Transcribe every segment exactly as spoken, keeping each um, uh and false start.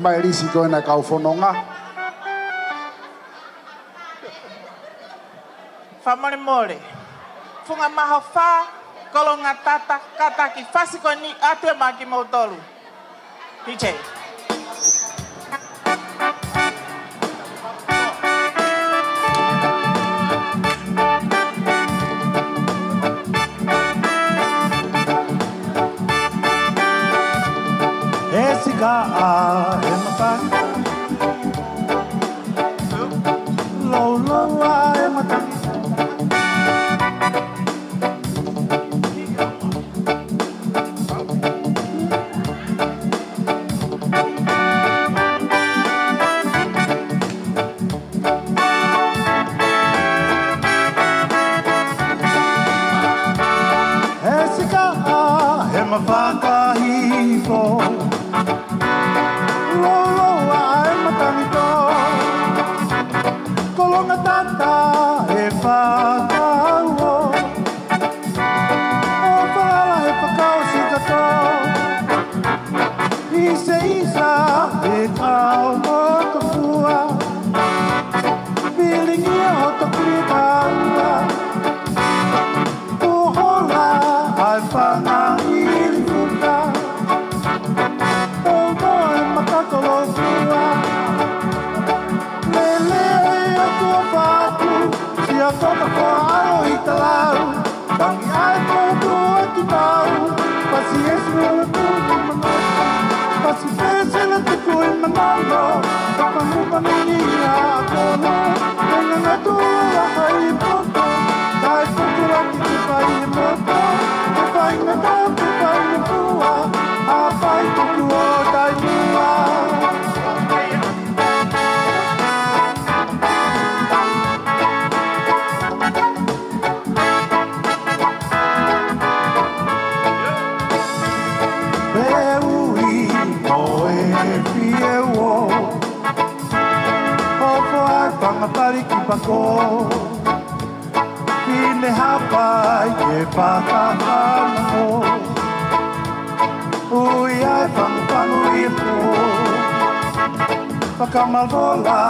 mai lisi ko ena kau fononga. Fakamolemole. Funga Mahofa, Kolongatata, kātaki fasi ko eni ʻoatu mai kimoutolu. D J. He sika ʻa e matangi. Louloua ʻa e matangi. He sika ʻa e matangi fakahifo. Louloua ʻa e matangi tō. Kolongatata ʻe fakauo. ʻO falala he fakaʻosi kātoa. ʻIseʻisa ʻe kau motofua. Pilingi ʻa hoto kui kāua. Tuʻu hola ʻa e fanga ʻili fuka. Tau moe makakolofua. Lele ʻa e ʻOtua Fatu. Siʻa koka foʻalo ʻi talau. Tangi ʻa e koto ʻa ki tau. Pasi ʻEsi ʻo tuku ʻi manalo. Pasi pē Sila tuku ʻi manalo. Papa mupa nini ʻa kolo. Tenga ngatu ʻa hai poto. Kai poto ʻa ki te fai moto. Te fai ngata, te fai ngatu ʻa. ʻA fai tuku ʻo tai mua. Pe ui mo e fie uo. Ofo ʻa e fanga pali ki pako. Fine hapai ke paka fano. Ui ʻa e fanga panu i po. Fakamavola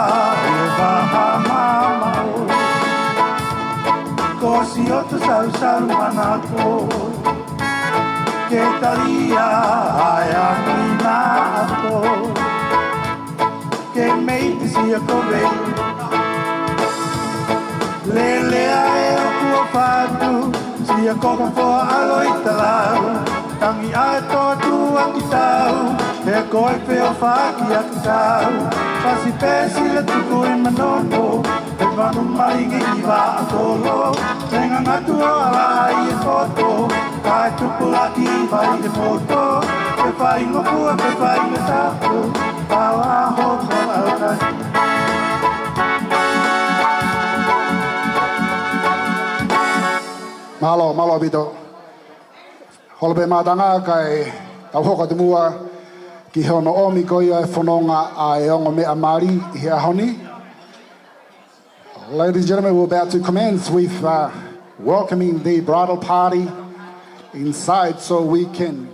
e vaha mamao. Ko si otu sausau manako. Ke talia ʻa e angi na ako. Ke mei te sia kove. Lele ʻa e ʻOtua Fatu. Sia koka foʻalo ʻi talau. Tangi ʻa e toa tua ki tau, he ko e feʻofaʻaki ʻa ki tau. Pasi pē Sila tuku ʻi manono, he manu malingi ʻi vaʻa kolo. Tenga ngatu ʻo ala ai e foto, kae tupu ʻaki ʻi vai e foto. Ke fai ngofua, ke fai ngatapo, pala ho kala kai. Mālō, mālō ʻaupito. Holo pē mātanga kae tau hoko atu muʻa ki hono ʻomi ko ia e fononga ʻa e ongo meʻa mali ʻi he ʻaho ni. Ladies and gentlemen, we're about to commence with, uh, welcoming the bridal party inside so we can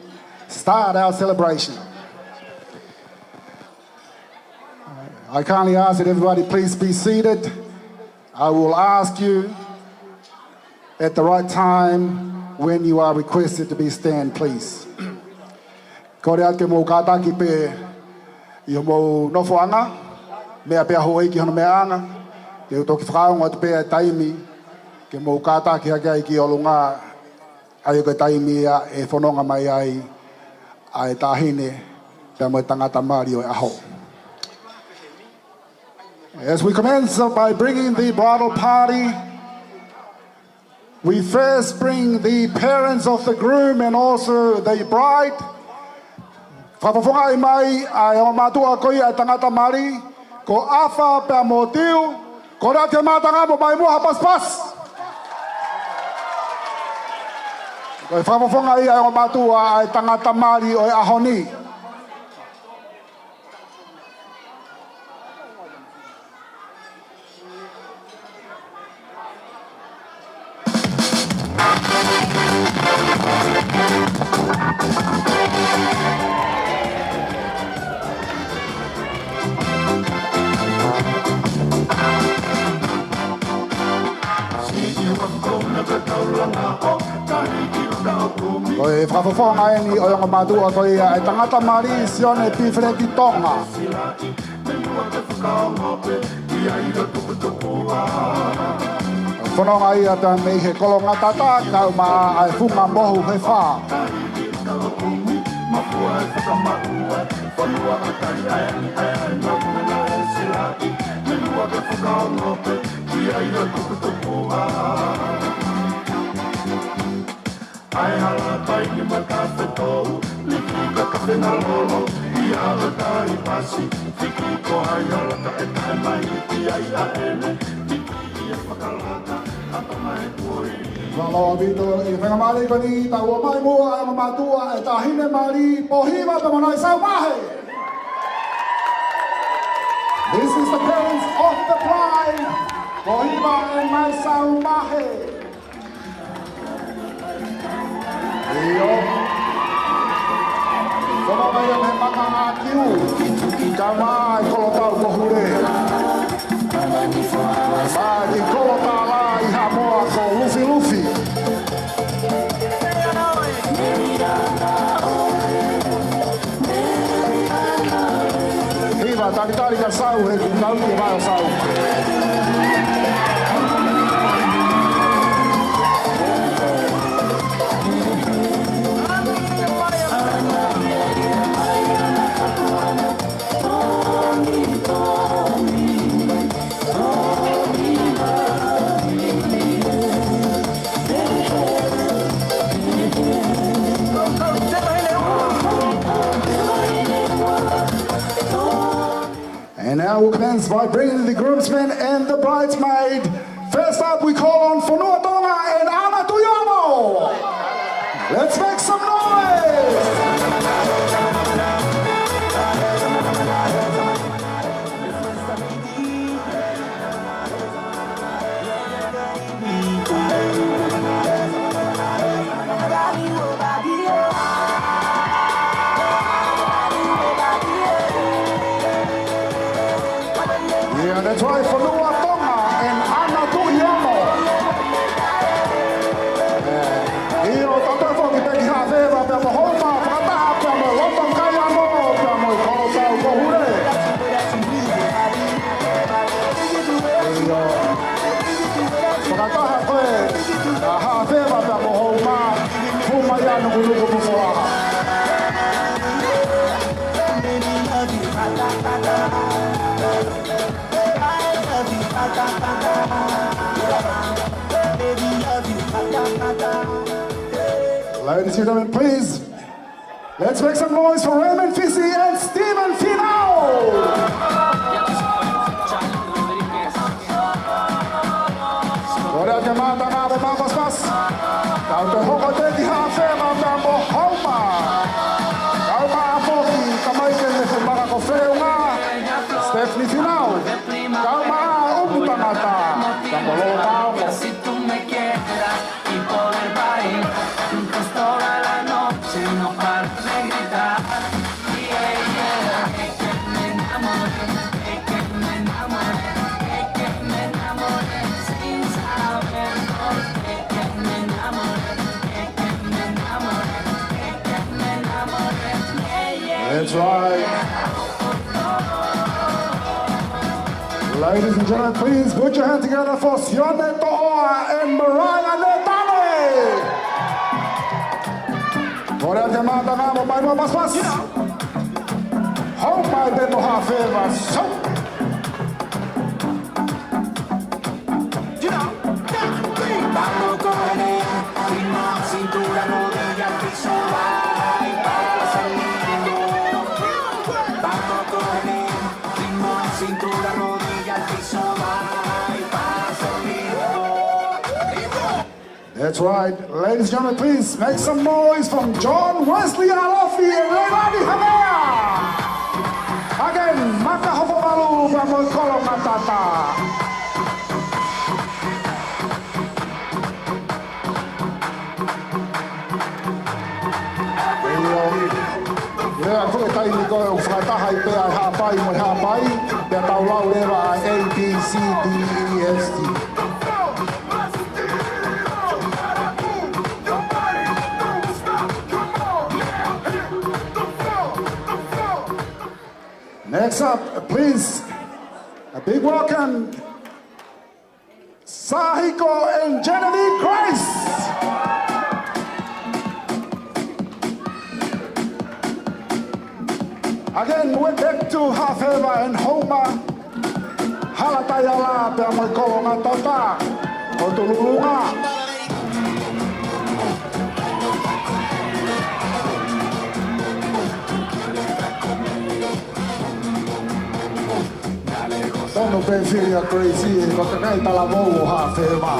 start our celebration. I kindly ask that everybody please be seated. I will ask you at the right time when you are requested to be stand, please. Kole atu ke mou kātaki pē ʻi homou nofoʻanga, meʻa pē ʻa houʻeiki hono meʻaʻanga, ke u toki fakaongo atu pē ʻa e taimi, ke mou kātaki hake ai ki ʻolunga, ʻa ia ko e taimi ia ʻe fononga mai ai ʻa e taʻahine, pea mo e tangata mali ʻo e ʻaho. As we commence by bringing the bridal party, we first bring the parents of the groom and also the bride. Fakafofongaʻi mai ʻa e ongo mātuʻa ko ia ʻa e tangata mali, ko ʻAfa pea mo Tiu, kole atu ke mātanga mo mai muʻa ha pasipasi. Ko e fakafofongaʻi ʻa e ongo mātuʻa ʻa e tangata mali ʻo e ʻaho ni. Ko e fakafofonga eni ʻo e ongo mātuʻa ko ia ʻa e tangata mali Sione Pifeleti Tonga. Fononga ia pea mei he Kolongatata, kau mai ʻa e Funga Mohu he fā. Mālō ʻaupito ʻi he faingamālie ko eni, tau ō mai muʻa ʻa e ongo mātuʻa ʻa e Taʻahine Mali, Pohiva pea mo Naisaumahe. This is the parents of the bride, Pohiva and Naisaumahe. ʻIo. Kona mai ʻa e maka ʻa Kiu. Kau mai Kolotau ko Hure. Mai Kolotala ʻi Haʻamoa ko Lufilufi. Hiva, talitali ka sau he kuo tau ke vai ʻo sau. And now we'll commence by bringing the groomsmen and the bridesmaid. First up, we call on Fonua Tonga and Ana Tuʻiono. Let's make some noise. Yeah, that's right, Fonua Tonga and Ana Tuʻiono. Yeah. ʻIo, tau toe foki pē ki Haʻafeva pea mo Houma, fakataha pea mo Loto Kaiano, pea mo e Kolotau ko Hure. ʻIo. Fakataha ko ē ʻa Haʻafeva pea mo Houma, Houma ia Nukunuku Pukolaha. Ladies and gentlemen, please, let's make some noise for Raymond Fisi and Stephen Finau. Kole atu ke mātanga mo Mama Spas. Tau toe hoko atu ki Haʻafeva pea mo Houma. Kau mai foki, kau mai ke ne fumaka ko Feunga. Stephanie Finau. Kau mai ʻUmu Tangata. Kau mai Lolo Taongo. That's right. Ladies and gentlemen, please put your hand together for Sione Toʻoa and Mariah Netane. Kole atu ke mātanga mo Mama Spas. Houma pē mo Haʻafeva, so. That's right. Ladies and gentlemen, please make some noise from John Wesley Alofi and Leilani Havea. Again, Maka Hopovalu pea mo e Kolongatata. Lea ko e taimi ko ē ʻoku fakataha ai pē ʻa e Haʻapai mo e Haʻapai, pea tau lau leva ʻa e A B C D E F G. Next up, please, a big welcome, Sahiko and Genevieve Grace. Again, we're back to Hafeva and Houma. Hala Taiala pea mo e kolonga tota ʻo Tululunga. Tonu pē fili ʻa Grace ʻi he kakai talavou ʻo Hafeva.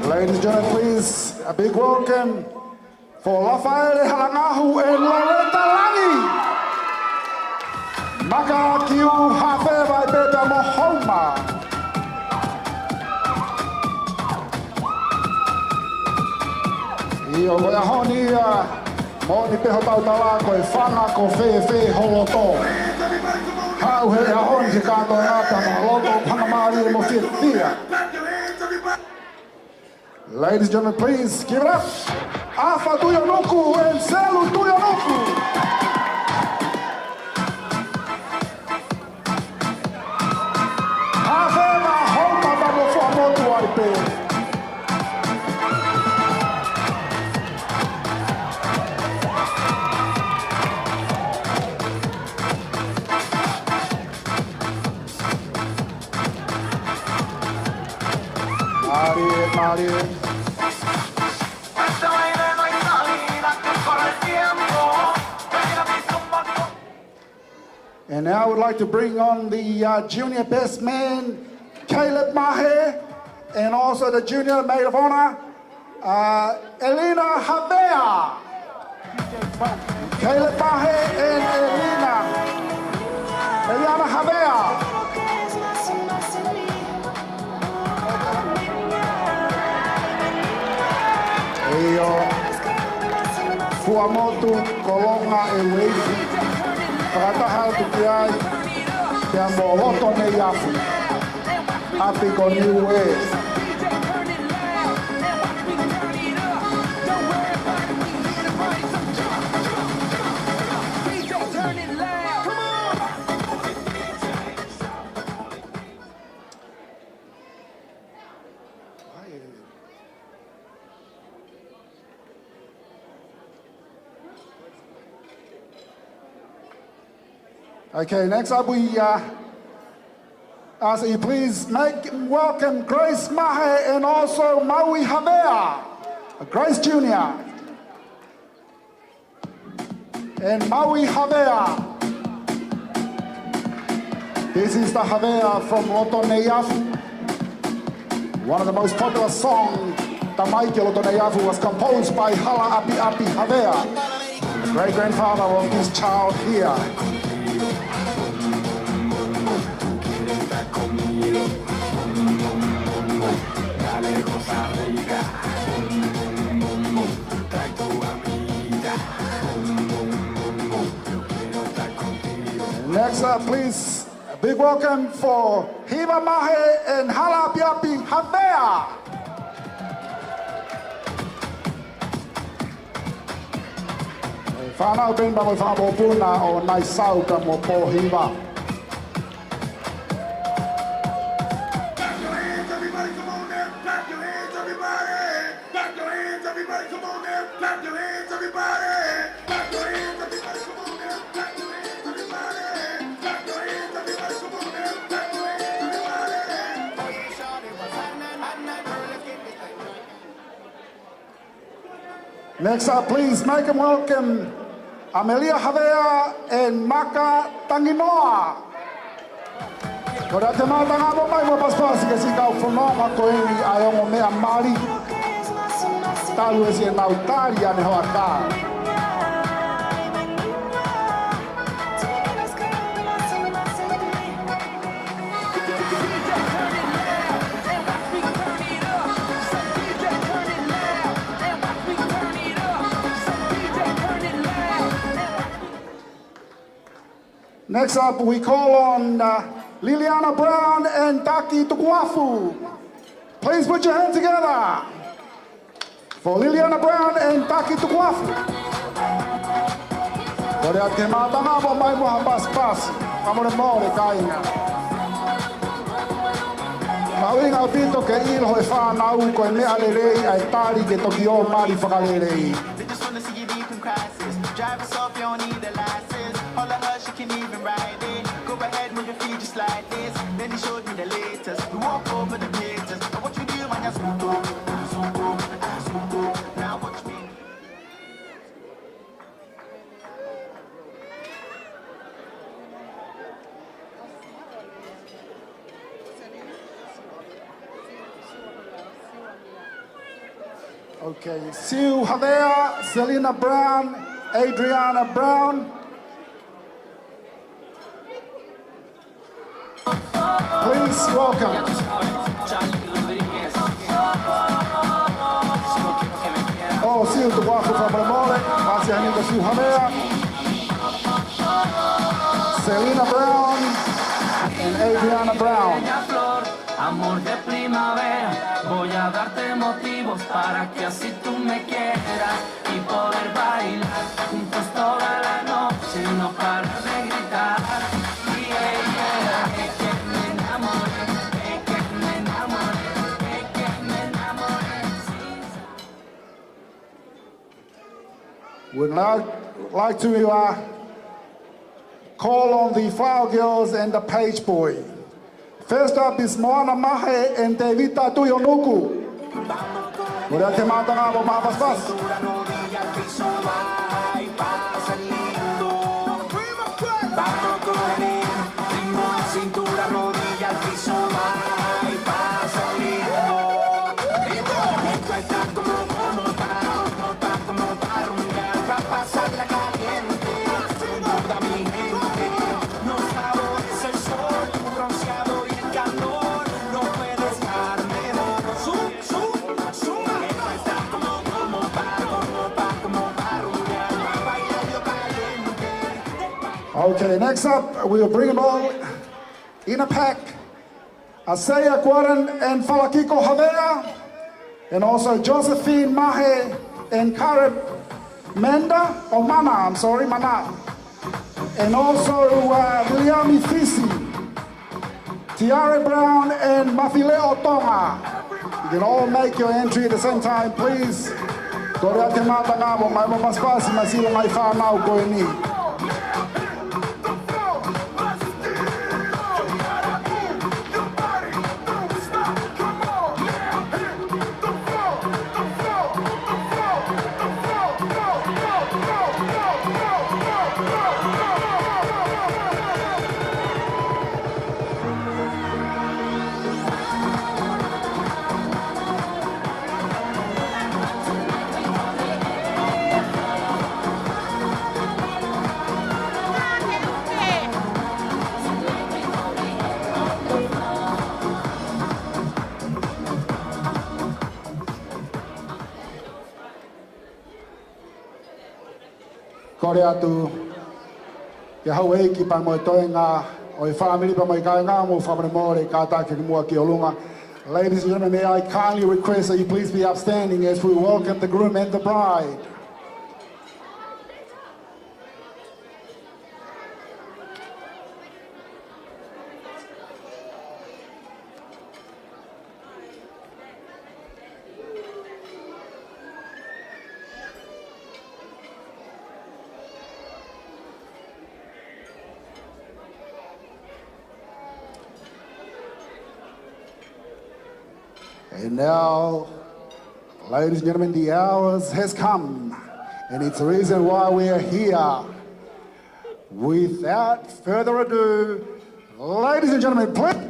Ladies and gentlemen, please, a big welcome for Lafaele Halangahu and Loretta Langi. Maka kiu Hafeva ʻi pē pea mo Houma. ʻIo, ko e ʻaho ni ia, moʻoni pē hotau tala ko e fanga ko fēfē ho loto. Haʻu he ʻaho ni ke kātoa pē mo loto faingamālie mo fiefia. Ladies and gentlemen, please give it up. ʻAfa Tuʻiʻonuku and Selu Tuʻiʻonuku. Hafeva, Houma pea mo Fuaʻamotu ai pē. Mālie, mālie. And now I would like to bring on the, uh, junior best man, Caleb Mahe, and also the junior maid of honor, uh, Elina Havea. Caleb Mahe and Elina. Eliana Havea. ʻIo. Fuaʻamotu, kolonga ʻe ueiki. Fakataha atu ki ai pea mo Lotoneiafu, ʻapi ko Niuē. Okay, next up we, uh, ask you please make welcome Grace Mahe and also Maui Havea, Grace Junior and Maui Havea. This is the Havea from Lotoneiafu. One of the most popular songs, Tamaiki ʻo Lotoneiafu, was composed by Hala ʻApiʻapi Havea, the great grandfather of this child here. Next up, please, a big welcome for Hiva Mahe and Hala ʻApiʻapi Havea. Fānau pē pea mo e fanga mokopuna ʻo Naisau pea mo Pōhiva. Clap your hands, everybody, come on now. Clap your hands, everybody. Clap your hands, everybody, come on now. Clap your hands, everybody. Clap your hands, everybody, come on now. Clap your hands, everybody. Clap your hands, everybody, come on now. Clap your hands, everybody. Next up, please make them welcome Amelia Havea and Maka Tanginoa. Kole atu e mātanga mo mai mo pasipasi ke siʻi kau fononga ko eni ʻa e ongo meʻa mali. Talu ʻe siʻenau tali ʻa e hoʻatā. Next up, we call on, uh, Liliana Brown and Taki Tukuafu. Please put your hand together for Liliana Brown and Taki Tukuafu. Kole atu ki he mātanga ʻoku ʻomai mo ha pasipasi. Fakamolemole kāinga. Mahuʻinga ʻaupito ke ʻilo ʻe he fānau ko e meʻa lelei ʻa e tali ke toki ō mali fakalelei. They just wanna see you leave from crisis. Drive us off, you don't need a license. All of her, she can even ride it. Go ahead, move your feet just like this. Then he showed me the latest. We walk over the pages. But what you do, man, that's cool, cool, cool, cool. Now watch me. Okay, Siu Havea, Selena Brown, Adriana Brown. Please welcome. Oh, Siu Tukuafu, fakamolemole. Pasi aniko Siu Havea. Selena Brown and Adriana Brown. Amor de primavera, voy a darte motivos para que así tú me quieras y poder bailar juntos toda la noche, no parar de gritar. Yeah, yeah, es que me enamoré, es que me enamoré, es que me enamoré, sí. Would like, like to, uh, call on the flower girls and the page boy. First up is Moana Mahe and Tevita Tuionuku. Kole atu ki he mātanga ʻoku ʻomai ha pasipasi. Okay, next up, we'll bring them all in a pack. Isaiah Guaran and Falakiko Havea, and also Josephine Mahe and Kareb Manda, or Mana, I'm sorry, Mana. And also, uh, Viliami Fisi, Tiare Brown, and Mafileo Tonga. You can all make your entry at the same time, please. Kole atu ki he mātanga ʻoku ʻomai mo ha pasipasi, mai sila mai fānau ko eni. Kole atu ki he houʻeiki pea mo e toenga ʻo e fāmili pea mo e kāinga, mou fakamolemole, kātaki ki muʻa ki ʻolunga. Ladies and gentlemen, may I kindly request that you please be upstanding as we welcome the groom and the bride. And now, ladies and gentlemen, the hours has come, and it's the reason why we are here. Without further ado, ladies and gentlemen, please.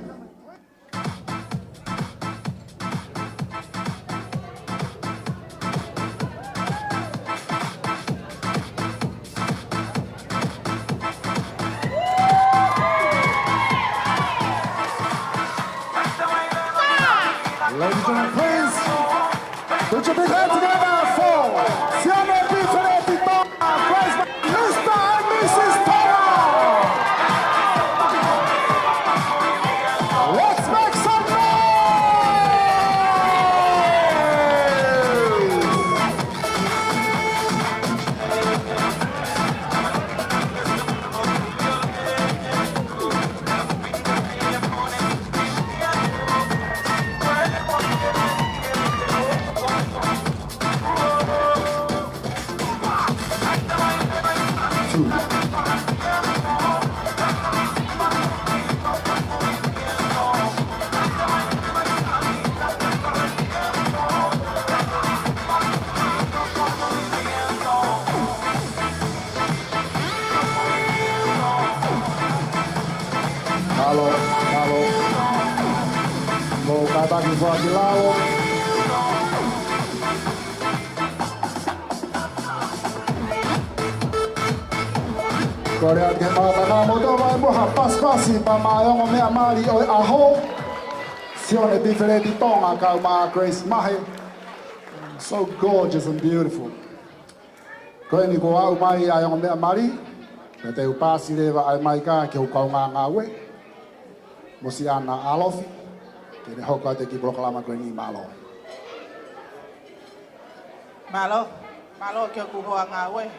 Ladies and gentlemen, please put your big hand together for Sione Pifereti Tonga, Mister and Missus Tonga. Let's make some noise! Taki foaki lalo. Kole atu ke mata ka moto mai mo ha pasipasi pea mo e ongo meʻa mali ʻo e ʻaho. Sione Pifeleti Tonga kau mo Grace Mahe. So gorgeous and beautiful. Ko eni kuo aʻu mai ʻa e ongo meʻa mali, pea te u pasi leva ʻa e maika ki hoku kaungā ngāue, Mosiana Alofi, ke ne hoko atu ki he polokalama ko eni. Mālō. Mālō, mālō ki hoku hoa ngāue.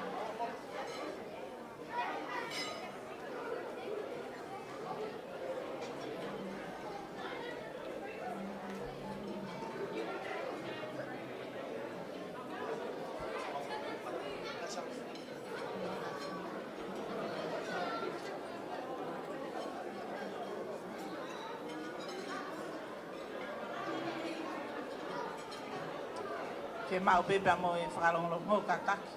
Ke maʻu pē pea mo e fakalongolongo, kātaki.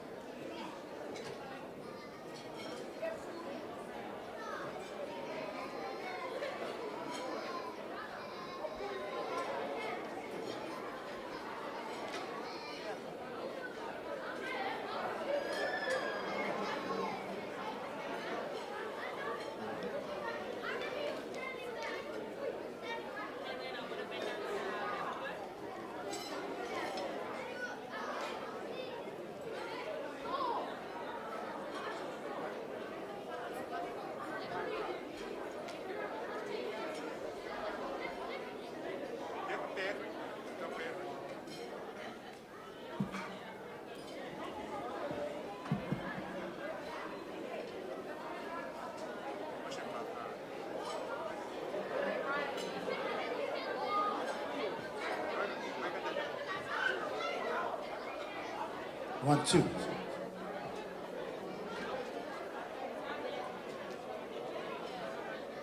One, two.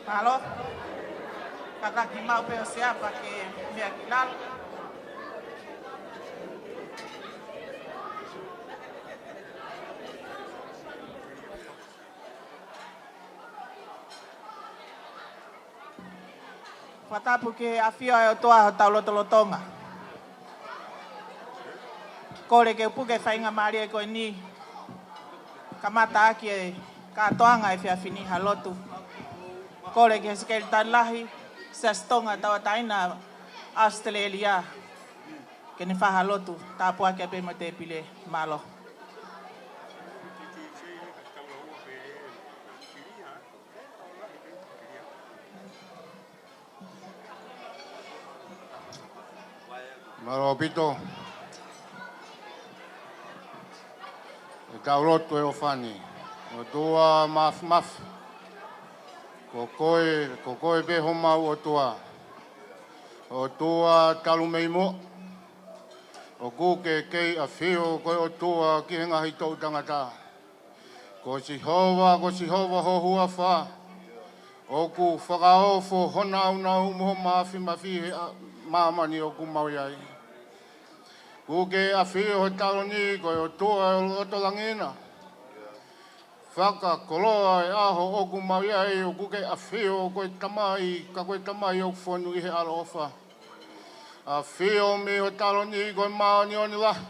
Mālō. Kātaki maʻu pē ʻo sea pea ke meʻa ki lalo. Fakatapu ki he ʻafio ʻa e ʻOtua hotau lotolotonga. Kole ke u puke e faingamālie ko eni, kamata ʻaki e kātoanga e efiafi ni ha lotu. Kole ki he Sekelitali Lahi, Siasi Tonga Tauʻatāina ʻAositelēlia, ke ne fai ha lotu tāpuaki pea mo e tēpile. Mālō. Mālō ʻaupito. ʻE tau lotu. ʻE ʻofa ni, ʻOtua Māfimafi, ko koe, ko koe pē homau ʻOtua. ʻOtua talu mei muʻa, ʻoku ke kei ʻafio ko e ʻOtua ki he ngaahi toʻu tangata. Ko Sihova, ko Sihova ho huafa. ʻOku fakaofo ho nāunau mo ho māfimafi he ʻa-, māmani ʻoku mau ʻi ai. ʻOku ke ʻafio he taloni ko e ʻOtua ʻo e loto langi na. Fakakoloa e ʻaho ʻoku mau ʻi ai, ʻoku ke ʻafio ko e Tamai, ka ko e Tamai ʻoku fonu ʻi he ʻaloʻofa. ʻAfio mei ho taloni ko e māʻoniʻoni lahi.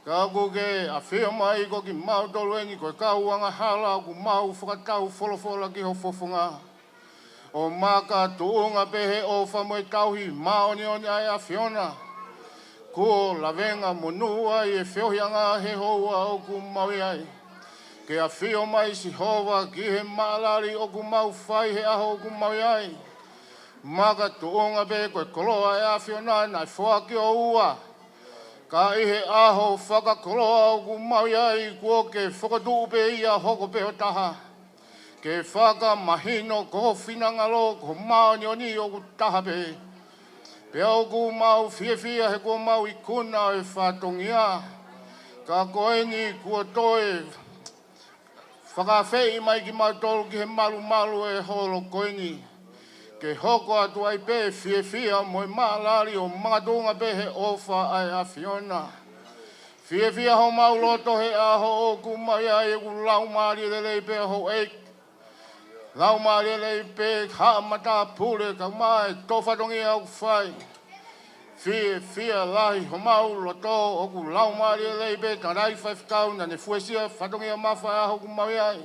Ka ʻoku ke ʻafio mai ko kimautolu eni ko e kau angahala ʻoku mau fakatau folofola ki ho fofonga. ʻO makatuʻunga pē he ʻofa mo e tauhi māʻoniʻoni ʻa e ʻAfiona. Kuo lavenga monū ai e feohiʻanga he houa ʻoku mau ʻi ai. Ke ʻafio mai Sihova ki he maʻalali ʻoku mau fai he ʻaho ʻoku mau ʻi ai. Makatuʻunga pē ko e koloa ʻa e ʻAfiona naʻe foaki ʻo ua. Ka ʻi he ʻaho fakakoloa ʻoku mau ʻi ai kuo ke fokotuʻu pē ia hoko pē ʻo taha. Ke fakamahino ko ho finangalo, ko ho māʻoniʻoni ʻoku taha pē. Pea ʻoku mau fiefia he kuo mau ikuna ʻo e fatongia. Ka ko eni kuo toe fakaafeʻi mai kimautolu ki he malumalu ʻo e holo ko eni. Ke hoko atu ai pē fiefia mo e maʻalali ʻo makatuʻunga pē he ʻofa ʻa e ʻAfiona. Fiefia homau loto he ʻaho ʻoku mau ʻi ai, ʻoku laumālie lelei pē houʻeiki. Laumālie lelei pē, haʻa matāpule, kae ʻumaʻā e toʻo fatongia ʻoku fai. Fiefia lahi homau loto ʻoku laumālie lelei pē, tangataʻeiki faifekau naʻa ne fuesia fatongia mafa ʻa e ʻaho ʻoku mau ʻi ai.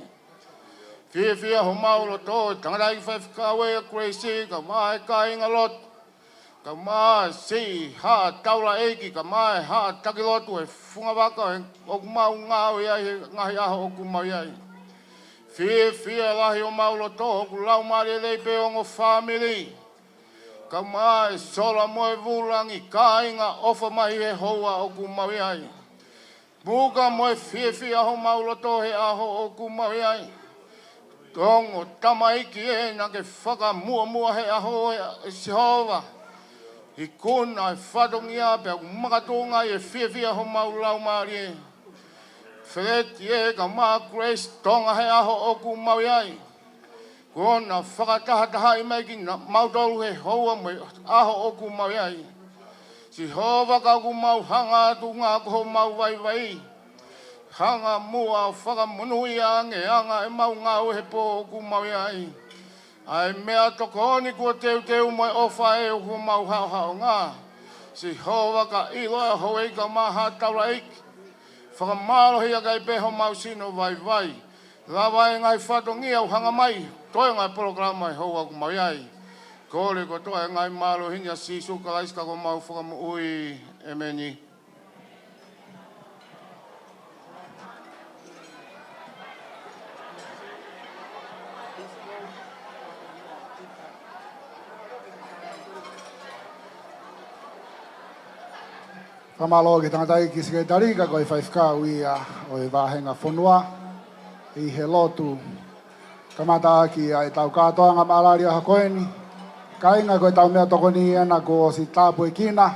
Fiefia homau loto, tangataʻeiki faifekau ʻa Grace, kae ʻumaʻā e kāinga lotu. Kae ʻumaʻā e siʻi haʻa taulaʻeiki, kae ʻumaʻā e haʻa taki lotu he fungavaka ʻoku mau ngāue ai he ngaahi ʻaho ʻoku mau ʻi ai. Fiefia lahi homau loto ʻoku laumālie lelei pē ongo fāmili. Kae ʻumaʻā e sola mo e vūlangi, kāinga ʻofa mai he houa ʻoku mau ʻi ai. Muka mo e fiefia homau loto he ʻaho ʻoku mau ʻi ai. Ongo tamaiki ē naʻa ke fakamuʻomuʻa he ʻaho ē, ʻe Sihova. Ikuna e fatongia pea ʻoku makatuʻunga ai e fiefia homau laumālie. Feleti ē kae ʻumaʻā Grace Tonga he ʻaho ʻoku mau ʻi ai. Kuo na fakatahatahaʻi mai kinautolu he houa mo e ʻaho ʻoku mau ʻi ai. Sihova, ka ʻoku mau hanga atu ʻo ngāue ko homau vaivai. Hanga muʻa ʻo fakamonūʻia ange ʻa e anga ʻemau ngāue he pō ʻoku mau ʻi ai. ʻA e meʻatokoni kuo teuteu mo e ʻofa ʻa e ʻoku mau haʻohaʻonga. Sihova, ka ʻilo ʻe houʻeiki kae ʻumaʻā haʻa taulaʻeiki. Fakamālohia kae pē homau sino vaivai. Lava e ngaahi fatongia ʻoku hanga mai, toenga e polokalama he houa ʻoku mau ʻi ai. Kole kotoa e ngaahi mālohi ni ʻia Sīsū Kalaisi ko homau Fakamoʻui. ʻĒmeni. Fakamālō ki he tangataʻeiki sekelitali, ka ko e faifekau ia ʻo e vāhenga fonua ʻi he lotu kamataʻaki ʻa e tau kātoanga mālōlō ʻaho ko eni. Kāinga, ko e tau meʻatokoni ena kuo ʻosi tāpuekina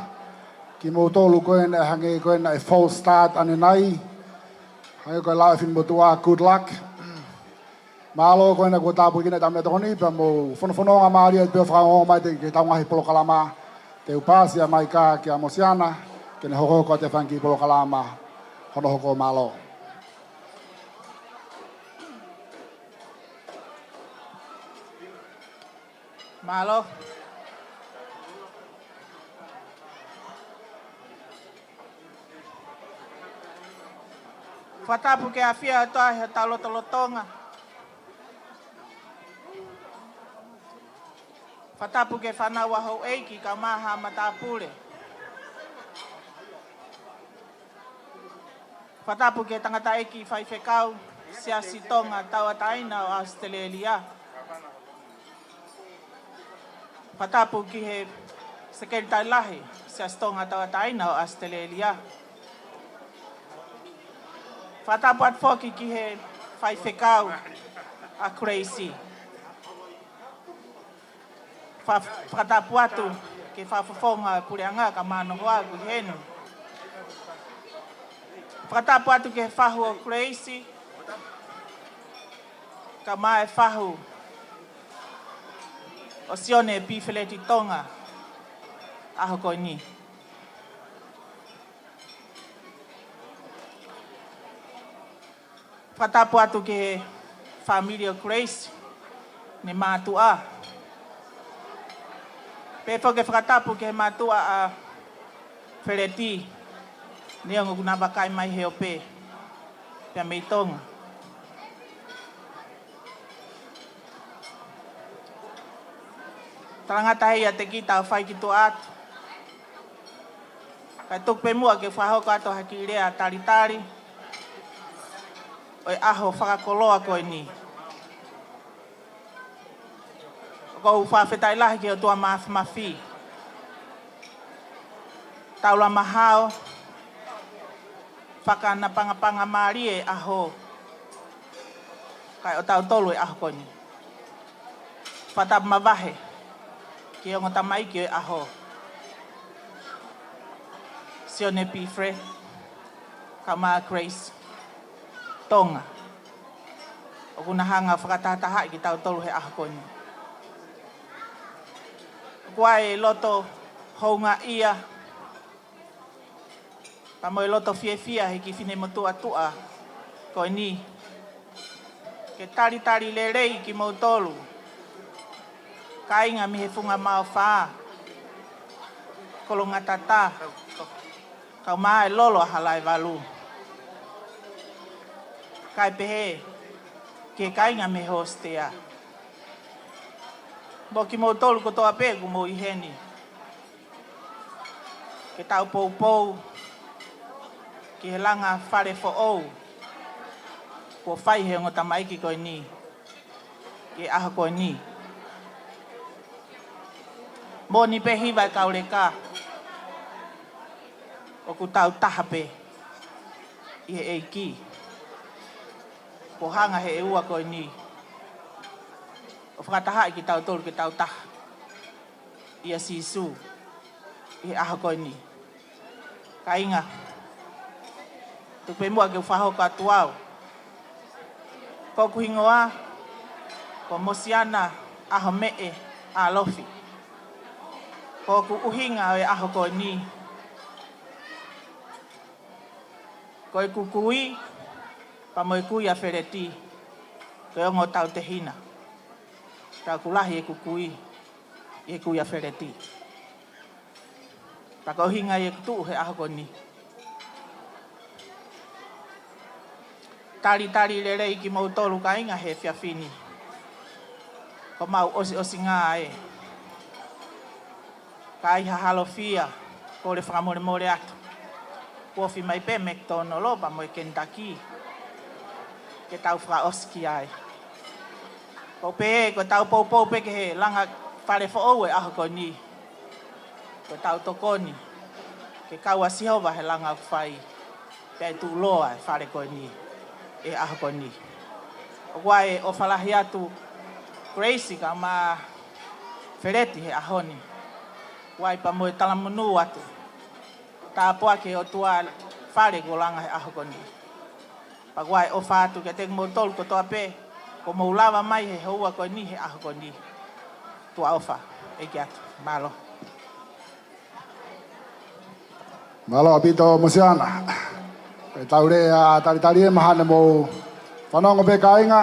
kimoutolu ko ena, hangē ko ena e false start ʻanenai. Hangē ko e lau ʻa e finemotuʻa, good luck. Mālō ko ena kuo tāpuekina e tau meʻatokoni, pea mou fonofononga mālie atu pē ʻo fakaongoongo mai ki he tau ngaahi polokalama. Te u paasi ʻa e maika kia Mosiana ke ne hokohoko atu e fanga kiʻi polokalama hono hoko. Mālō. Mālō. Fakatapu ki he ʻafio ʻa e ʻOtua ʻi hotau lotolotonga. Fakatapu ki he fānau ʻa houʻeiki kae ʻumaʻā haʻa matāpule. Fakatapu ki he tangataʻeiki faifekau Siasi Tonga Tauʻatāina ʻo ʻAositelēlia. Fakatapu ki he sekelitali lahi Siasi Tonga Tauʻatāina ʻo ʻAositelēlia. Fakatapu atu foki ki he faifekau ʻa Keleisi. Fa-, fakatapu atu ki he fakafofonga puleʻanga kae ʻumaʻā hono hoa ko Henu. Fakatapu atu ki he fahu ʻo Keleisi, kae ʻumaʻā e fahu ʻo Sione P. Feleti Tonga ʻaho ko eni. Fakatapu atu ki he fāmili ʻo Keleisi, ʻene mātuʻa. Pehē foki e fakatapu ki he mātuʻa ʻa Feleti, neongo kuo na vakai mai he ope pea mei Tonga. Talangata ia ʻiate kita ʻo fai ki tuʻa atu. Kae tuku pē muʻa ke fakahoko atu ha kiʻi lea talitali ʻo e ʻaho fakakoloa ko eni. ʻOku ou fakafetaʻi lahi ki he ʻOtua Māfimafi. Taulama hao, fakanapangapanga mālie e ʻaho, kae ʻo tautolu e ʻaho ko eni. Fakatapu mavahe ki he ongo tamaiki ʻo e ʻaho, Sione P. Feleti kae ʻumaʻā Keleisi Tonga, ʻoku na hanga ʻo fakatahatahaʻi kitautolu he ʻaho ko eni. ʻOku ʻi ai e loto houngaʻia pea mo e loto fiefia he kiʻi finemotuʻa tuʻa ko eni. Ke talitali lelei kimoutolu, kāinga mei he Funga Maofa, Kolongatata, Kaumaʻa e Lolo ʻa Halaevalu. Kae pehē ki he kāinga mei he hostea. Mo kimoutolu kotoa pē ʻoku mou ʻi heni. Ke tau poupou ki he langa fale foʻou kuo fai he ongo tamaiki ko eni ki he ʻaho ko eni. Moʻoni pē hiva e kau leka, ʻoku tau taha pē ʻi he ʻEiki. Kuo hanga he ʻEua ko eni ʻo fakatahaʻi kitautolu ke tau taha ʻia Sīsū ʻi he ʻaho ko eni. Kāinga, tuku pē muʻa ke u fakahoko atu au. Ko hoku hingoa ko Mosiana ʻAhomeʻe ʻAlofi. Ko hoku ʻuhinga ʻo e ʻaho ko eni ko ʻeku kui, pea mo e kui ʻa Feleti, ko e ongo tautehina. Ka ʻoku lahi ʻeku kui ʻi he kui ʻa Feleti. Pea ko e ʻuhinga ia ʻeku tuʻu he ʻaho ko eni. Talitali lelei kimoutolu kāinga he efiafi ni. Ko homau ʻosiʻosinga ē. Ka ai ha halofia, kole fakamolemole atu. Kuo ofi mai pē McDonald pea mo e Kentucky ke tau fakaʻosi ki ai. Ko e pehē, ko ʻetau poupou pē ki he langa fale foʻou e ʻaho ko eni. Ko ʻetau tokoni ke kau ʻa Sihova he langa ʻoku fai, pea ʻe tuʻuloa e fale ko eni he ʻaho ko eni. ʻOku ʻi ai e ʻofa lahi atu Grace kae ʻumaʻā Feleti he ʻaho ni. ʻOku ʻi ai pea mo e talamonū atu. Tāpuaki ʻe he ʻOtua e fale kuo langa he ʻaho ko eni. Pea ʻoku ʻi ai e ʻofa atu kiate kimoutolu kotoa pē kuo mou lava mai he houa ko eni he ʻaho ko eni. Tuʻa ʻofa, ʻEiki atu. Mālō. Mālō ʻaupito Mosiana. Ko ʻetau lea talitali ē, mahalo mou fanongo pē kāinga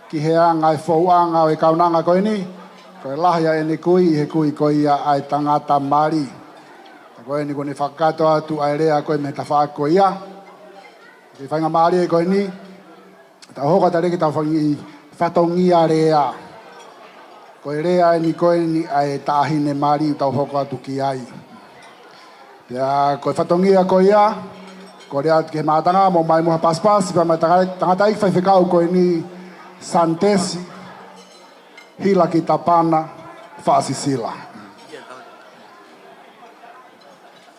ki he anga e fouʻanga ʻo e kaunanga ko eni. Ko e lahi ʻa ʻene kui ʻi he kui ko ia ʻa e tangata mali. Ko eni kuo ne fakakakato atu ʻa e lea ko ē mei he tafaʻaki ko ia. Ke faingamālie ko eni, tau hoko atu leva ki heʻetau fanga fatongia lea. Ko e lea eni ko eni ʻa e taʻahine mali, tau hoko atu ki ai. Pea ko e fatongia ko ia, ko e lea atu ki he mātanga, mou ō mai mo ha pasipasi, pea mo e tanga-, tangataʻeiki faifekau ko eni, Santesi Hilakitapana Faʻasisila.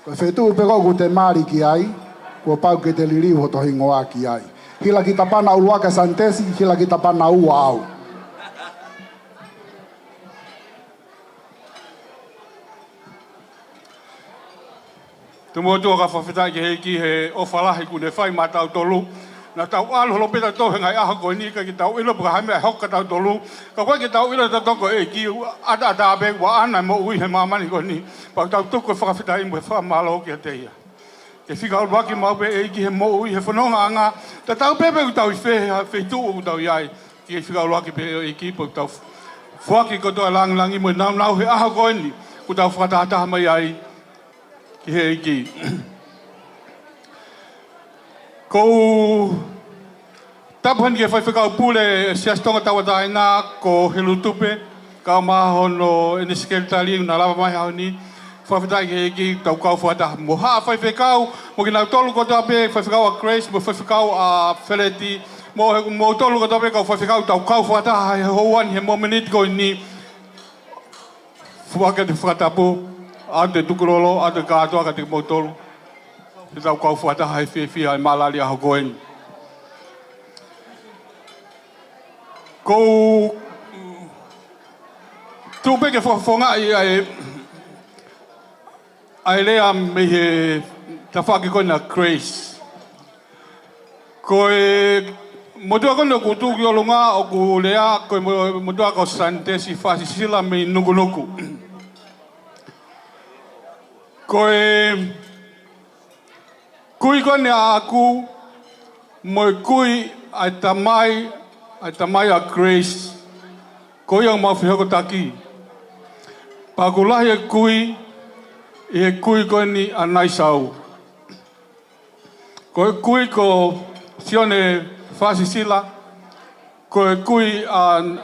Ko e feituʻu pē ko ē ʻoku te mali ki ai, kuo pau ke te liliu hoto hingoa ki ai. Hilakitapana ʻuluaki ʻa Santesi, Hilakitapana ua au. Tuku muʻa ʻoku ou fakafetaʻi ki he ʻEiki he ʻofa lahi kuo ne fai maʻatautolu. Naʻa tau ʻalu holo pē tautolu he ngaahi ʻaho ko eni, ʻikai ke tau ʻilo pe ko e hā e meʻa ʻe hoko kiate kitautolu. Ka ʻoku ʻikai ke tau ʻilo tautolu ko e ʻEiki, ʻataʻatā pē, ʻoku ʻaʻana e moʻui he māmani ko eni. Pea ʻoku tau tuku e fakafetaʻi mo e fakamālō kiate ia. Ke fika ʻuluaki maʻu pē ʻEiki he moʻui, he fonongaʻanga. Tatau pē pe ʻoku tau ʻi fē, ha feituʻu ʻoku tau ʻi ai. Ke fika ʻuluaki pē ʻEiki, pea ʻoku tau foaki kotoa e lāngilangi mo e nāunau he ʻaho ko eni, ʻoku tau fakatahataha mai ai ki he ʻEiki. ʻOku ou tapu heni ki he faifekau pule Siasi Tonga Tauʻatāina ko Helu Tupe, kae ʻumaʻā hono ʻene sekelitali naʻa nau lava mai he ʻaho ni. Fakafetaʻi ki he ʻEiki, tau kau fakataha mo haʻa faifekau, mo kinautolu kotoa pē, faifekau ʻa Grace, mo faifekau ʻa Feleti, mo he, moutolu kotoa pē kau faifekau, tau kau fakataha he houa ni he momeniti ko eni. Fua ke te fakatapu, ʻoatu e tukulolo, ʻoatu e kātoa kiate kimoutolu. Ke tau kau fakataha he fiefia e mālali ʻaho ko eni. ʻOku ou tuʻu pē ke fakafofongaʻi ʻa e, ʻa e lea mei he tafaʻaki ko ena ʻa Grace. Ko e motuʻa ko ena ʻoku tuʻu ki ʻolunga ʻoku lea, ko e mo-, motuʻa ko Santesi Faʻasisila mei Nukunuku. Ko e kui ko ena ʻaʻaku, mo e kui ʻa e tamai ʻa e tamai ʻa Grace, ko ia ʻoku mau fehokotaki. Pea ʻoku lahi e kui, ʻi he kui ko eni ʻa Naisau. Ko e kui ko Sione Faʻasisila, ko e kui ʻa,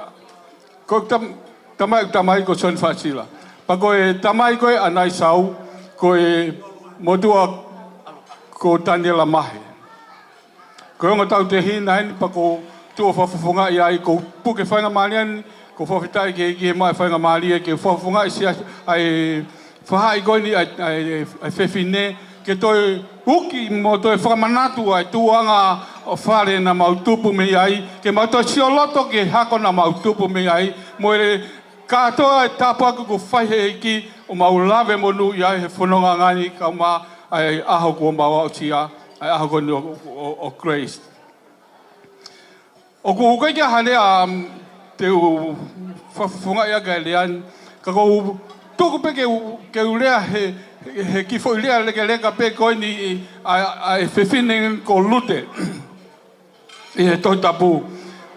ko e tam-, tamai, tamai ko Sione Faʻasisila. Pea ko e tamai ko ē ʻa Naisau, ko e motuʻa ko Taniela Mahe. Ko e ongo tautehina eni pea ʻoku ou tuʻu ʻo fakafofongaʻi ai, ʻoku ou puke faingamālie eni, ʻoku ou fakafetaʻi ki he, ki he maʻu faingamālie, ke fakafofongaʻi siʻa, ʻa e faʻahi ko eni, ʻa e, ʻa e, ʻa e fefine, ke toe uki mo toe fakamanatu ʻa e tuʻuʻanga ʻo e fale naʻa mau tupu mei ai, ke mau toe sioloto ki he hako naʻa mau tupu mei ai, mo e kātoa e tāpuaki kuo fai he ʻEiki ʻo mau lave monūʻia ai he fonongaʻanga ni kae ʻumaʻā ʻa e ʻaho kuo mau aʻusia, ʻa e ʻaho ko eni ʻo, ʻo, ʻo Grace. ʻOku ʻikai ke ʻi ai ha lea, um, te u fakafofongaʻi ʻaki e lea ni, ka ʻoku ou tuku pē ke u, ke u lea he, he, he kiʻi foʻi lea lekeleka pē ko eni ʻa, ʻa e fefine ko Lute. ʻI he Tohi Tapu.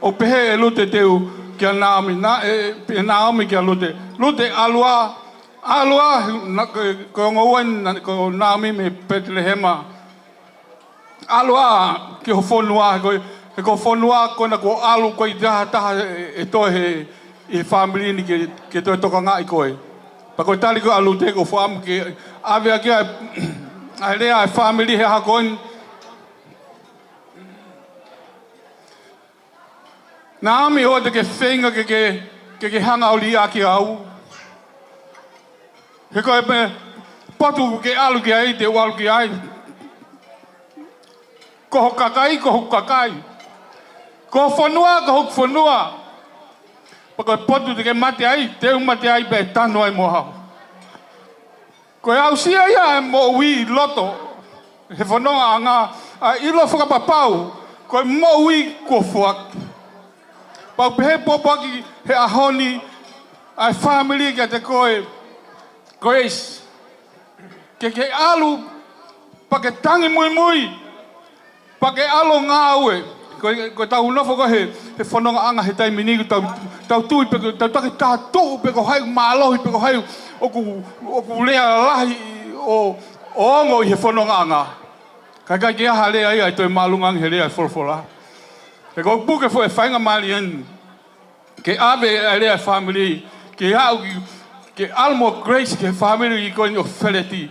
ʻOku pehē ʻe Lute te u kia Naomi, na, ʻe, ʻe Naomi kia Lute. Lute, ʻalu ā, ʻalu ā, na, ko, ko e ongo ua eni, na, ko Naomi mei Petelehema. ʻAlu ā ki ho fonua, he ko, he ko ho fonua ko ena kuo ʻalu, ʻoku ʻikai ha taha ʻe, ʻe toe he, ʻi he fāmili ni ke, ke toe tokangaʻi koe. Pea ko e tali ko ē ʻa Lute, ʻoku ou fakaʻamu ke ʻave ʻaki ʻa e, ʻa e lea ʻa e fāmili he ʻaho ko eni. Naomi, ʻoua te ke feinga ke, ke, ke, ke hanga ʻo liʻaki au. He ko e pē potu ke ʻalu ki ai, te u ʻalu ki ai. Ko ho kakai, ko hoku kakai. Ko ho fonua, ko hoku fonua. Pea ko e potu te ke mate ai, te u mate ai pea ʻe tanu ai mo au. Ko e aʻusia ia e moʻui ʻi loto he fonongaʻanga, ʻa e ʻilo fakapapau ko e moʻui kuo foaki. Pea u pehē pōpoaki he ʻaho ni ʻa e fāmili kiate koe, Grace. Ke ke ʻalu pea ke tangi muimui. Pea ke ʻalu ʻo ngāue. Ko e, ko ʻetau nofo ko ē he, he fonongaʻanga he taimi ni, tau, tau tui pē ko, tau taki taha tuʻu pē ko hai ʻoku mālohi pē ko hai ʻoku, ʻoku lea lahi ʻo, ʻo ongo ʻi he fonongaʻanga. Ka ʻikai ke ʻi ai ha lea ia ʻe toe māʻolunga ange he lea ʻa e folofola. He ʻoku ou puke foʻi faingamālie eni ke ʻave ʻa e lea ʻa e fāmili, ke aʻu ki, ke ʻalu mo Grace ki he fāmili ko eni ʻo Feleti.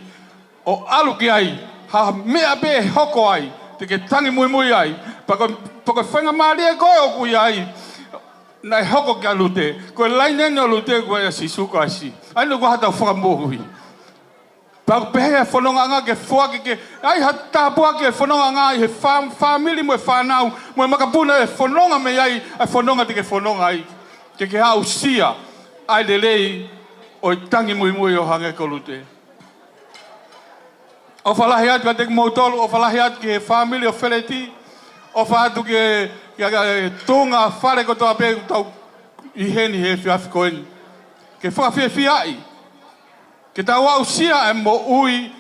ʻO ʻalu ki ai, ha meʻa pē ʻe hoko ai, te ke tangi muimui ai, pea ko, pea ko e faingamālie ko ē ʻoku ʻi ai, naʻe hoko kia Lute, ko e laine eni ʻo Lute ko e ʻa Sīsū Kalaisi. ʻA ia ʻoku ʻi ai haʻatau fakamoʻui. Pea ʻoku pehē ʻa e fonongaʻanga ke foaki ke, ʻi ai ha tāpuaki ʻa e fonongaʻanga ʻi he fā-, fāmili mo e fānau, mo e makapuna ʻe fononga mei ai, ʻa e fononga te ke fononga ai. Ke ke aʻusia ʻa e lelei ʻo e tangi muimui ʻo hangē ko Lute. ʻOfa lahi atu kiate kimoutolu, ʻofa lahi atu ki he fāmili ʻo Feleti, ʻofa atu ki he, ki he, ki he tuʻunga fale kotoa pē ʻoku tau ʻi heni he efiafi ko eni. Ke fakafiefiaʻi, ke tau aʻusia e moʻui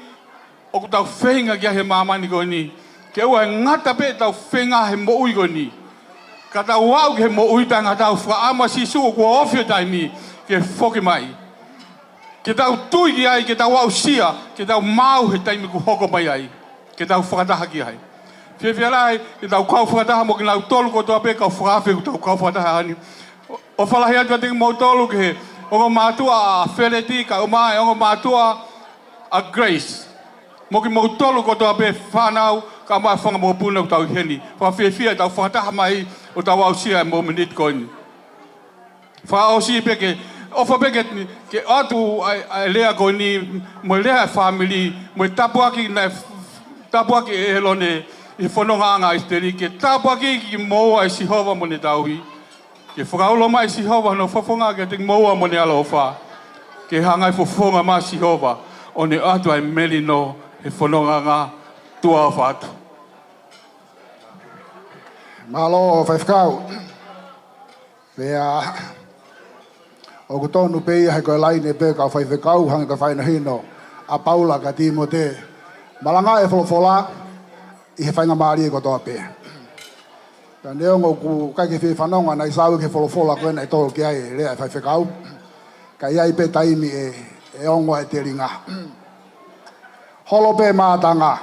ʻoku tau feinga ki ai he māmani ko eni. Ke ʻoua ʻe ngata pē ʻetau feinga he moʻui ko eni, ka tau aʻu ki he moʻui taʻengata. Tau fakaʻamu ʻa Sīsū ʻoku ofi e taimi ke foki mai. Ke tau tui ki ai, ke tau aʻusia, ke tau maau he taimi ʻoku hoko mai ai. Ke tau fakataha ki ai. Fiefia lahi, ke tau kau fakataha mo kinautolu kotoa pē, kau fakaafe, ʻoku tau kau fakataha ʻi heni. ʻOfa lahi atu kiate kimoutolu ki he ongo mātuʻa ʻa Feleti, kae ʻumaʻā e ongo mātuʻa ʻa Grace. Mo kimoutolu kotoa pē fānau, kae ʻumaʻā e fanga mokopuna ʻoku tau ʻi heni. Fakafiefia ʻetau fakataha mai ʻo tau aʻusia e mōmeniti ko eni. Fakaʻosi pē ke, ʻofa pē ke, ke ʻoatu ʻa e, ʻa e lea ko eni, mo e lea ʻa e fāmili, mo e tāpuaki naʻe f-, tāpuaki ʻe ʻElone ʻi he fonongaʻanga ʻa ʻIsileli, ke tāpuakiʻi kimoua ʻe Sihova mo ʻene tauhi. Ke fakaulo mai ʻe Sihova hono fofonga kiate kimoua mo ʻene ʻaloʻofa. Ke hanga ʻe he fofonga mai ʻa Sihova ʻo ne ʻoatu ʻa e melino he fonongaʻanga tuʻa ʻofa atu. Mālō, Faifekau. Pea ʻoku tonu pē ia he ko e laine pē ʻa e kau faifekau, hangē ko e fakahinohino ʻa Paula kia Tīmote. Malangaʻi e folofola ʻi he faingamālie kotoa pē. Ka neongo ʻoku ʻikai ke fie fanongo ʻa Naisau ki he folofola ko ē naʻe tō ki ai e lea ʻa e faifekau, ka ʻi ai pē taimi ʻe, ʻe ongo e telinga. Holo pē mātanga.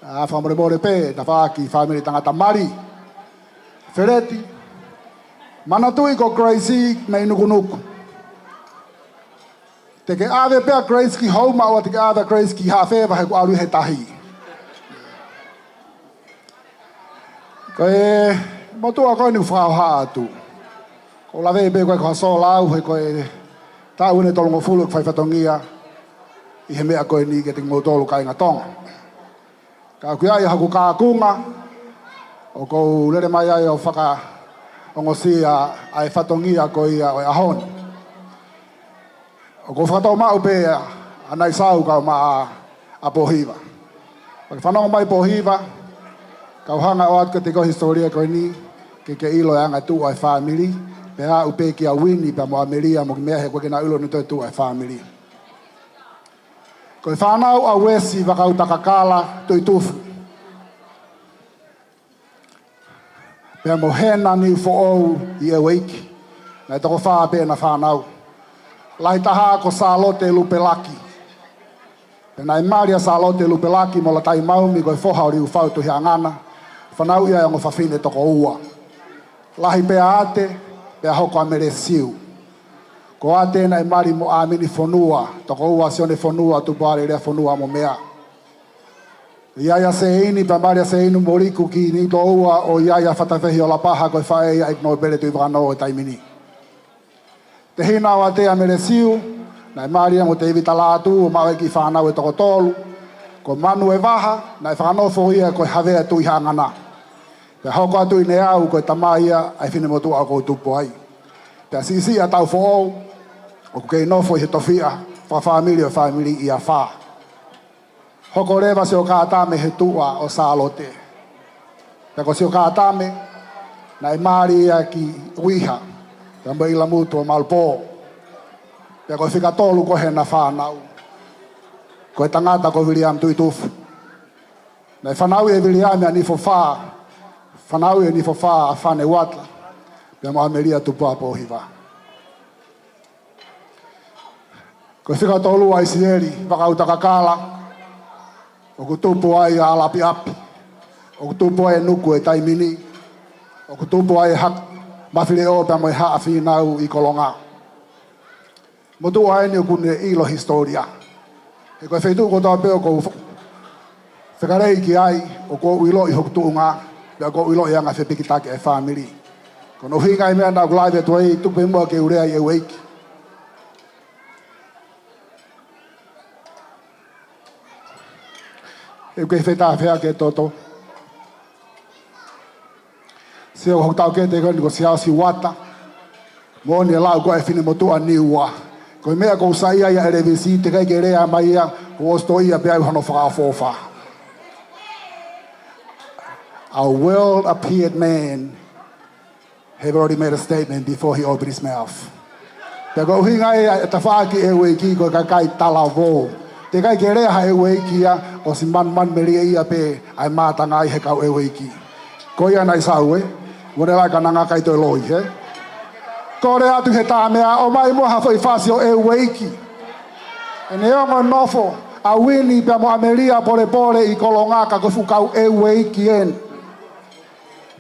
ʻA, fakamolemole pē, tafaʻaki fāmili tangata mali. Feleti, manatuʻi ko Grace mei Nukunuku. Te ke ʻave pē ʻa Grace ki Houma, ʻoua te ke ʻave ʻa Grace ki Haʻafeva he ʻoku ʻalu ia he tahi. Ko e motuʻa ko eni ʻoku fakahoha atu. ʻOku ou lave pē ko e ko ha sola au he ko e taʻu eni ʻe tolungofulu ʻeku fai fatongia ʻi he meʻa ko eni kiate kimoutolu kāinga Tonga. Ka ʻoku ʻi ai haku kākunga, ʻoku ou lele mai ai ʻo fakaongosia ʻa e fatongia ko ia ʻo e ʻaho ni. ʻOku ou fakatou maʻu pē ʻa, ʻa Naisau kae ʻumaʻā ʻa Pōhiva. Pea ke fanongo mai Pōhiva, kau hanga ʻo ʻoatu kiate koe e hisitōlia ko eni, ke ke ʻilo e anga e tuʻu ʻa e fāmili, pea aʻu pē kia Uini pea mo ʻAmelia mo Kimea he ʻoku ʻikai ke nau ʻilo ʻe nautolu e tuʻu ʻa e fāmili. Ko e fānau ʻa Uesi Vakautakakala Tuʻitufu pea mo Hena Niufoʻou ʻi ʻEueiki, naʻe toko fā pē ʻena fānau. Lahi taha ko Sālote Lupelaki. Pea naʻe mali ʻa Sālote Lupelaki mo Latai Maumi ko e foha ʻo Liufau Tuʻihaʻangana, fanauʻi ia ʻe he ongo fafine toko ua. Lahi pē ʻa Ate, pea hoko ʻa Melesiu. Ko Ate naʻe mali mo ʻAmini Fonua, toko ua Sione Fonua, tupu ʻa Lelea Fonua mo Mea. ʻI ai ʻa Seini, pea mali ʻa Seini mo Liku ki Niutōua, ʻo ʻi ai ʻa Fatafehi ʻo Lapaha ko e faʻē ia ʻEiki Nōpele Tuʻivakanō he taimi ni. Tehina ʻo Ate ʻa Melesiu, naʻe mali ia mo Tēvita Lātū, ʻo maʻu e kiʻi fānau ʻe toko tolu. Ko Manuevaha, naʻe fakanofo ia ko e Havea Tuʻihaʻangana. Pea hoko atu ʻi Neau ko e tamai ia ʻa e finemotuʻa ʻoku ou tupu ai. Pea siʻisiʻi ʻa Taufoʻou, ʻoku kei nofo ʻi he tofiʻa fakafāmili ʻo e fāmili ʻi Afā. Hoko leva Siokātame he tuʻa ʻo Sālote. Pea ko Siokātame, naʻe mali ia ki ʻUiha, pea mo ʻIlamutu ʻo Malupō. Pea ko e fika tolu ko ē ʻena fānau, ko e tangata ko Viliami Tuʻitufu. Naʻe fanauʻi ʻe Viliami ʻa Nifofā, fanauʻi ʻe Nifofā ʻa Fane Uata, pea mo ʻAmelia tupu ʻa Pōhiva. Ko e fika tolu ʻa ʻIsileli Vakautakakala, ʻoku tupu ai ʻa ʻAlapiʻapi, ʻoku tupu ai ʻa Nuku he taimi ni, ʻoku tupu ai ʻa Hak-, Mafileʻo pea mo e Haʻa Fīnau ʻi Kolonga. Motuʻa eni ʻoku ne ʻilo e hisitōlia. He ko e feituʻu kotoa pē ʻoku ou fo-, fekalei ki ai, ʻoku ou ʻiloʻi hoku tuʻunga, pea ʻoku ou ʻiloʻi e anga e fepikitaki ʻa e fāmili. Ko hono ʻuhinga ia e meʻa naʻa ku lave atu ai, tuku pē muʻa ke u lea ʻi ʻEueiki. He ʻoku kei fetāfeaki e toto. Sio, ko hoku taʻokete ko eni ko Siaosi Uata. Moʻoni e lau ko ē ʻa e finemotuʻa Niua. Ko e meʻa ʻoku ou saiʻia ai ʻi ʻElevisi, teʻeki ai ke lea mai ia, kuo ʻosi toʻo ia pē ʻe au hono fakaʻofoʻofa. A well-appeared man have already made a statement before he opened his mouth. Pea ko e ʻuhinga ia e tafaʻaki ʻEueiki ko e kakai talavou. Teʻeki ai ke lea ha ʻEueiki ia, ʻosi manumanu melie ia pē ʻa e mātanga ʻi he kau ʻEueiki. Ko ia Naisau ē, ʻoua naʻa laka nanga kai toe loi, he? Kole atu he tā meʻa, ʻomai muʻa ha foʻi fasi ʻo ʻEueiki. ʻE neongo e nofo ʻa Uini pea mo ʻAmelia Polepole ʻi Kolonga ka ko e fuʻu kau ʻEueiki eni.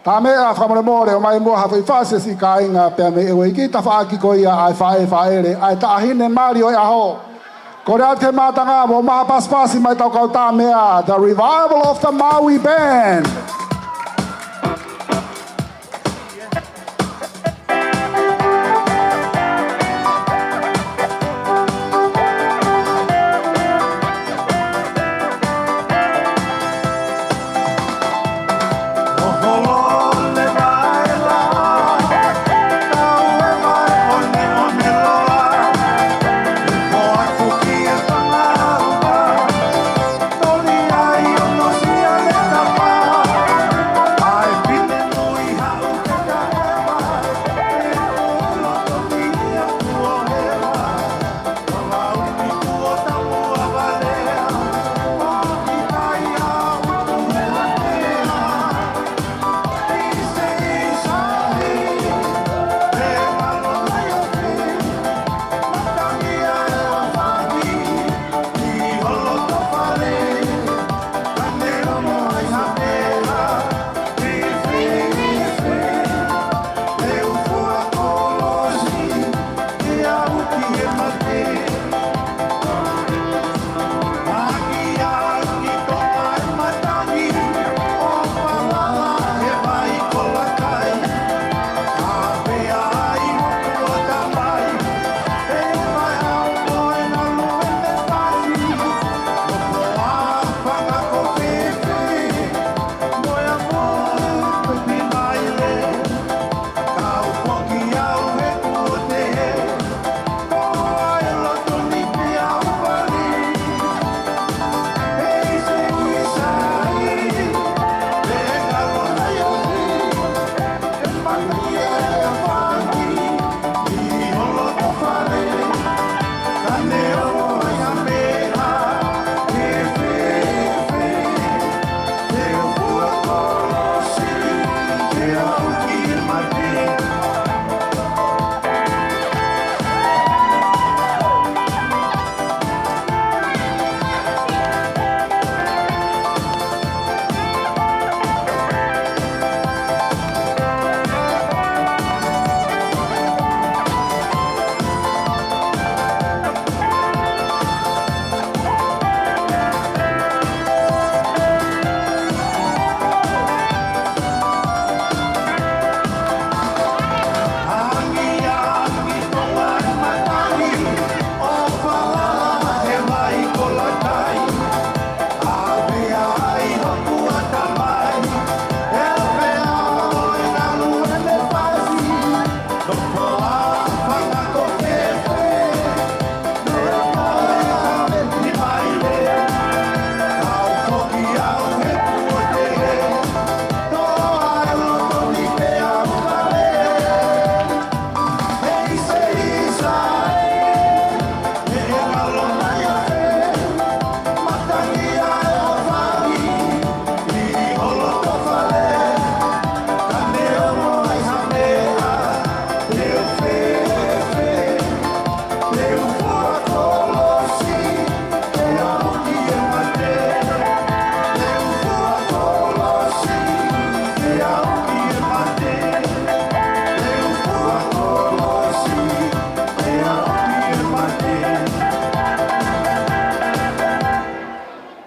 Tā meʻa fakamolemole, ʻomai muʻa ha foʻi fasi e siʻi kāinga pea mei ʻEueiki, tafaʻaki ko ia ʻa e faʻē fāʻele, ʻa e taʻahine mali ʻo e ʻaho. Kole atu ki he mātanga mo ʻomai ha pasipasi mei heʻetau kau tā meʻa, the Revival of the Maui Band.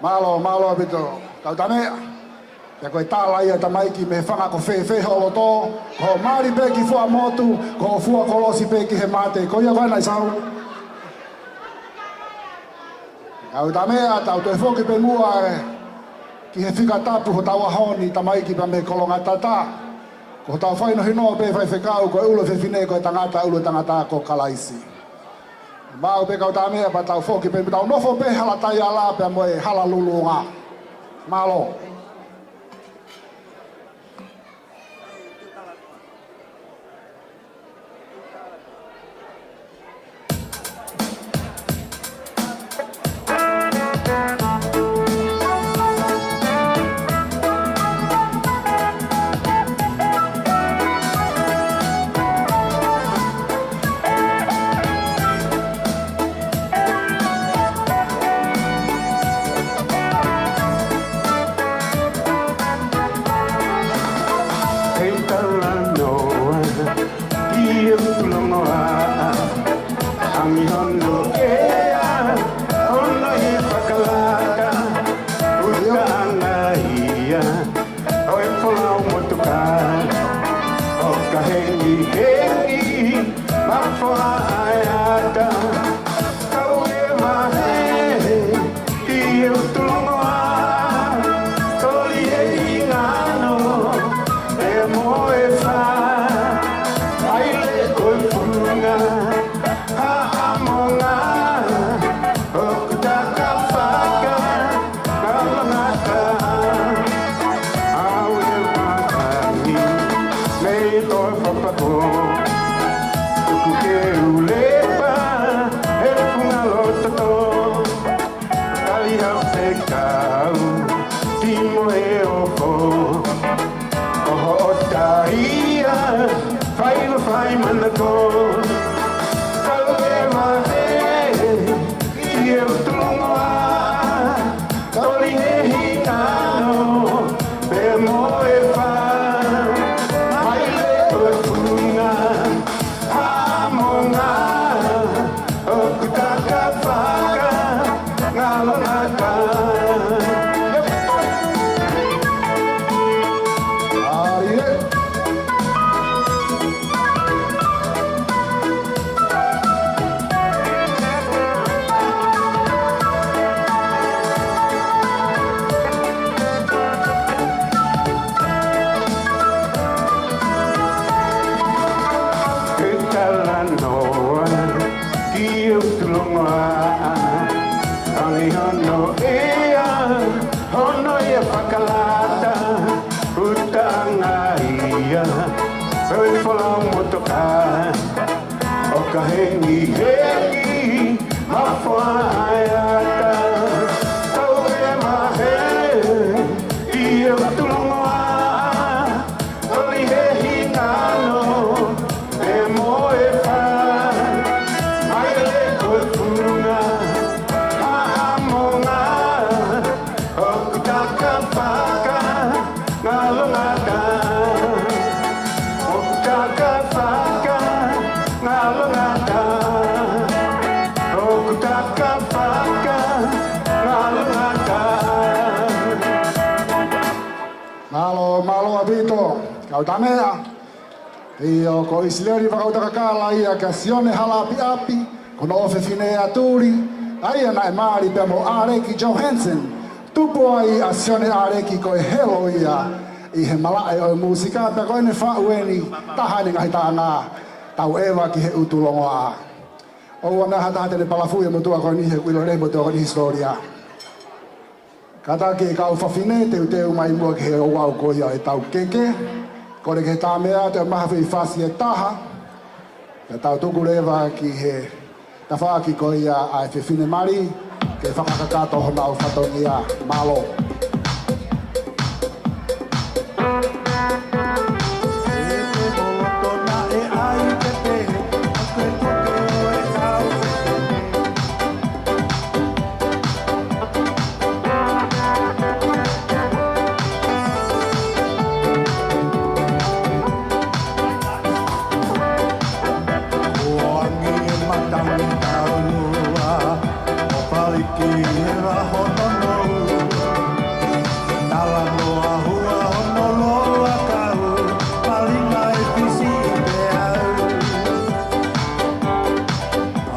Mālō, mālō ʻaupito, kau Tameʻa. Pea ko e tala ia ʻa e tamaiki mei he fanga ko e fēfē hoʻo loto, ko hoʻo mali pē ki Fuaʻamotu, ko hoʻo fua kolosi pē ki he mate. Ko ia ko ē Naʻisau. Kau Tameʻa, tau toe foki pē muʻa ē ki he fika tapu hotau ʻaho ni, tamaiki pea mei Kolongatata. Ko hotau fakahinohino pē faifekau, ko e ʻulu ʻo e fefine ko e tangata, ʻulu ʻo e tangata ko Kalaisi. Maʻu pē kau Tameʻa pea tau foki pē, tau nofo pē hala taiala pea mo e hala lulunga. Mālō. Hei talanoa ki he ʻutu longoaʻa, ʻangi hono kea, hono ʻi fakalaka, ʻuta anga ia ʻo e folau motuka, ʻo ka hengihengi, mafola ʻa e ata, kau e vahe, ki he ʻutu longoaʻa, toli e hingano, e mo e fa, ʻai le ko e funga, Haʻamonga, ʻoku takafaka, kalangata, au e matangi, mei Toʻofapaku, tuku ke u lepa, he funga loto tō, tali au fekau, ki mo e ofo. Ko hoʻo taia, fai mo fai manako. Kau e vahe, ki he ʻutu longoaʻa, toli e hingano, pea mo e fa, mai le ko e funga, Haʻamonga, ʻoku takafaka, ngalongata. ʻAi ē. Ka hengihengi mafoaʻata, tau e mahe ʻi ʻOtu Longoaʻa, ʻoli he hingano e moe fā, mai le koe funga, haʻamonga, ʻoku taka faka ngalongata. ʻOku taka faka ngalongata. ʻOku taka faka ngalongata. Mālō, mālō ʻaupito, kau Tamea. ʻIo, ko ʻIsileli Fakautaʻakala ia kia Sione Halaapiʻapi, ko hono ʻofefine ʻa Tuli, ʻa ia naʻe mali pea mo ʻAleki Johansen. Tupu ai ʻa Sione ʻAleki ko e helo ia ʻi he malaʻe ʻo e mūsika, pea ko ʻene faʻu eni taha ʻene ngaahi taʻanga, Tau ʻEva ki he ʻOtu Longoaʻa. ʻOua naʻa ha taha te ne palafui e motuʻa ko eni he ʻoku ʻilo lelei e motuʻa ko eni hisitōlia. Kātaki e kau fafine, teuteu mai muʻa ki he ouau ko ia ʻo e tau keke. Kole ki he Tamea, toe maha fei fasi ʻe taha. Pea tau tuku leva ki he tafaʻaki ko ia ʻa e fefine mali, ke fakakakato honau fatongia. Mālō.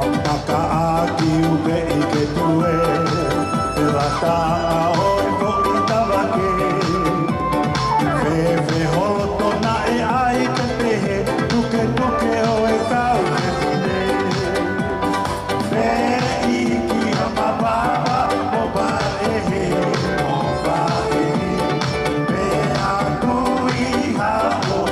ʻApakaʻaki uke ʻi ke tue, e lata ʻo e foʻi tavake. Fefe holo tona e ai ke pehe, tuke tuke ʻo e kau fefine. Pe iki a mapapa, mo pa e he, mo pa e he. Pe a kui ha o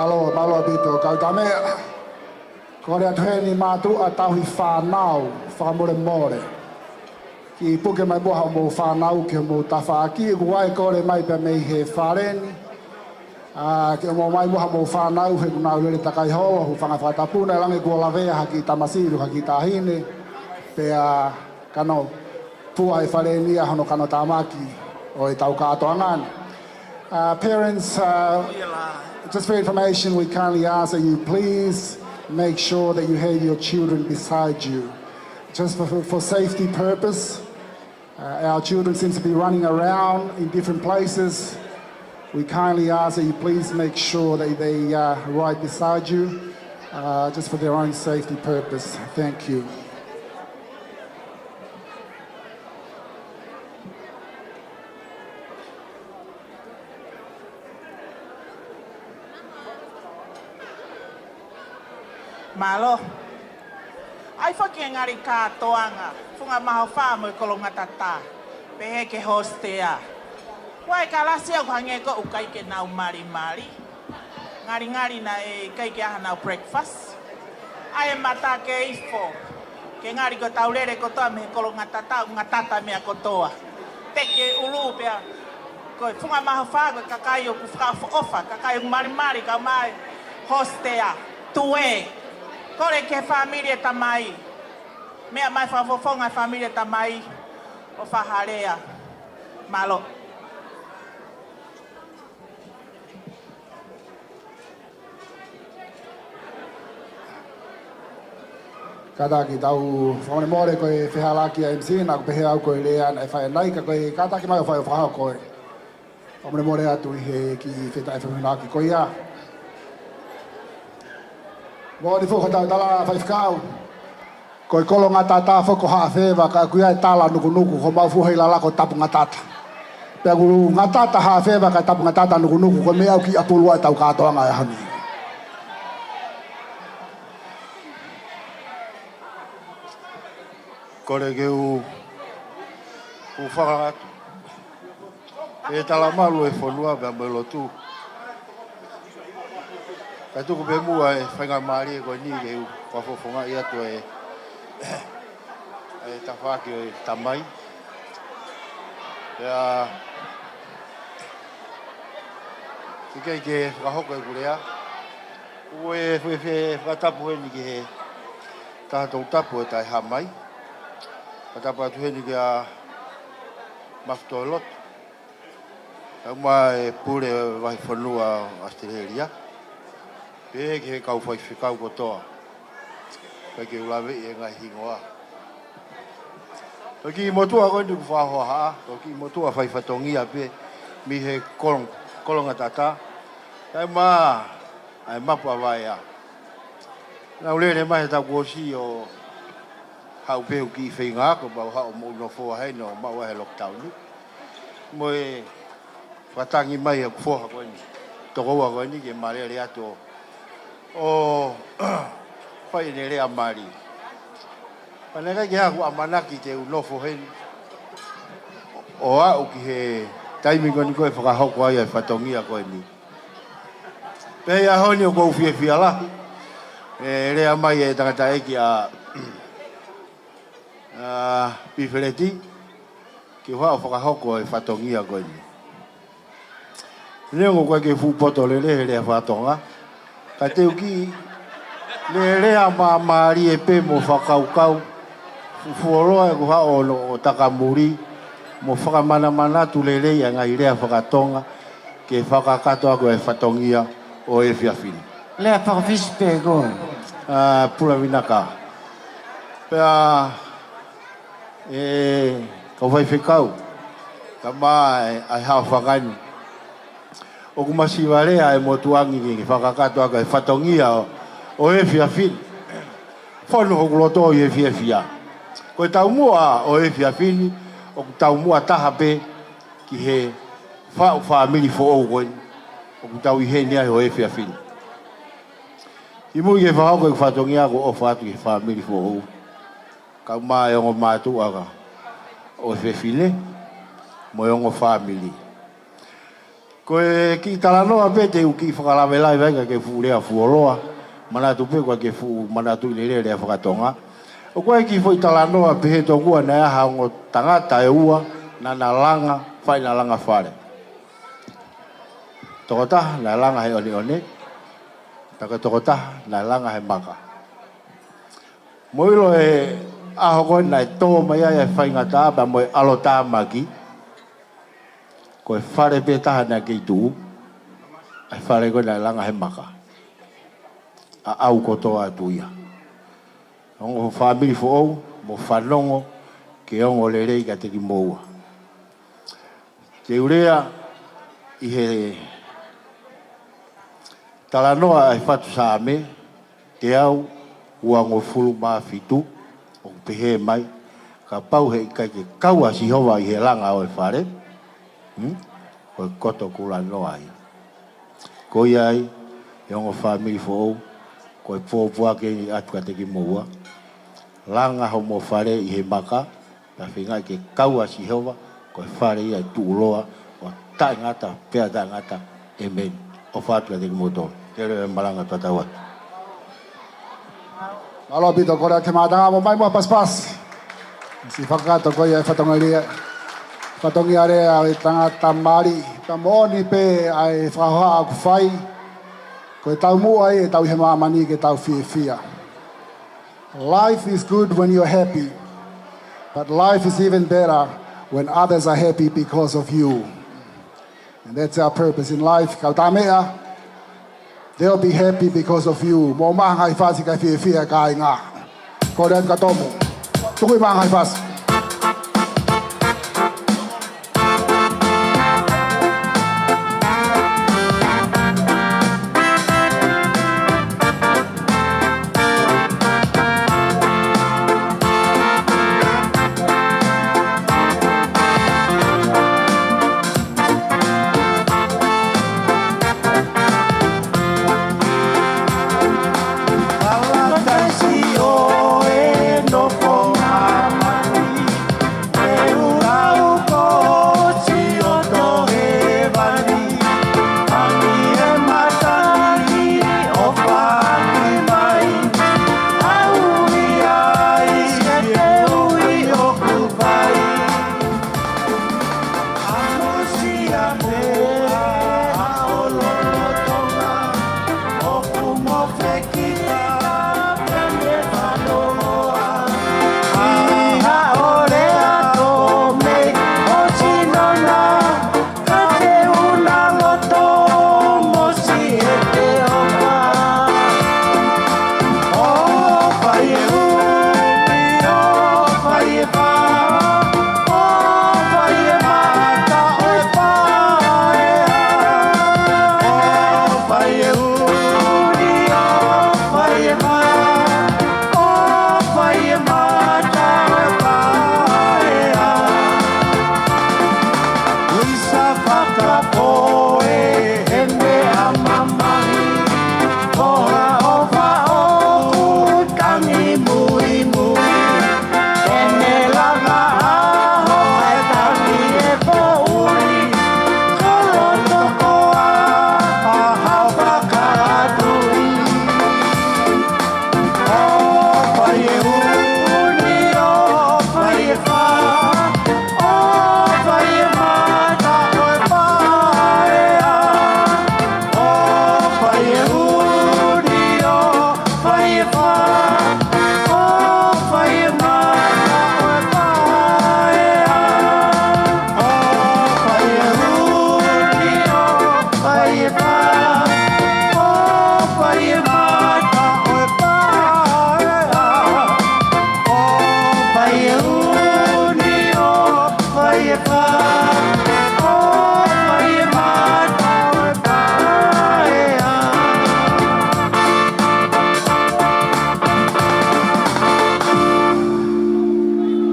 Mālō, mālō ʻaupito, kau Tamea. Kole atu heni mātuʻa tauhi fānau, fakamolemole. Kiʻi puke mai muʻa hoʻomou fānau ki homou tafaʻaki, ʻoku ʻi ai e kole mai pea mei he fale ni. ʻA, ke ʻomai muʻa hoʻomou fānau he ʻoku nau lele takai holo, hūfanga he fakatapu, naʻe ʻalu ange kuo lavea ha kiʻi tamasiʻi, ha kiʻi taʻahine. Pea, kano. Fua e fale ni ʻa hono kanotāmaki ʻo e tau kātoanga ni. Uh, parents, uh, just for your information, we kindly ask that you please make sure that you have your children beside you. Just for, for, for safety purpose, uh, our children seem to be running around in different places. We kindly ask that you please make sure that they are right beside you, uh, just for their own safety purpose. Thank you. Mālō. ʻAi foki e ngali kātoanga, Funga Mahofa mo e Kolongatata, pehē ki he hostea. Ko e kalasi ʻoku hangē ko ʻoku ʻikai ke nau malimali. Ngalingali naʻe ʻikai ke ʻi ai hanau breakfast. ʻAi e mata ke ifo, ke ngali ko ʻetau lele kotoa mei he Kolongatata, ʻoku ngatata meʻa kotoa. Teke ʻulu pea ko e Funga Mahofa, ko e kakai ʻoku fakaʻofoʻofa, kakai ʻoku malimali, kae ʻumaʻā e hostea, tuē. Kole ki he fāmili e tamai. Meʻa mai fakafofonga e fāmili e tamai ʻo fai ha lea. Mālō. Kātaki, tau fakamolemole ko e fehālaaki ʻa e M C, naʻá ku pehē au ko e lea naʻe fai ʻanenai, ka ko e kātaki mai ʻo fai ʻo fakahoko ē. Fakamolemole atu ʻi he kiʻi fetaʻefeʻunaki ko ia. Moʻoni foki ko ʻetau tala, Faifekau. Ko e Kolongatata foki ko Haʻafeva, ka ʻoku ʻi ai e tala nukunuku, ko homau fuʻu hei lala ko Tapungatata. Pea ʻoku ngatata Haʻafeva kae Tapungatata nukunuku, ko e meʻa ʻoku kiʻi ʻapulu ai ʻetau kātoanga he ʻaho ni. Kole ke u, u fakangata e talamalu e fonua pea mo e lotu. Kae tuku pē muʻa e faingamālie ko eni ke u fakafofongaʻi atu e, e tafaʻaki ʻo e tamai. Pea ʻikai ke fakahoko ʻeku lea, ʻoku ou fie, fie fakatapu heni ki he taha toʻu tapu ʻo e Taʻehāmai. Fakatapu atu heni kia Mafutoloto, kae ʻumaʻā e pule vahefonua ʻo ʻAositelēlia, pehē ki he kau faifekau kotoa. ʻIkai ke u laveʻi e ngaahi hingoa. Ko e kiʻi motuʻa ko eni ʻoku fakahohaʻa, ko e kiʻi motuʻa fai fatongia pē mei he kolong-, Kolongatata, kae ʻumaʻā ʻa e Mapu ʻa Vaea. Naʻá ku lele mai he taʻu kuo ʻosi ʻo haʻu pē ʻo kiʻi feinga ako, pea u haʻu ʻo moʻui nofo heni ʻo maʻu ai e lockdown ni. Mo e fakatangi mai ʻeku foha ko eni, tokoua ko eni, ke ma lele atu ʻo, ʻo fai ʻene lea mali. Pea naʻe ʻikai ke u ʻamanaki te u nofo heni ʻo aʻu ki he taimi ko eni ko ē ʻe fakahoko ai e fatongia ko eni. Pea ʻi he ʻaho ni ʻoku ou fiefia lahi, e lea mai e tangataʻeiki ʻa, ʻa Pifeleti, ke u haʻu ʻo fakahoko e fatongia ko eni. Neongo ʻoku ʻikai ke fuʻu poto lelei he lea faka-Tonga, ka te u kiʻi lelea māmālie pē mo fakakaukau, fuʻu fuoloa ʻeku haʻu ʻo, ʻo takamuli mo fakamanamanatu lelei ʻa e ngaahi lea faka-Tonga, ke fakakakato ʻaki e fatongia ʻo e efiafi ni. Lea fakafisi pē ko ē. ʻA, pula vinaka. Pea, e, kau faifekau, kae ʻumaʻā e, ʻa e haʻofanga ni, ʻoku masiva lea e motuʻa ni ke, ke fakakakato ʻaki e fatongia ʻo, ʻo e efiafi ni. Fonu hoku loto ʻi he fiefia. Ko e taumuʻa ʻo e efiafi ni, ʻoku taumuʻa taha pē ki he faʻu fāmili foʻou ko eni ʻoku tau ʻi heni ai ʻo e efiafi ni. ʻI muʻa ke fakahoko e fatongia, ʻoku ou ʻofa atu ki he fāmili foʻou, kae ʻumaʻā e ongo mātuʻa ʻo e fefine mo e ongo fāmili. Ko e kiʻi talanoa pē te u kiʻi fakalavelaveʻi, ʻikai ke fuʻu lea fuoloa, manatu pē ʻoku ʻikai ke fuʻu manatuʻi lelei e lea faka-Tonga. ʻOku ʻi ai e kiʻi foʻi talanoa pehē tokua naʻe ʻi ai ha ongo tangata ʻe ua naʻá na langa, fai ʻena langa fale. Tokotaha naʻe langa he ʻoneʻone, pea ko e tokotaha naʻe langa he maka. Mou ʻilo e ʻAho ko ē naʻe tō mai ai e faingataʻa pea mo e ʻalotāmaki, ko e fale pē taha naʻe kei tuʻu, ʻa e fale ko ē naʻe langa he maka. ʻAʻau kotoa atu ia. Ongo fāmili foʻou, mou fanongo ke ongo lelei kiate kimoua. Te u lea ʻi he talanoa ʻa e fatu Saame teau uangofulu mā fitu, ʻoku pehē mai, kapau heʻikai ke kau ʻa Sihova ʻi he langa ʻo e fale, hmm? Ko e koto kulanoa ia. Ko ia ai, ʻe ongo fāmili foʻou, ko e pōpoaki eni atu kiate kimoua. Langa homo fale ʻi he maka, pea feinga ke kau ʻa Sihova, ko e fale ia ʻe tuʻuloa, ʻo taʻengata, pea taʻengata. ʻĒmeni. ʻOfa atu kiate kimoutolu. Te u lea e malanga tatau atu. Mālō ʻaupito, kole atu ki he mātanga mo mai mo pasipasi. Siʻi fakakakato ko ia e fatongia lea, fatongia lea ʻo e tangata mali. Pea moʻoni pē ʻa e fakahohaʻa ʻoku fai. Ko e taumuʻa ia ʻetau ʻi he māmani ke tau fiefia. Life is good when you're happy, but life is even better when others are happy because of you. And that's our purpose in life. Kau Tameʻa, they'll be happy because of you. Mou maʻu ha ngaahi fasi kae fiefia e kāinga. Kole atu ka tomo. Tuku e maʻu ha ngaahi fasi.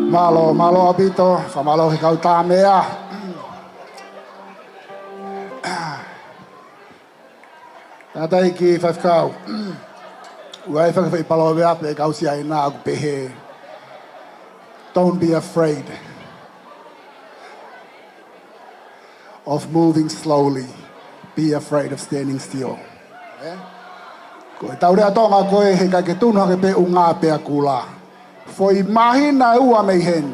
Mālō, mālō ʻaupito, fakamālō ki he kau Tameʻa. Tangataʻeiki faifekau. ʻOku ʻi ai e foʻi palōveape ʻa e kau Siaina ʻoku pehē, "Don't be afraid of moving slowly. Be afraid of standing still." ʻE? Ko ʻetau lea Tonga ko ē, heʻikai ke tunu hake pē ʻunga pea kula. Foʻi māhina ʻe ua mei heni,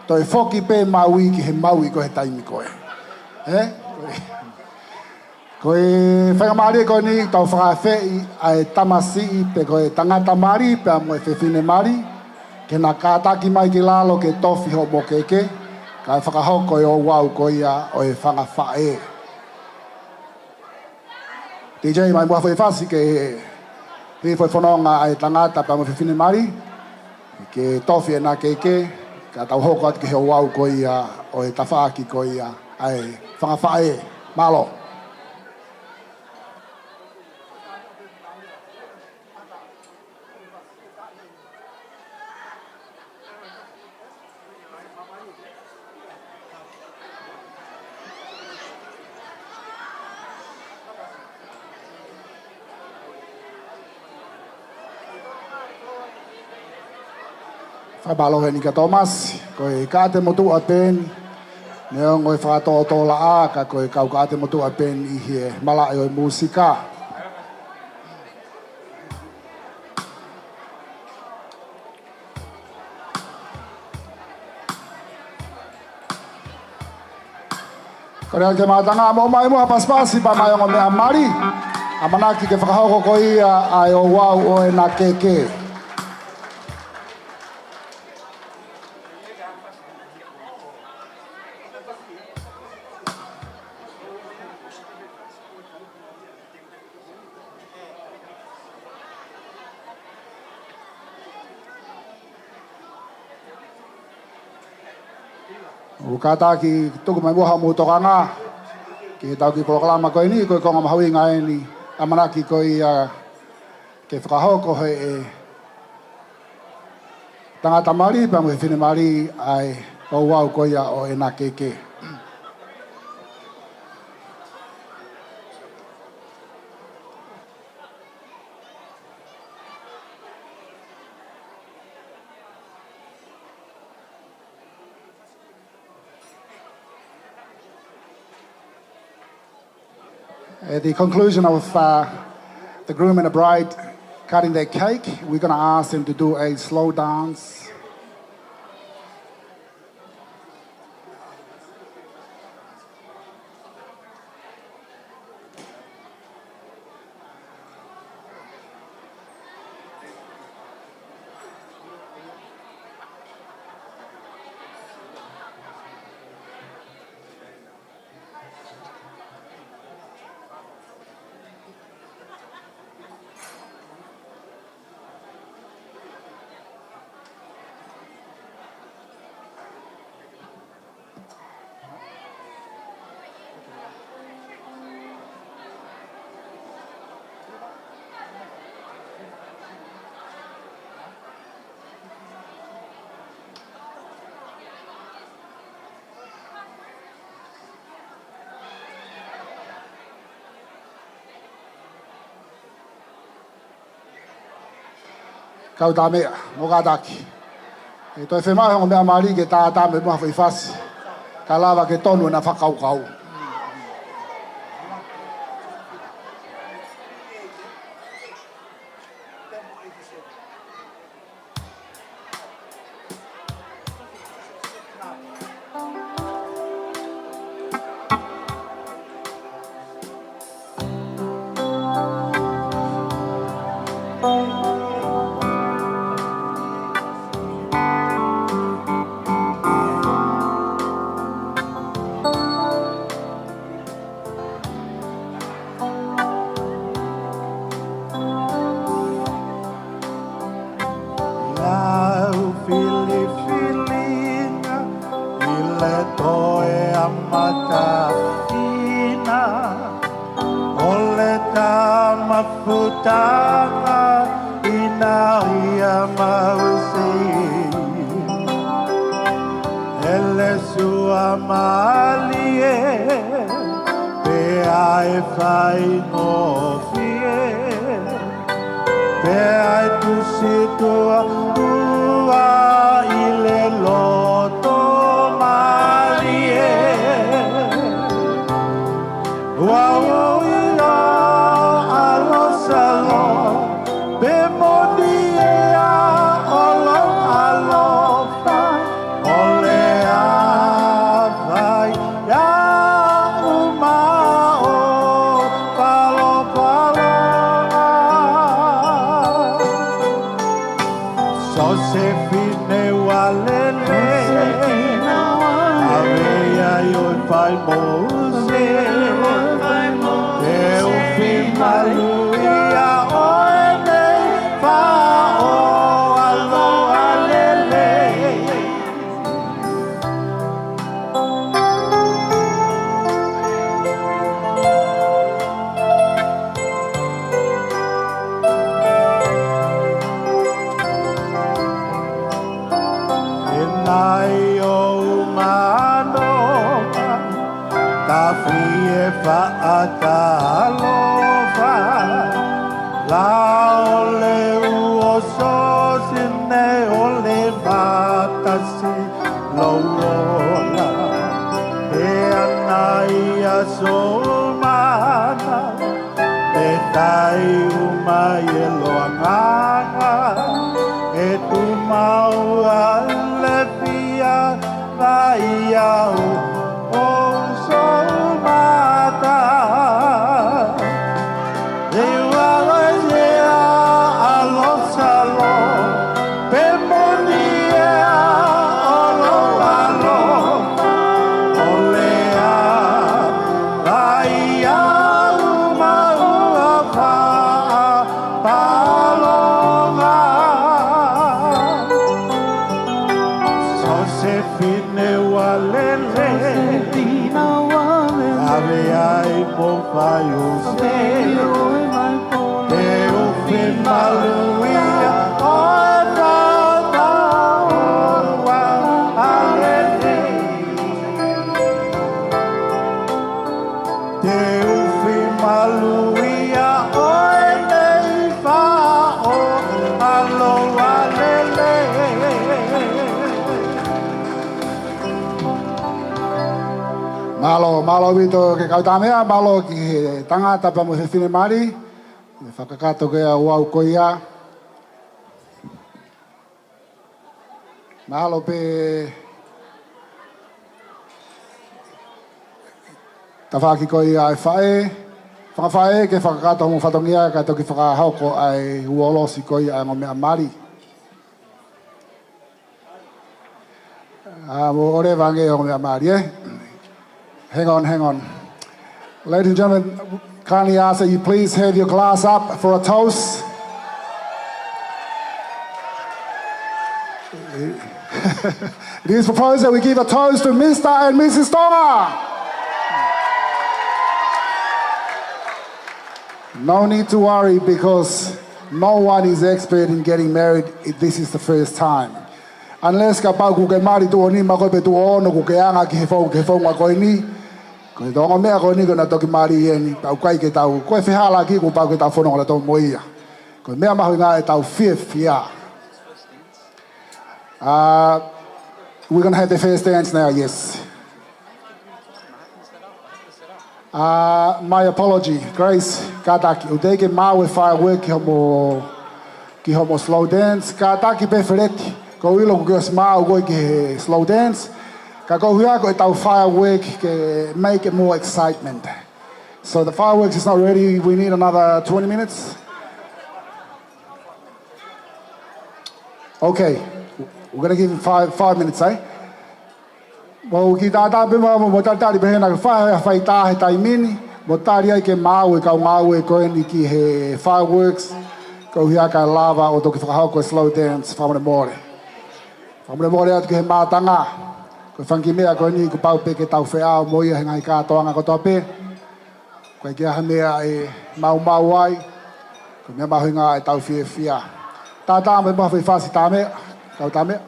toe foki pē maui ki he maui ko ē he taimi ko ē. ʻE? Ko e faingamālie ko eni tau fakaafeʻi ʻa e tamasiʻi pe ko e tangata mali pea mo e fefine mali. ke na kātaki mai ki lalo ke tofi hoʻomo keke, kae fakahoko e ouau ko ia ʻo e fanga faʻē. DJ, mai muʻa foʻi fasi ke hifo e fononga ʻa e tangata pea mo e fefine mali, ke tofi ʻena keke, ka tau hoko atu ki he ouau ko ia ʻo e tafaʻaki ko ia ʻa e fanga faʻē. Mālō. Fakamālō eni kia Tōmasi, ko e kaate motuʻa pē eni, neongo e fakatōtōlaʻā, ka ko e kau kaate motuʻa pē eni ʻi he malaʻe ʻo e mūsika. Ko e lea ke mātanga mo mai muʻa pasipasi pea mo e ongo meʻa mali. ʻAmanaki ke fakahoko ko ia ʻa e ouau ʻo ʻena keke. ʻOku kātaki tuku mai muʻa hoʻomou tokanga ki he tau kiʻi polokalama ko eni, ko e konga mahuʻinga eni, ʻamanaki ko ia ke fakahoko ʻe he tangata mali pea mo e fefine mali ʻa e ouau ko ia ʻo ʻena keke. At the conclusion of, uh, the groom and the bride cutting their cake, we're gonna ask them to do a slow dance. Kau tā meʻa, mo kātaki. ʻE toe fiemaʻu e ongo meʻa mali ke tātā mai muʻa foʻi fasi. Ka lava ke tonu ʻena fakakaukau. Lau filifilinga ʻi le toe ʻa matafina ʻo le tama futaga ʻi na ia mau sei. ʻE le sua malie, pea ʻe faingofie, pea ʻe tusi tua ua ʻi le loto malie. Ua ui ʻa ʻAlosalo, pe moni ʻa ʻolou ʻalofa, ʻo le ʻa fai ʻa ʻuma ʻo palopalonga. Sōsefine Ualele, ʻave ai ʻo fai mo ʻEne, te u fiemaluʻi ʻa ʻEne faʻo ʻaloʻofa lelei. ʻEne ʻi ʻo umano, ta fie faʻatalofa, la ole uo Sōsefine ole matasi louola. ʻE ana ia sōmana, ʻe tai uma ʻi he loanganga, ʻe tumau ʻa e lefia, ʻa ia ʻo sōmata. ʻE ua ʻo e ʻa Losalo, pe moni ʻe ʻa ʻo Losalo, ʻo lea, ʻa ia uma ua faʻa palonga. Sōsefine Ualele, ʻave ai mo fai ʻo se, te u fiemaluʻi ʻa ʻEne faʻo ʻaloʻofa lelei. Te u fiemaluʻi ʻa ʻEne faʻo ʻaloʻofa lelei. Mālō, mālō ʻaupito ki he kau tāmeʻa, mālō ki he tangata pea mo e fefine mali, ʻi he fakakakato ko ia ʻo e ouau ko ia. Mahalo pē tafaʻaki ko ia ʻa e faʻē, fanga faʻē ke fakakakato homou fatongia kae toki fakahoko ʻa e uolosi ko ia ʻa e ongo meʻa mali. Ah, mo ʻoleva ange ongo meʻa mali, eh? Hang on, hang on. Ladies and gentlemen, kindly ask that you please have your glass up for a toast. It is proposed that we give a toast to Mister and Missus Tonga. No need to worry because no one is expert in getting married if this is the first time. Unless kapau kuo ke mali tuʻo nima ko ē pe tuʻo ono kuo ke anga ki he fou-, ki he founga ko eni. Ko e ongo meʻa ko eni ko ʻena toki mali eni, pea ʻoku ʻikai ke tau, ko e fehālaaki kuo pau ke tau fononga tautolu mo ia. Ko e meʻa mahuʻinga ʻetau fiefia. Uh, we're gonna have the first dance now, yes. Uh, my apology, Grace, kātaki, ʻoku teʻeki ke maʻu e firework ki homo, ki homo slow dance. Kātaki pē Feleti, ʻoku ou ʻilo kuo ke ʻosi maʻu koe ki he slow dance. Ka ʻoku ou ʻuhinga ko ʻetau firework ke make it more excitement. So the fireworks is not ready, we need another twenty minutes. Okay, we're gonna give him five, five minutes, eh? Mou kiʻi tātā pē mo, mo talitali pē hena ke fai, fai tā he taimi ni, mo tali ai ke maʻu e kau ngāue ko eni ki he fireworks, koeʻuhi kae lava ʻo toki fakahoko e slow dance, fakamolemole. Fakamolemole atu ki he mātanga, ko e fanga kiʻi meʻa ko eni kuo pau pē ke tau feʻao mo ia he ngaahi kātoanga kotoa pē. ʻOku ʻikai ke ʻi ai ha meʻa ʻe maumau ai, ko e meʻa mahuʻinga ʻetau fiefia. Tātā mo e mafi fasi tāmeʻa, kau tāmeʻa.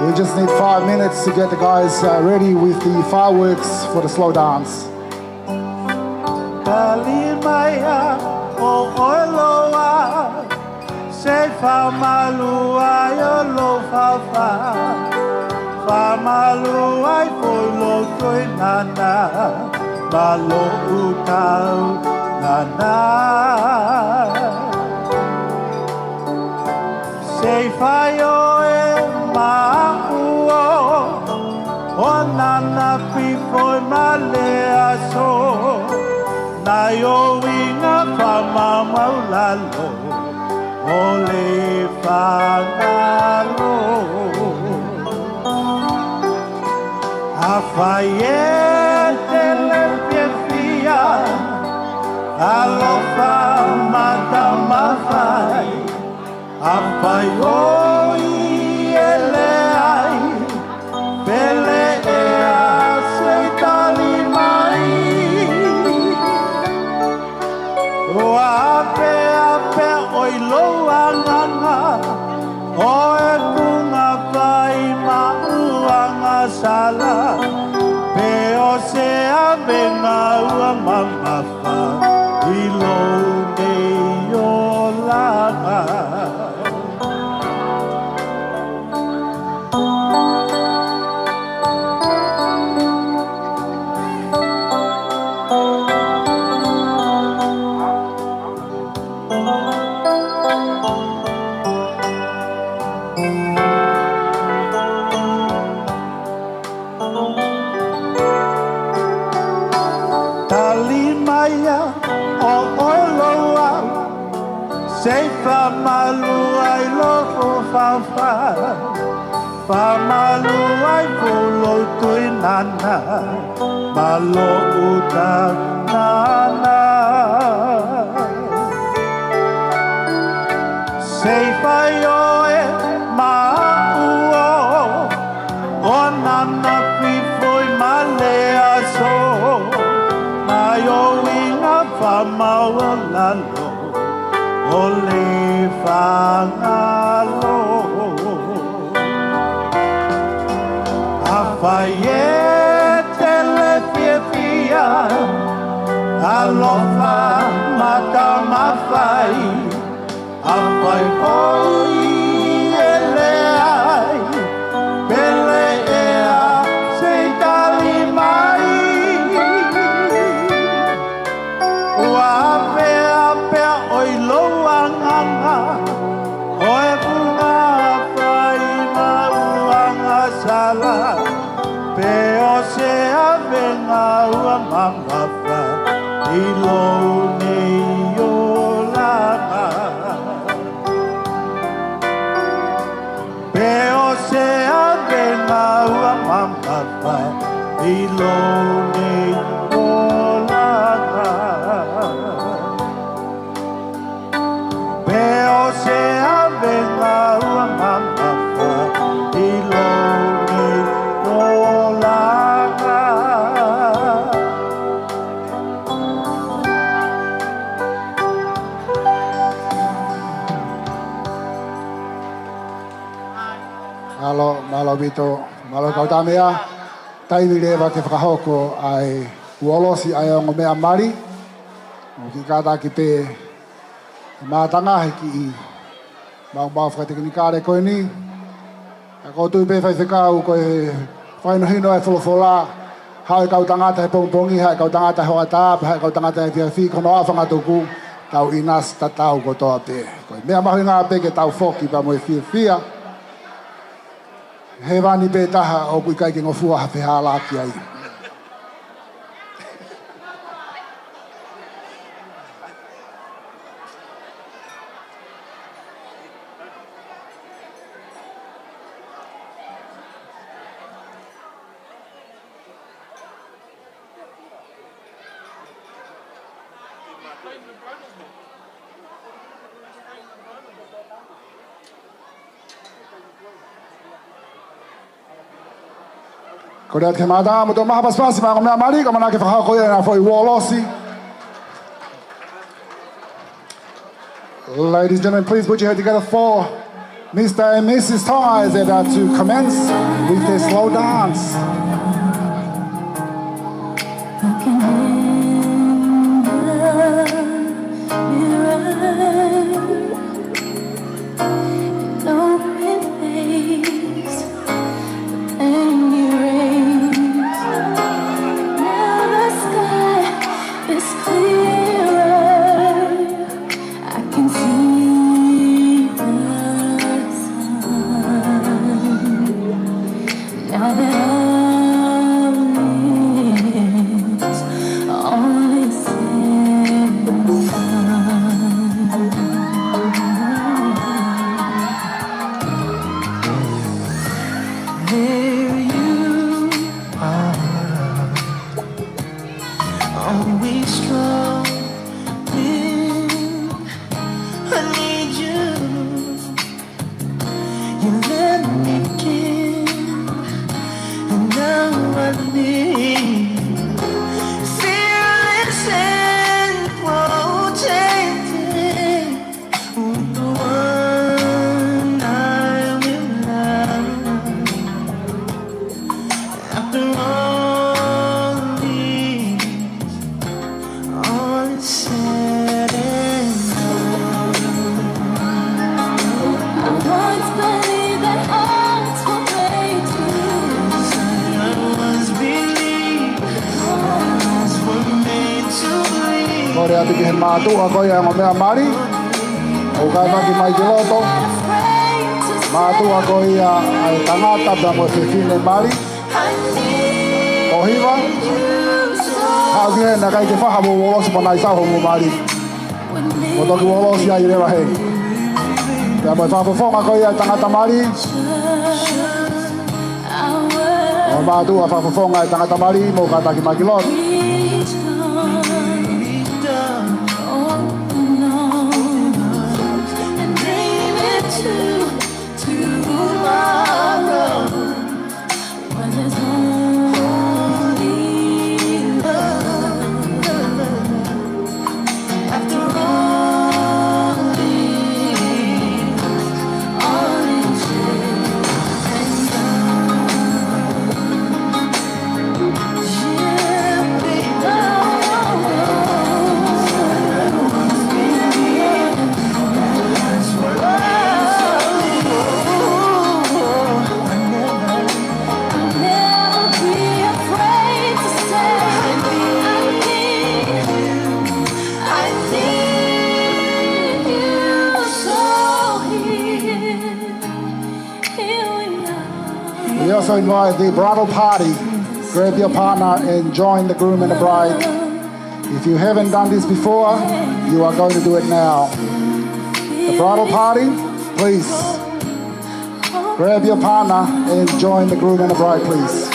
We just need five minutes to get the guys, uh, ready with the fireworks for the slow dance. Tali mai ā ʻo ʻoe loa, se fakamālō ai ʻo lou fafā. Fakamālō ai foʻi loto ʻi nana, mālō ʻoku tau nana. Fai ʻo e maʻu ʻo, ʻo nana pifoi ma le aso, naʻe ʻuhinga fakamaʻulalo ʻo le fāngalo. Afai ʻe tele fiefia, ʻalofa matamafai, afai ʻoku ʻi ai, pele ʻea, sei tali mai. ʻOua pea pea ʻo ʻilo ʻa e nganga ʻo e funga fai maʻu angasala, pe ʻo se ave ngaua mamafa ʻi loʻu nei olanga. Tali mai ia ʻo ʻoe loua, sei fakamalu ai loʻu fafā, fakamalu ai fuʻu lotu ʻi nana, ma loʻu tanana. Sei fai ʻo e maʻu ʻo, ʻo nana pifoi ma le aso, naʻe ʻuhinga fakamaʻulalo ʻo le fāngalo. Afai ʻe tele fiefia, ʻalofa matamafai, afai ʻoku ʻi ai, pele ʻea, sei tali mai. ʻOua pea pea ʻo ʻilo ʻa e nganga ʻo e funga fai maʻu angasala, pe ʻo se ave ngaua mamafa ʻi loʻu nei olanga. Pe ʻo se ave ngaua mamafa ʻi loʻu nei olanga. Pe ʻo se ave ngaua mamafa ʻi loʻu nei olanga. Mālō, mālō ʻaupito, mālō kau Tāmea. Taimi leva ke fakahoko ʻa e uolosi ʻa e ongo meʻa mali. ʻOku kiʻi kātaki pē mātanga he kiʻi maumau fakatekinikale ko eni. Ka ʻoku ou tui pē Faifekau ko e fakahinohino e folofola, haʻu e kau tangata he pongipongi, haʻu e kau tangata he hoʻatā, pea haʻu e kau tangata he efiafi, ko hono ʻalu fakatuku, tau ʻinasi tatau kotoa pē. Ko e meʻa mahuʻinga pē ke tau foki pea mo e fiefia. Hēvani pē taha ʻoku ʻikai ke ngofua ha fehālaaki ai. Kole atu ke mātanga mo tō maha pasipasi ma ongo meʻa mali, ka manako ke fakahoko ia ʻa e foʻi uolosi. Ladies and gentlemen, please put your hand together for Mister and Missus Tonga as they're about to commence with their slow dance. I can hear the mirror. An open face, the pain erased. Now the sky is clearer. I can see the sun. I once believed that hearts were made to Kole atu ki he mātuʻa ko ia ʻa e ongo meʻa mali. ʻOku ʻikai ke mali ki loto. Mātuʻa ko ia ʻa e tangata pea mo e fefine mali. Ko Hiva. Haʻu ki heni, ʻikai ke faha mo volosi mo nai sau mo mali. Mo toki volosi ai leva heni. Pea mo e fakafofonga ko ia ʻa e tangata mali. ʻO mātuʻa fakafofonga ʻa e tangata mali, mou kātaki mai ki loto. We also invite the bridal party. Grab your partner and join the groom and the bride. If you haven't done this before, you are going to do it now. The bridal party, please. Grab your partner and join the groom and the bride, please.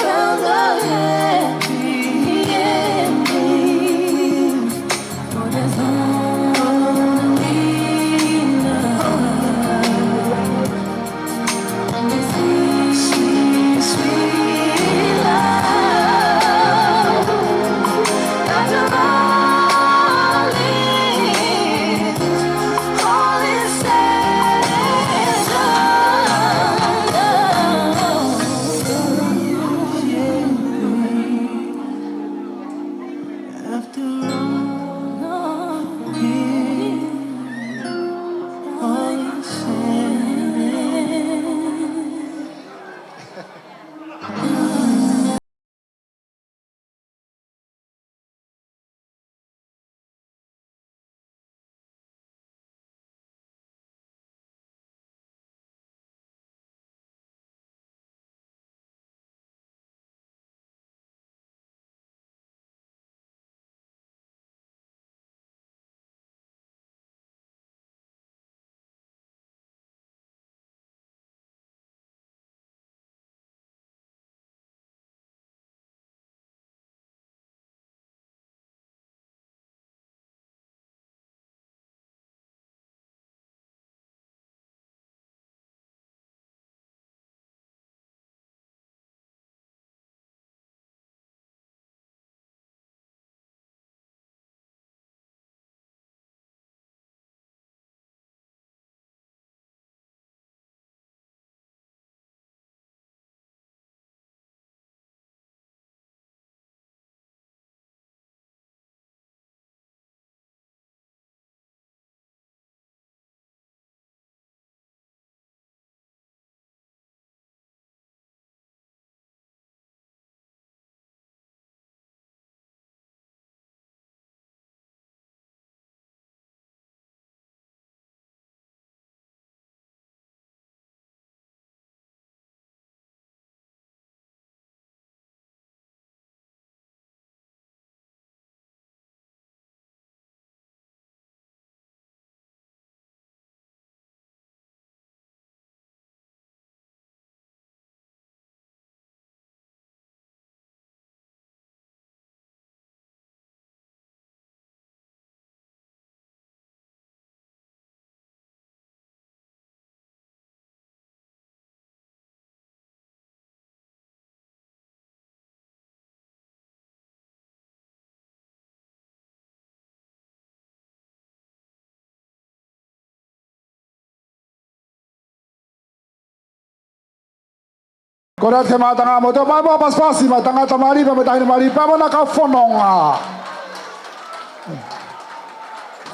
Kole atu ki he mātanga mo e tau mai mo pasipasi, mātanga tangata mali, pea mo e taʻahine mali, pea mo e kau fononga.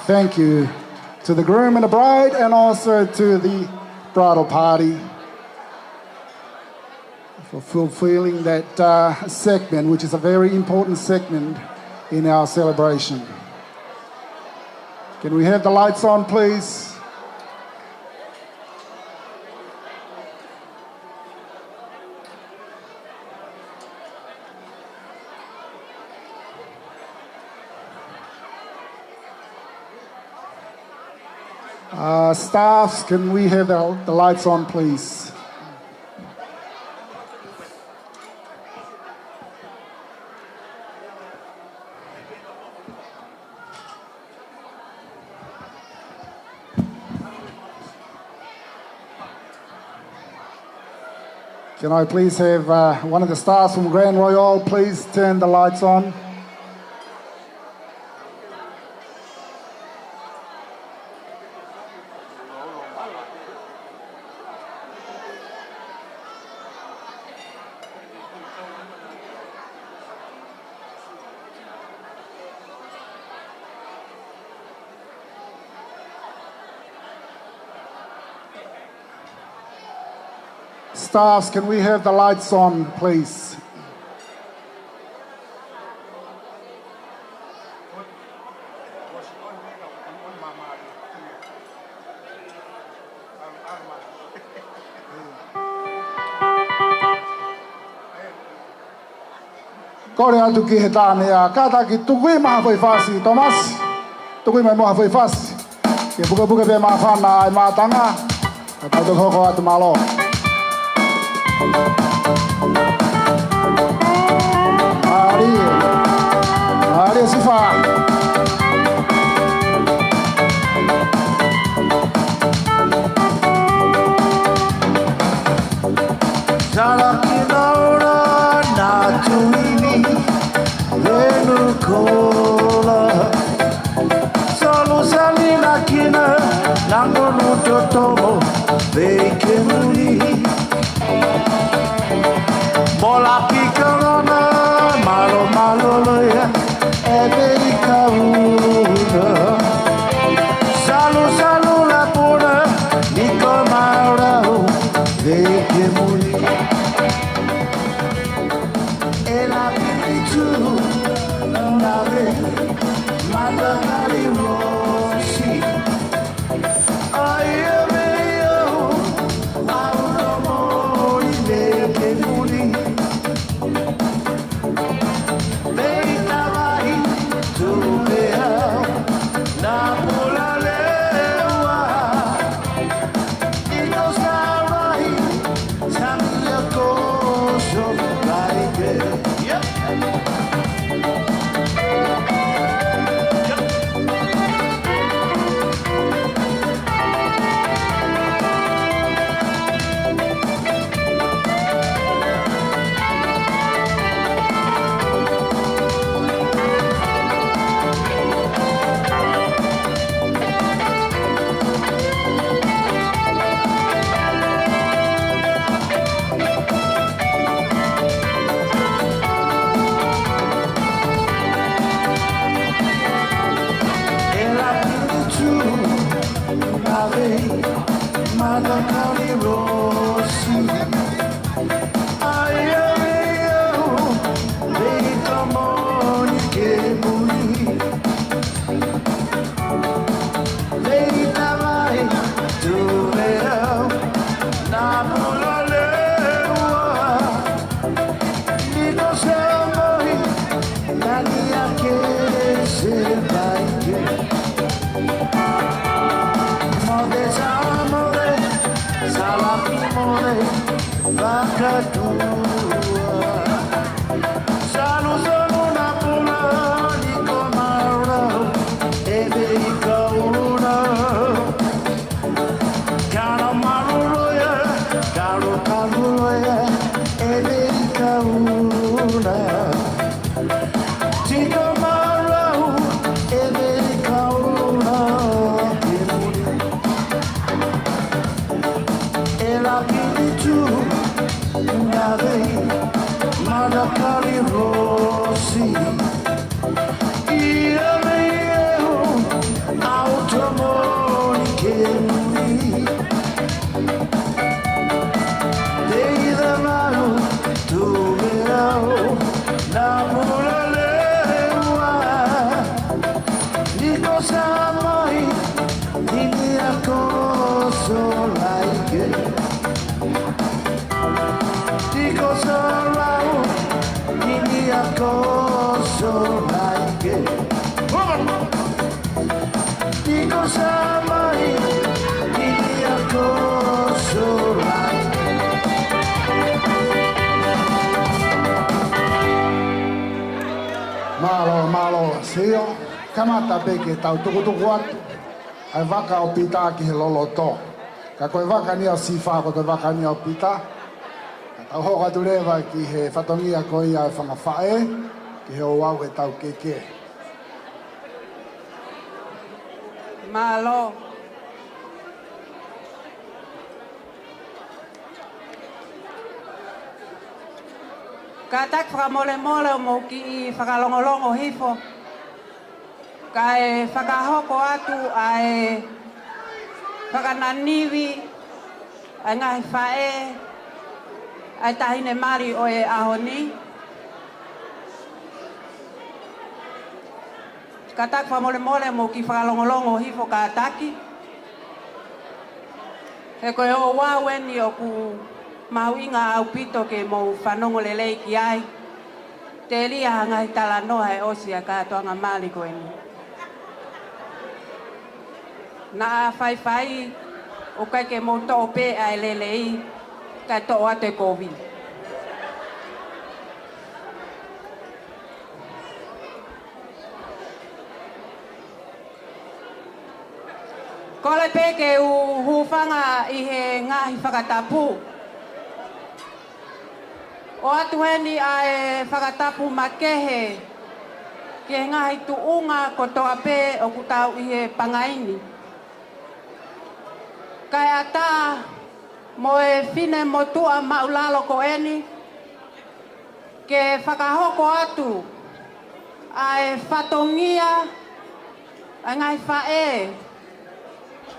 Thank you to the groom and the bride, and also to the bridal party for fulfilling that, uh, segment, which is a very important segment in our celebration. Can we have the lights on, please? Uh, staffs, can we have the, the lights on, please? Can I please have, uh, one of the staffs from Grand Royal please turn the lights on? Staffs, can we have the lights on, please? Kole atu ki he tāne ʻa kātaki, tuku mai ha foʻi fasi, Thomas. Tuku mai mo ha foʻi fasi. Ke pukepuke pē māfana ʻa e mātanga. Ka tau toki hoko atu, mālō. Mālie. Mālie Sifa. Salakinaura na tuini venu kola. Solu salinakina na ngonu totomo vei ke muli. Mola ki kalona malo malo loia e vei kauna. Salu salu lapuna ni ko maurau vei ke muli. E la pipitu na ve matakali rosi. Ai e vei au au no mori vei ke muli. Vei tavai tu vea na pula lewa. Ito savai. Samia koso vai ke. Yep. Yep. E la pitu na ve matakali rosi. Ai ai au vei ka moni ke muli. Vei tavai tu vea na pula lewa. Ni no se mai nani a ke se vai ke. Mode sa mode salaki mode vakatua. Salu salu na pula ni ko maurau e vei kauna. Kalo malu loia, kalo kalu loia e vei kauna. Tiko maurau e vei kauna. E la pipitu na ve Somebody, give me a call, so like it. Because I love, give me a call, so like it. Because somebody, give me a call, so like it. Mālō, mālō, sio. Kamata pē ke tau tukutuku atu ʻa e vaka ʻo Pita ki he loloto. Ka ko e vaka ni ʻo Sifa, ko e vaka ni ʻo Pita. Ka tau hoko atu leva ki he fatongia ko ia ʻa e fanga faʻē, ki he ouau ʻe tau keke. Mālō. Kātaki fakamolemole ʻo mou kiʻi fakalongolongo hifo. Kae fakahoko atu ʻa e fakananivi ʻa e ngaahi faʻē ʻa e taʻahine mali ʻo e ʻaho ni. Kātaki fakamolemole mou kiʻi fakalongolongo hifo kātaki. He ko e ouau eni ʻoku mahuʻinga ʻaupito ke mou fanongo lelei ki ai. Telia ha ngaahi talanoa he ʻosi ʻa e kātoanga mali ko eni. Naʻa faifai ʻoku ʻikai ke mou toʻo pē ʻa e lelei, kae toʻo atu e kovi. Kole pē ke u hūfanga ʻi he ngaahi fakatapu. ʻOatu heni ʻa e fakatapu makehe ki he ngaahi tuʻunga kotoa pē ʻoku tau ʻi he pangai ni. Kae ʻatā mo e finemotuʻa māʻulalo ko eni, ke fakahoko atu ʻa e fatongia ʻa e ngaahi faʻē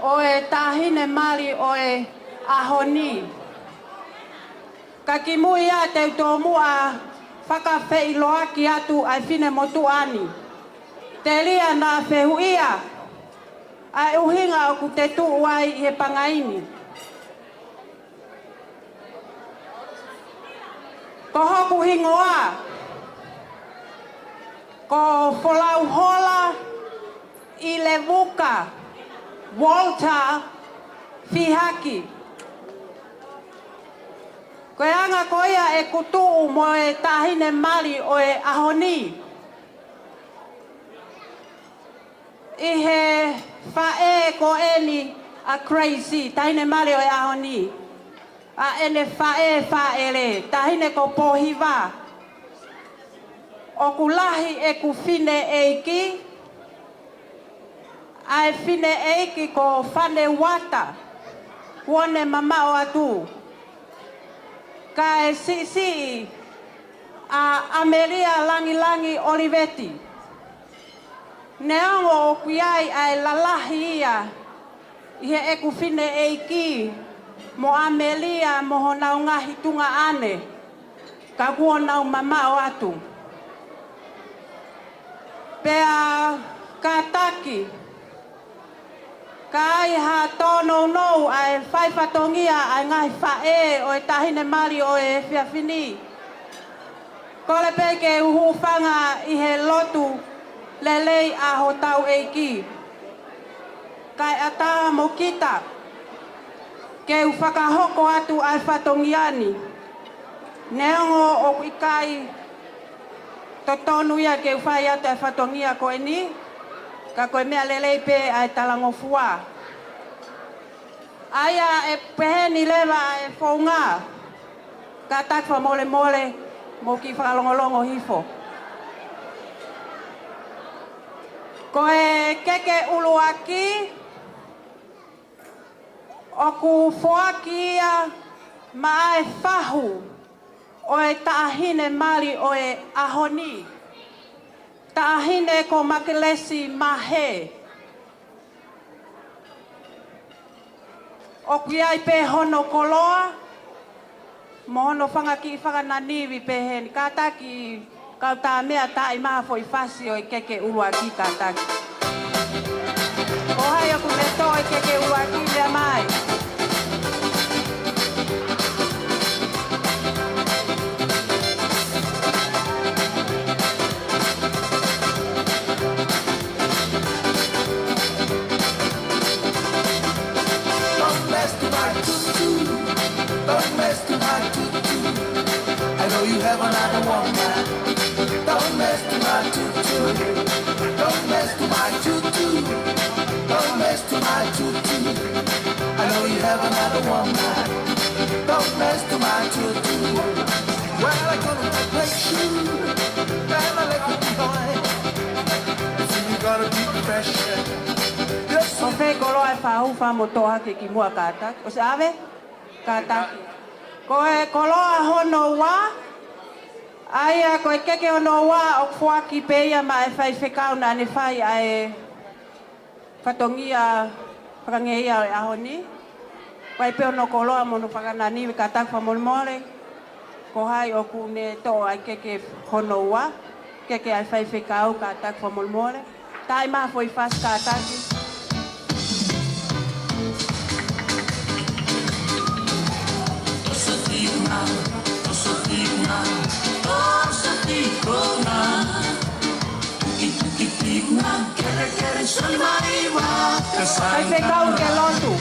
ʻo e taʻahine mali ʻo e ʻaho ni. Ka kimui ia te u tomuʻa fakafeʻiloaki atu ʻa e finemotuʻa ni. Telia naʻa fehuʻia ʻa e ʻuhinga ʻoku te tuʻu ai ʻi he pangai ni. Ko hoku hingoa ko Folauhola ʻIlevuka Walter Fihaki. Ko e anga ko ia ʻeku tuʻu mo e taʻahine mali ʻo e ʻaho ni. ʻI he faʻē ko eni ʻa Crazy, taʻahine mali ʻo e ʻaho ni. ʻA ʻene faʻē fāʻele, taʻahine ko Pōhiva. ʻOku lahi ʻeku fineʻeiki, ʻa e fineʻeiki ko Faneuata, kuo ne mamaʻo atu. Kae siʻisiʻi ʻa ʻAmelia Langilangi ʻOliveti. Neongo ʻoku ʻi ai ʻa e lalahi ia ʻi heʻeku fineʻeiki mo ʻAmelia mo honau ngaahi tuongaʻane, ka kuo nau mamaʻo atu. Pea kātaki, ka ai ha tōnounou ʻa e fai fatongia ʻa e ngaahi faʻē ʻo e taʻahine mali ʻo e efiafi ni, kole pē ke u hūfanga ʻi he lotu lelei ʻa hotau ʻEiki. Kae ʻatā mo kita ke u fakahoko atu ʻa e fatongia ni. Neongo ʻoku ʻikai totonu ia ke u fai atu ʻa e fatongia ko eni, ka ko e meʻa lelei pē ʻa e talangofua. ʻA ia ʻe pehē ni leva ʻa e founga, kātaki fakamolemole mou kiʻi fakalongolongo hifo. Ko e keke ʻuluaki, ʻoku foaki ia maʻa e fahu ʻo e taʻahine mali ʻo e ʻaho ni, taʻahine ko Makelesi Mahe. ʻOku ʻi ai pē hono koloa mo hono fanga kiʻi fakananivi pehē ni. Kātaki kau tā meʻa, tā ʻi maha foʻi fasi ʻo e keke ʻuluaki, kātaki. Don't mess to my tutu. Don't mess to my tutu. I know you have another woman. Don't mess to my tutu. Well, I gonna break shoe. Well, I like the boy. So you gotta be fresh. Yes. Ko fē koloa ʻe fāufa mo toʻo hake kimuʻa kātaki? ʻOsi ʻave? Kātaki. Ko e koloa hono ua, ʻa ia ko e keke hono ua ʻoku foaki pē ia maʻa e faifekau naʻa ne fai ʻa e fatongia fakangeia ʻo e ʻaho ni. Fai pē hono koloa mo hono fakananimi, kātaki fakamolemole. Ko hai ʻoku ne toʻo ʻa e keke hono ua, keke ʻa e faifekau, kātaki fakamolemole. Taaʻi mai ha foʻi fasi, kātaki. Faifekau ke lotu.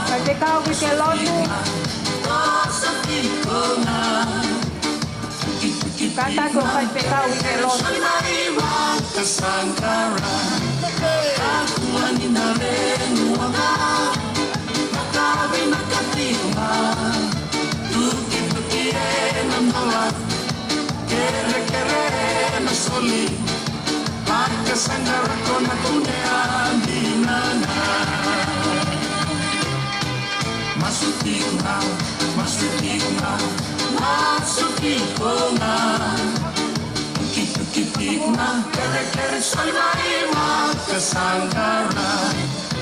Faifekau ke lotu. Kātaki ʻo faifekau ke lotu. Masutikuna, masutikuna, masutikuna. Tuki, tuki, tikuna, kere, kere, solimai, waka sangara.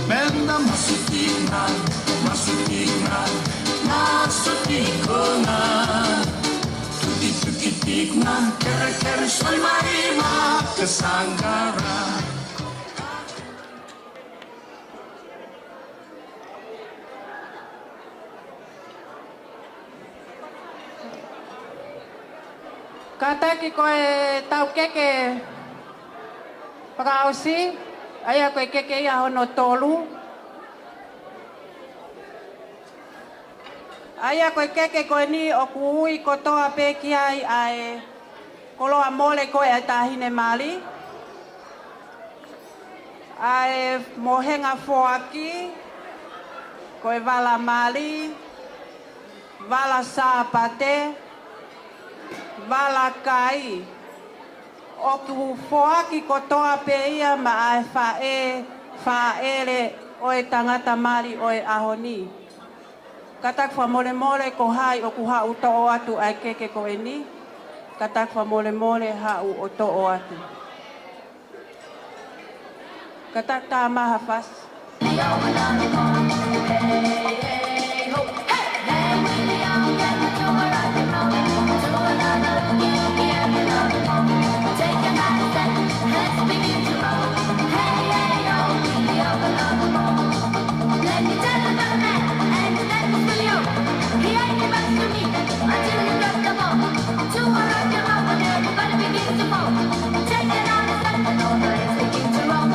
Menda masutikuna, masutikuna, masutikuna. Tuki, tuki, tikuna, kere, kere, solimai, waka sangara. Kātaki ko e tau keke fakaʻosi, ʻa ia ko e keke ia hono tolu. ʻA ia ko e keke ko eni ʻoku ui kotoa pē ki ai ʻa e koloa mole ko ē ʻa e taʻahine mali. ʻA e mohenga foaki, ko e vala mali, vala Sāpate, vala kai. ʻOku foaki kotoa pē ia maʻa e faʻē, fāʻele ʻo e tangata mali ʻo e ʻaho ni. Kātaki fakamolemole, ko hai ʻoku haʻu ʻo toʻo atu ʻa e keke ko eni? Kātaki fakamolemole, haʻu ʻo toʻo atu. Kātaki tā mai ha fasi. Let me tell you about a man, and his name is Willie O. He ain't much to me until he drops the ball. Two are right there, and everybody begins to fall. Take it out of sight, and all the rest begin to roll.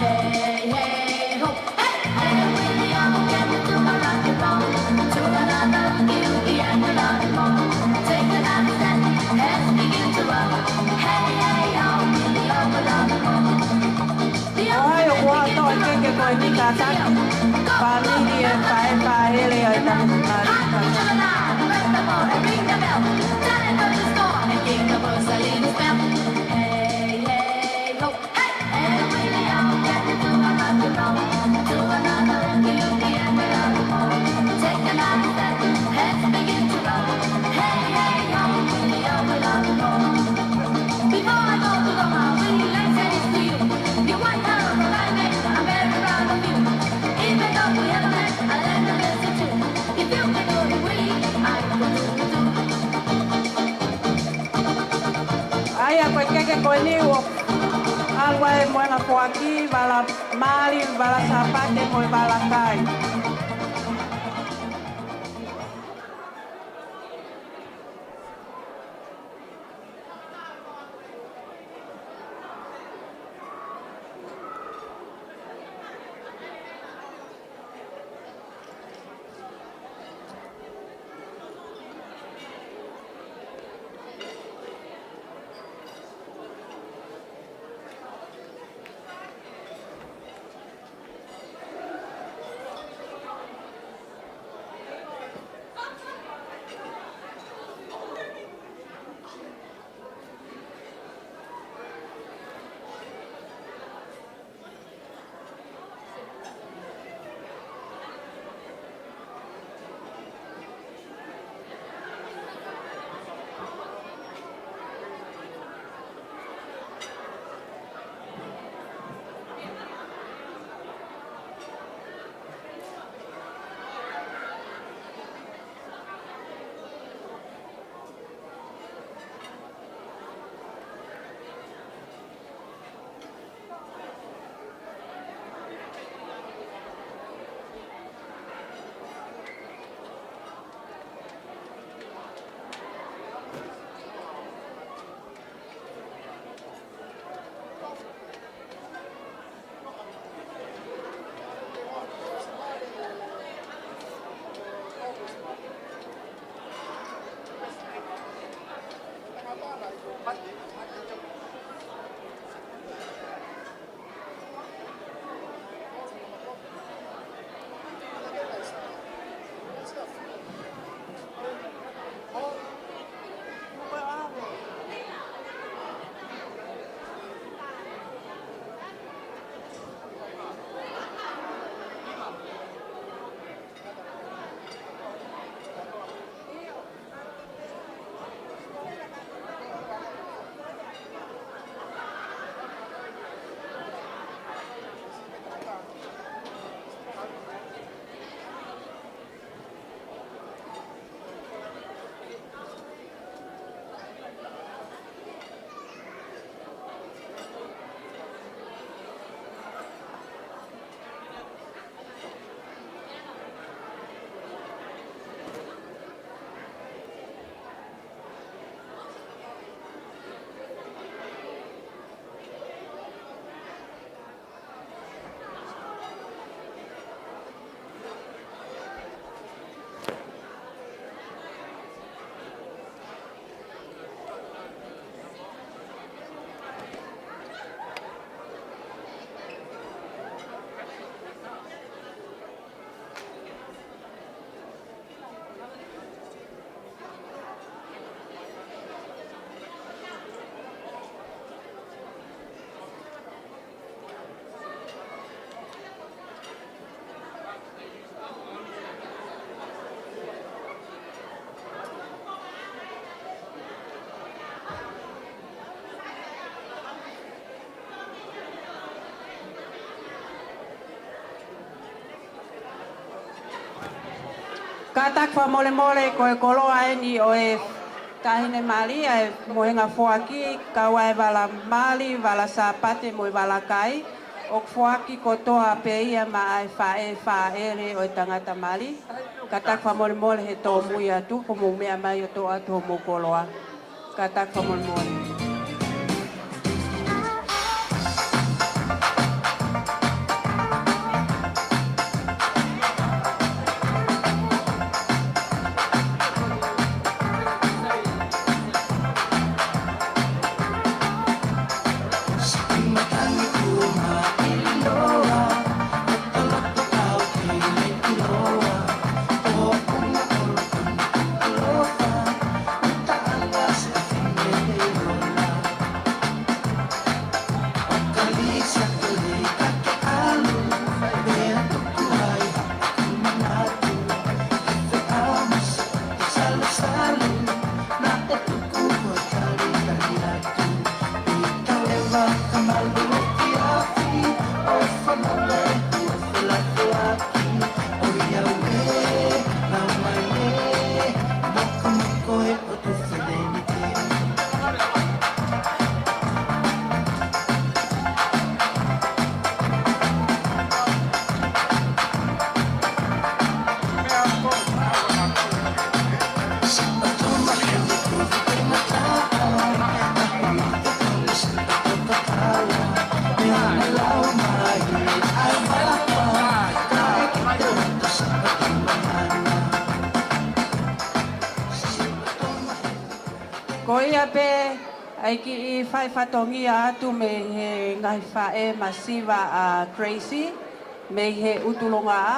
Hey, hey, ho. Hey, hey, Willie O, can you do a rock and roll? To another beauty and a lot more. Take it out of sight, let's begin to roll. Hey, hey, ho, Willie O, a lot more. ʻO hai ʻoku ʻoatu e keke ko eni, kātaki? Fāmili ʻe fā, ʻe fāʻele ʻa e tangata mali. Before I go to Roma, I will say this to you. You're one hell of a man, I'm very proud of you. Even though we haven't met, I learned a lesson too. If you can do it, we, I can do it too. ʻA ia ko e keke ko eni ʻoku ʻalu ai e mohenga foaki, vala mali, vala Sāpate mo e vala kai. Kātaki fakamolemole, ko e koloa eni ʻo e taʻahine mali, ʻa e mohenga foaki, kau ai e vala mali, vala Sāpate mo e vala kai, ʻoku foaki kotoa pē ia maʻa e faʻē fāʻele ʻo e tangata mali. Kātaki fakamolemole he tōmui atu, ko hoʻomou meʻa mai ʻo toʻo atu hoʻomou koloa. Kātaki fakamolemole. Ko ia pē ʻa e kiʻi fai fatongia atu mei he ngaahi faʻē masiva ʻa Gracie, mei he ʻUtulongoaʻa,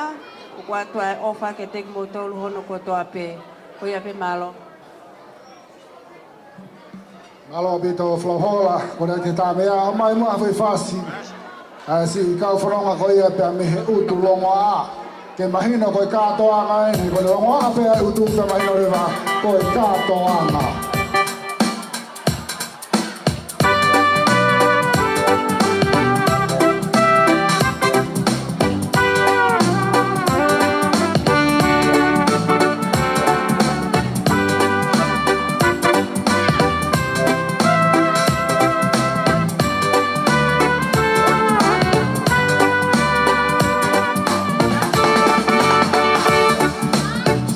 ʻoku ʻoatu ʻa e ʻofa kiate kimoutolu hono kotoa pē. Ko ia pē, mālō. Mālō ʻaupito Flau Hola, ko e kiʻi tā meʻa, ʻomai muʻa ha foʻi fasi. ʻA e siʻi kau fononga ko ia pea mei he ʻUtulongoaʻa. Ke mahino ko e kātoanga eni, ko e longoaʻa pē ʻa e ʻutu pea mahino leva ko e kātoanga.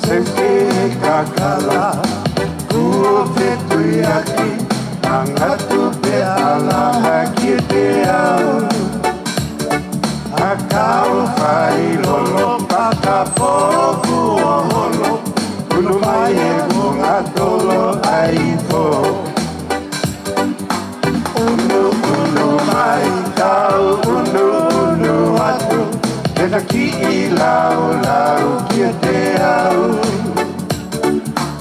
Seuke he kakala, kuo fetuiaki, angatu pē ʻalaha kiate au. ʻA e kau fai lolo paka poku ʻo holo, unu mai he kuonga tolo ʻaifo. Unuunu mai, tau unuunu atu, ke ta kiʻi laulau kiate au.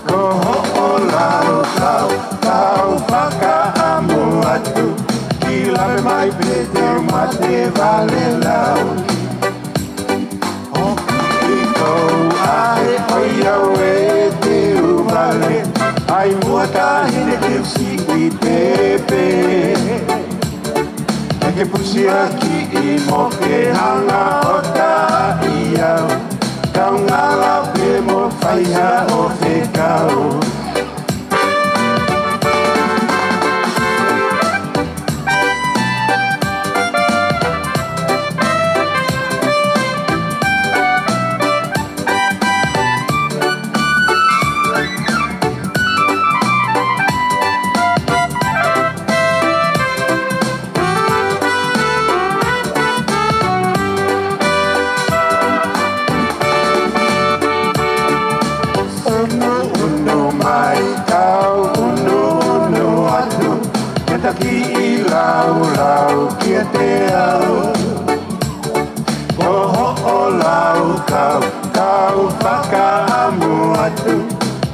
Ko hoʻo laukau, kau fakaʻamu atu, ke lave mai pē te u mate vale lau. ʻOku ʻi kou ʻahe ʻo ia ʻe te u vale, ʻai muʻa taʻahine ke u siʻi pēpē. Ke ke pusi ʻa kiʻi mo ke hanga ʻo taaʻi au, kaungā lape mo fai haʻo fekau. Unuunu mai, tau unuunu atu, ke ta kiʻi laulau kiate au. Ko hoʻo laukau, kau fakaʻamu atu,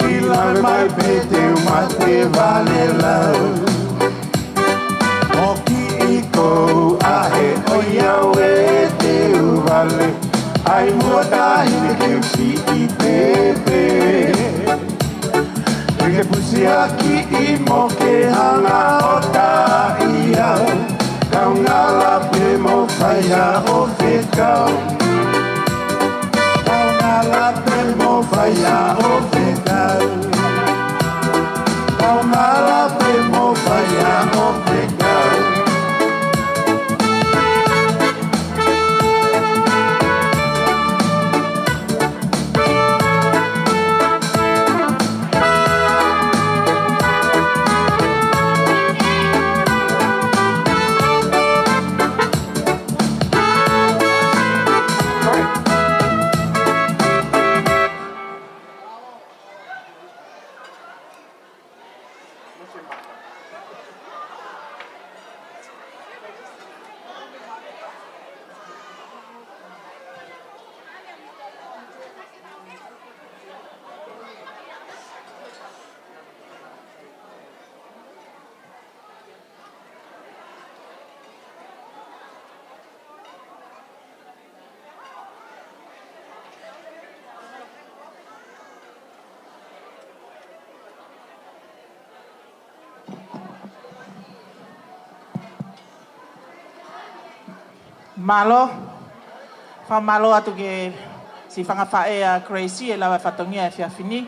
ke lave mai pē te u mate vale lau. ʻOku ʻi kou ʻahe ʻo ia ʻe te u vale, ʻai muʻa taʻahine ke u siʻi pēpē. Ke ke pusi ʻa kiʻi mo ke hanga ʻo taaʻi au, kaungā lape mo fai haʻo fekau. Kaungā lape mo fai Ia ʻo fekau. Kau ngala pē mo fai ia ʻo fekau. Mālō. Fakamālō atu ki he siʻi fanga faʻē ʻa Gracie ʻi he lava fatongia he efiafi ni.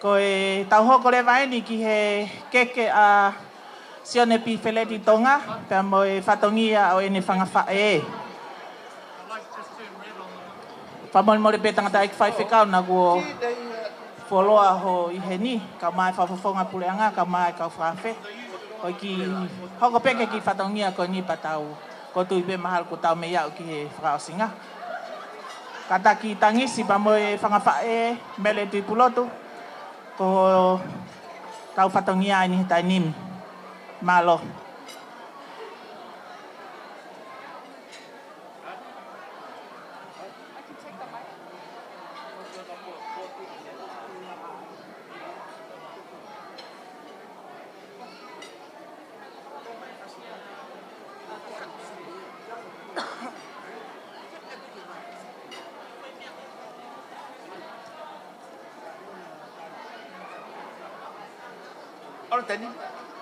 Ko ʻetau hoko leva eni ki he keke ʻa Sione Pifeleti Tonga, pea mo e fatongia ʻo ʻene fanga faʻē. Fakamolemole pē tangataʻeiki faifekau naʻa kuo fuoloa hoʻo ʻi heni, kae ʻumaʻā e fakafofonga puleʻanga, kae ʻumaʻā e kau fakaafe. Ko e kiʻi hoko pē ki he kiʻi fatongia ko eni pea tau, ʻoku ou tui pē mahalo kuo tau mei aʻu ki he fakaʻosinga. Kātaki Tangisi pea mo e fanga faʻē, Mele Tuʻipulotu, ko hotau fatongia eni he taimi ni. Mālō. Alo teni,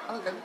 alo teni.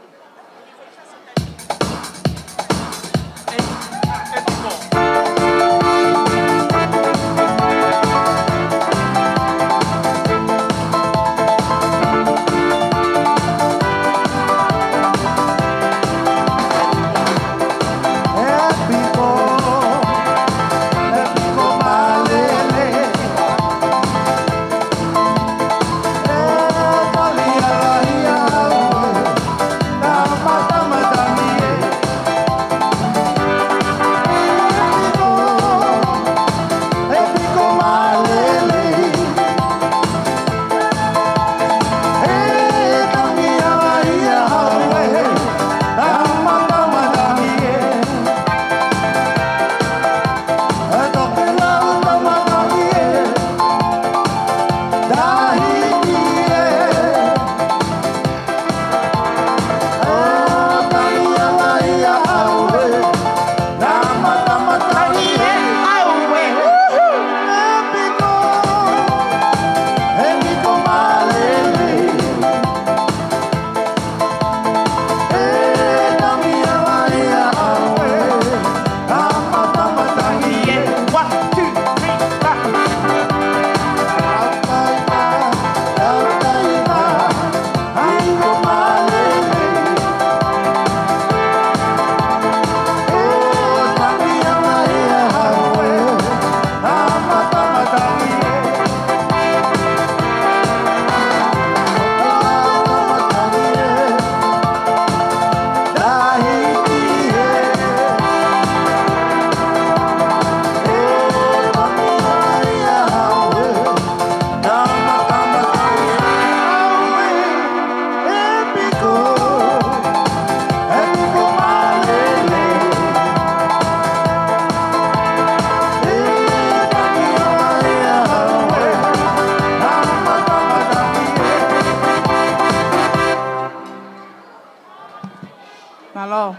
Mālō.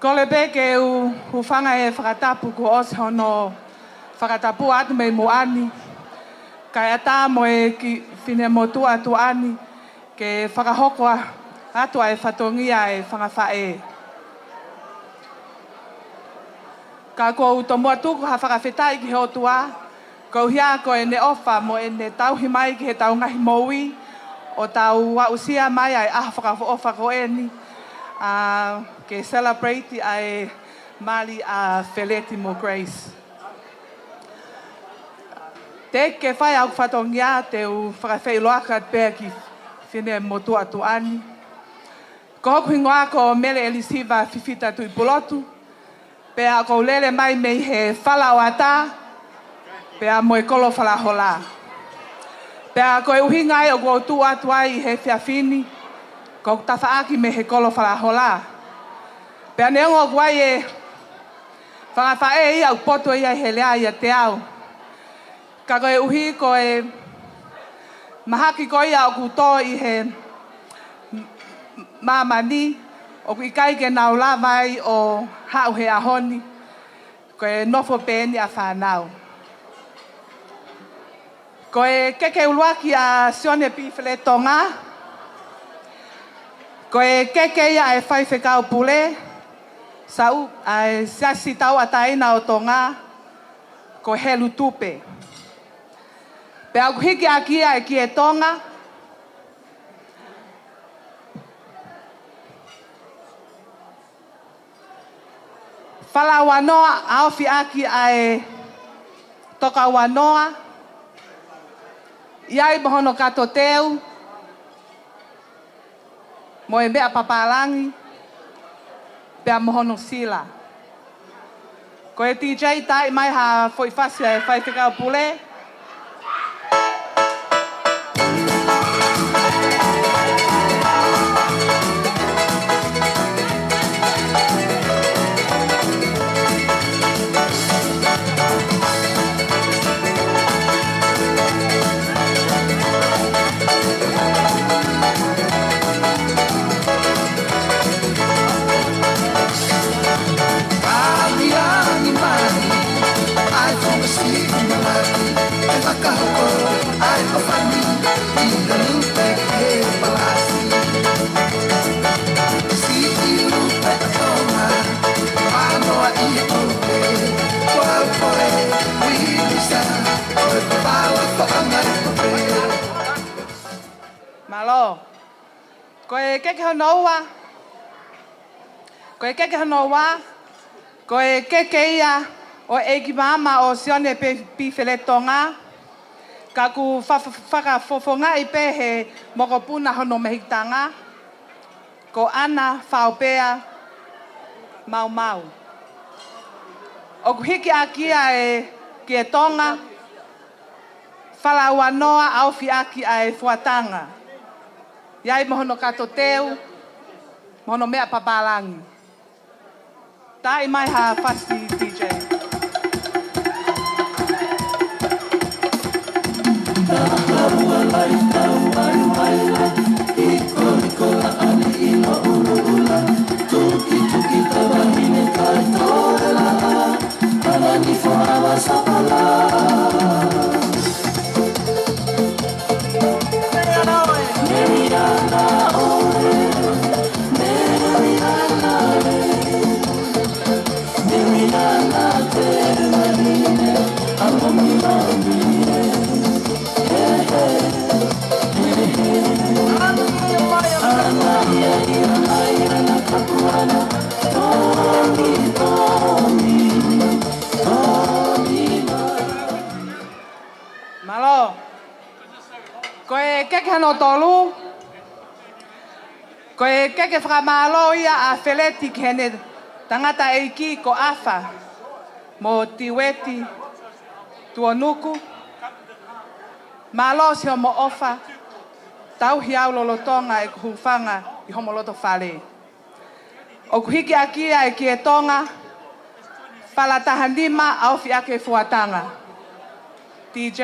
Kole pē ke u hūfanga he fakatapu kuo ʻosi hono fakatapu atu mei muʻa ni, kae ʻatā mo e kiʻi finemotuʻa tuʻa ni ke fakahoko atu ʻa e fatongia ʻa e fanga faʻē. Ka ʻoku ou tomuʻa tuku ha fakafetaʻi ki he ʻOtua, Koeʻuhi ko ʻene ʻofa mo ʻene tauhi mai ki heʻetau ngaahi moʻui, ʻo tau aʻusia mai ʻa e ʻaho fakaʻofoʻofa ko eni, ʻa, ke celebrate ʻa e mali ʻa Feleti mo Grace. Teʻeki ke fai ʻa hoku fatongia te u fakafeʻiloaki atu pē ki he finemotuʻa tuʻa ni. Ko hoku hingoa ko Mele ʻElisiva Fifita Tuʻipulotu, pea ʻoku ou lele mai mei he Fala ʻo Ata, pea mo e Kolo Falahola. Pea ko e ʻuhinga ia ʻoku ou tuʻu atu ai ʻi he efiafi ni, ko hoku tafaʻaki mei he Kolo Falahola. Pea neongo ʻoku ʻi ai e fanga faʻē ia ʻoku poto ia he lea ʻiate au, ka koeʻuhi ko e mahaki ko ia ʻoku tō ʻi he māmani, ʻoku ʻikai ke nau lava ai ʻo haʻu he ʻaho ni, ko e nofo pē eni ʻa fānau. Ko e keke ʻuluaki ʻa Sione Pifele Tonga, ko e keke ia ʻa e Faifekau Pule, Sau, ʻa e Siasi Tauʻatāina ʻo Tonga, ko Helu Tupe. Pea ʻoku hiki ʻaki ia ʻe Kie Tonga, Fala Uanoa, ʻaofi ʻaki ʻa e Tokauanoa, ʻi ai mo hono kato teu, mo e meʻa papālangi, pea mo hono sila. Ko e DJ, taaʻi mai ha foʻi fasi ʻa e Faifekau Pule. Mālō. Ko e keke hono ua. Ko e keke hono ua, ko e keke ia ʻo e ʻeiki maama ʻo Sione Pe-, Pifele Tonga, ka ʻoku fa-, fa-, fakafofongaʻi pē he mokopuna hono mehikitanga, ko ʻAna Faupea Maumau. ʻOku hiki ʻaki ia ʻe Kie Tonga, Fala Uanoa, ʻaofi ʻaki ʻa e fuatanga. ʻI ai mo hono kato teu, mo hono meʻa papālangi. Taaʻi mai ha fasi, DJ. Mālō. Ko e keke hono tolu, ko e keke fakamālō ia ʻa Feleti ki heʻene tangataʻeiki ko ʻAfa mo Tiueti Tuʻonuku. Mālō siʻomo ʻofa, tauhi au lolotonga ʻeku hūfanga ʻi homo loto fale. ʻOku hiki ʻaki ia ʻe Kie Tonga, Fala Tahanima, ʻaofi ʻaki e fuatanga. DJ.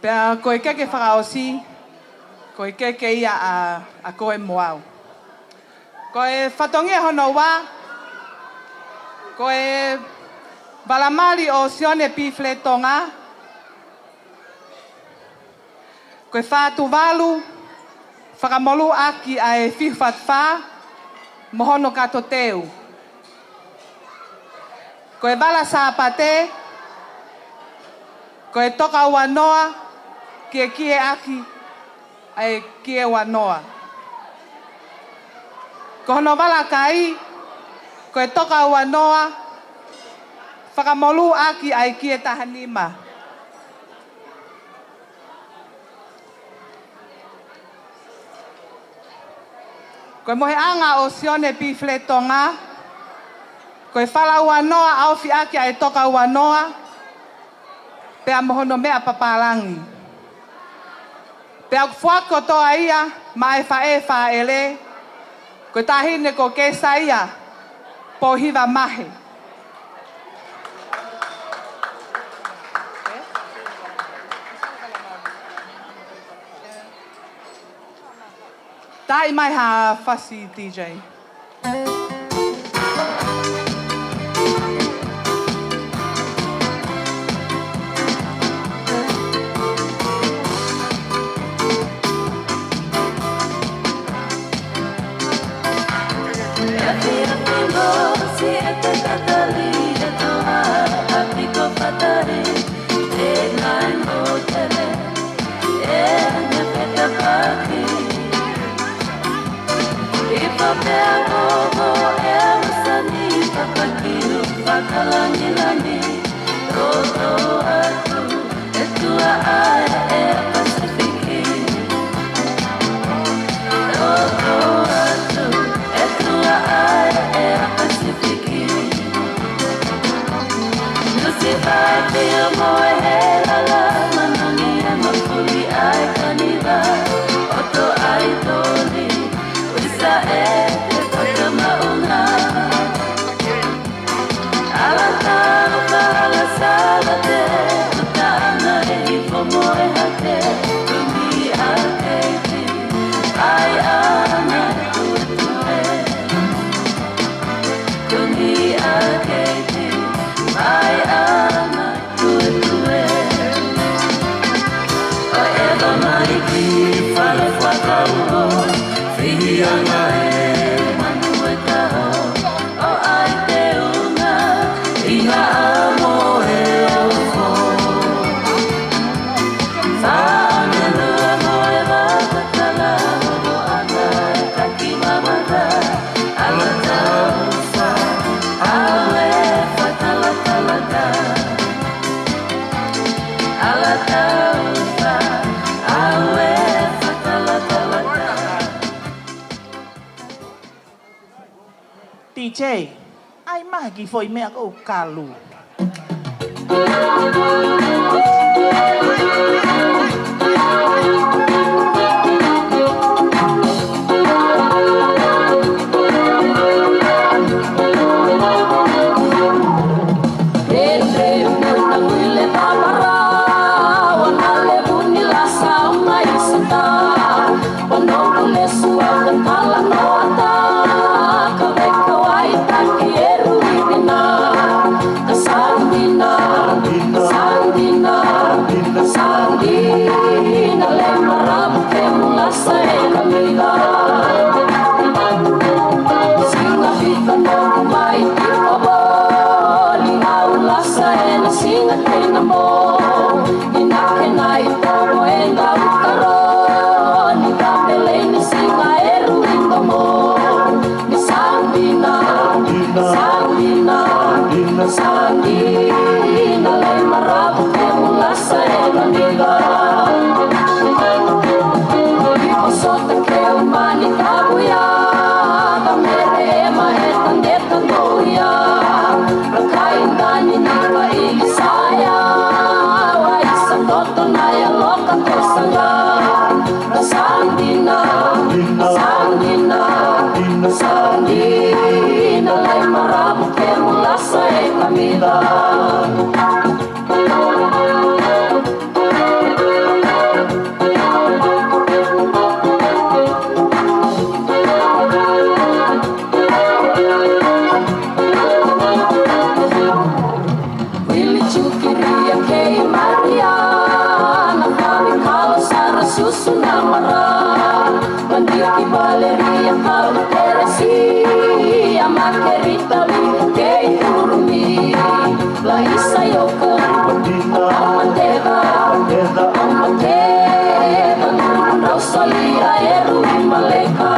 Pea ko e keke fakaʻosi, ko e keke ia ʻa, ʻa koe mo au. Ko e fatongia hono ua, ko e vala mali ʻo Sione Pifle Tonga, ko e fā Tuvalu, fakamolū ʻaki ʻa e Fiu Fatu Fā mo hono kato teu. Ko e vala Sāpate, ko e Toka Ua Noa, kiekie ʻaki ʻa e Kie Ua Noa. Ko hono vala kai, ko e Toka Ua Noa, fakamolū ʻaki ʻa e Kie Taha Nima. Ko e mohenga ʻo Sione Pifle Tonga, ko e vala ua noa ʻaofi ʻaki ʻa e Toka Ua Noa, pea mo hono meʻa papālangi. Pea ʻoku foaki kotoa ia maʻa e faʻē fāʻele, ko e taʻahine ko Kesaia Pōhiva Mahe. Taaʻi mai ha fasi, D J. D J, ʻai mai ha kiʻi foʻi meʻa ko u kalu. Susu Namara, Mandiki Valeria, Kau Teresi, Amakeri Tali, Kei Kurumi, Laisa Yoka, Amateva, Amateva, Nunu Rausalia, Eru Imaleka,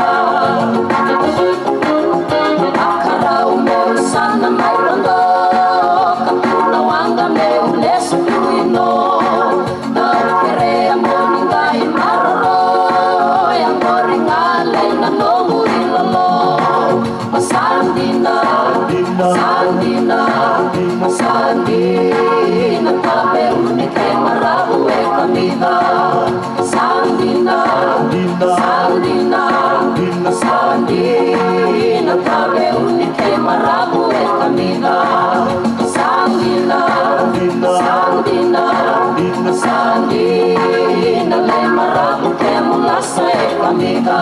Akarau Meusana Mairondo, Kapula Wanga Meulesu Tuino, Tau Kerea Moni Ngai Maroro, Ia Mori Ngale na Nomu Ilolo, Masandina, Sandina, Masandina, Tape Unike Marabu e Kamida. Sandina, Sandina, Sandina, Tape Unike Marabu e Kamida. Sandina, Sandina, Sandina, le Marabu ke mulasa e Kamida.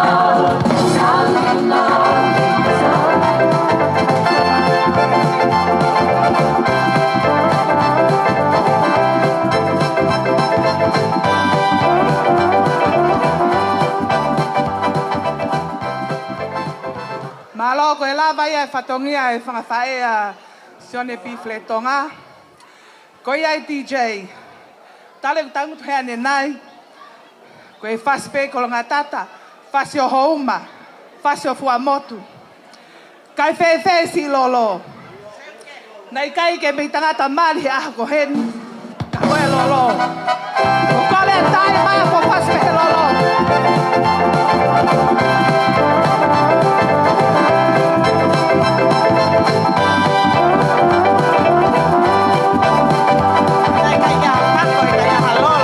Sandina, Sandina. Mālō, ko e lava ia e fatongia e fanga faʻē ʻa Sione P. Fletonga. Ko ia e D J. Tale ku tangutu he ane nai. Ko e fasi pē ko Longatata, fasi ʻo Houma, fasi ʻo Fuaʻamotu. Kae fēfē siʻi Lolo? Naʻe ʻikai ke mei tangata mali he ʻaho ko heni. Ka ko e Lolo. Ko kole tai mai ko fasi pē he Lolo. Naʻe ʻikai ke ʻaha Pako, ʻikai ke ʻaha Lolo.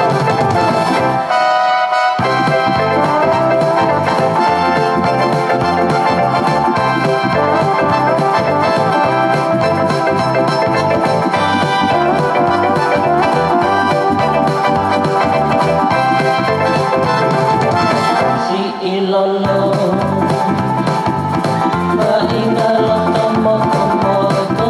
Siʻi Lolo, maʻi ngalo tomokomoko.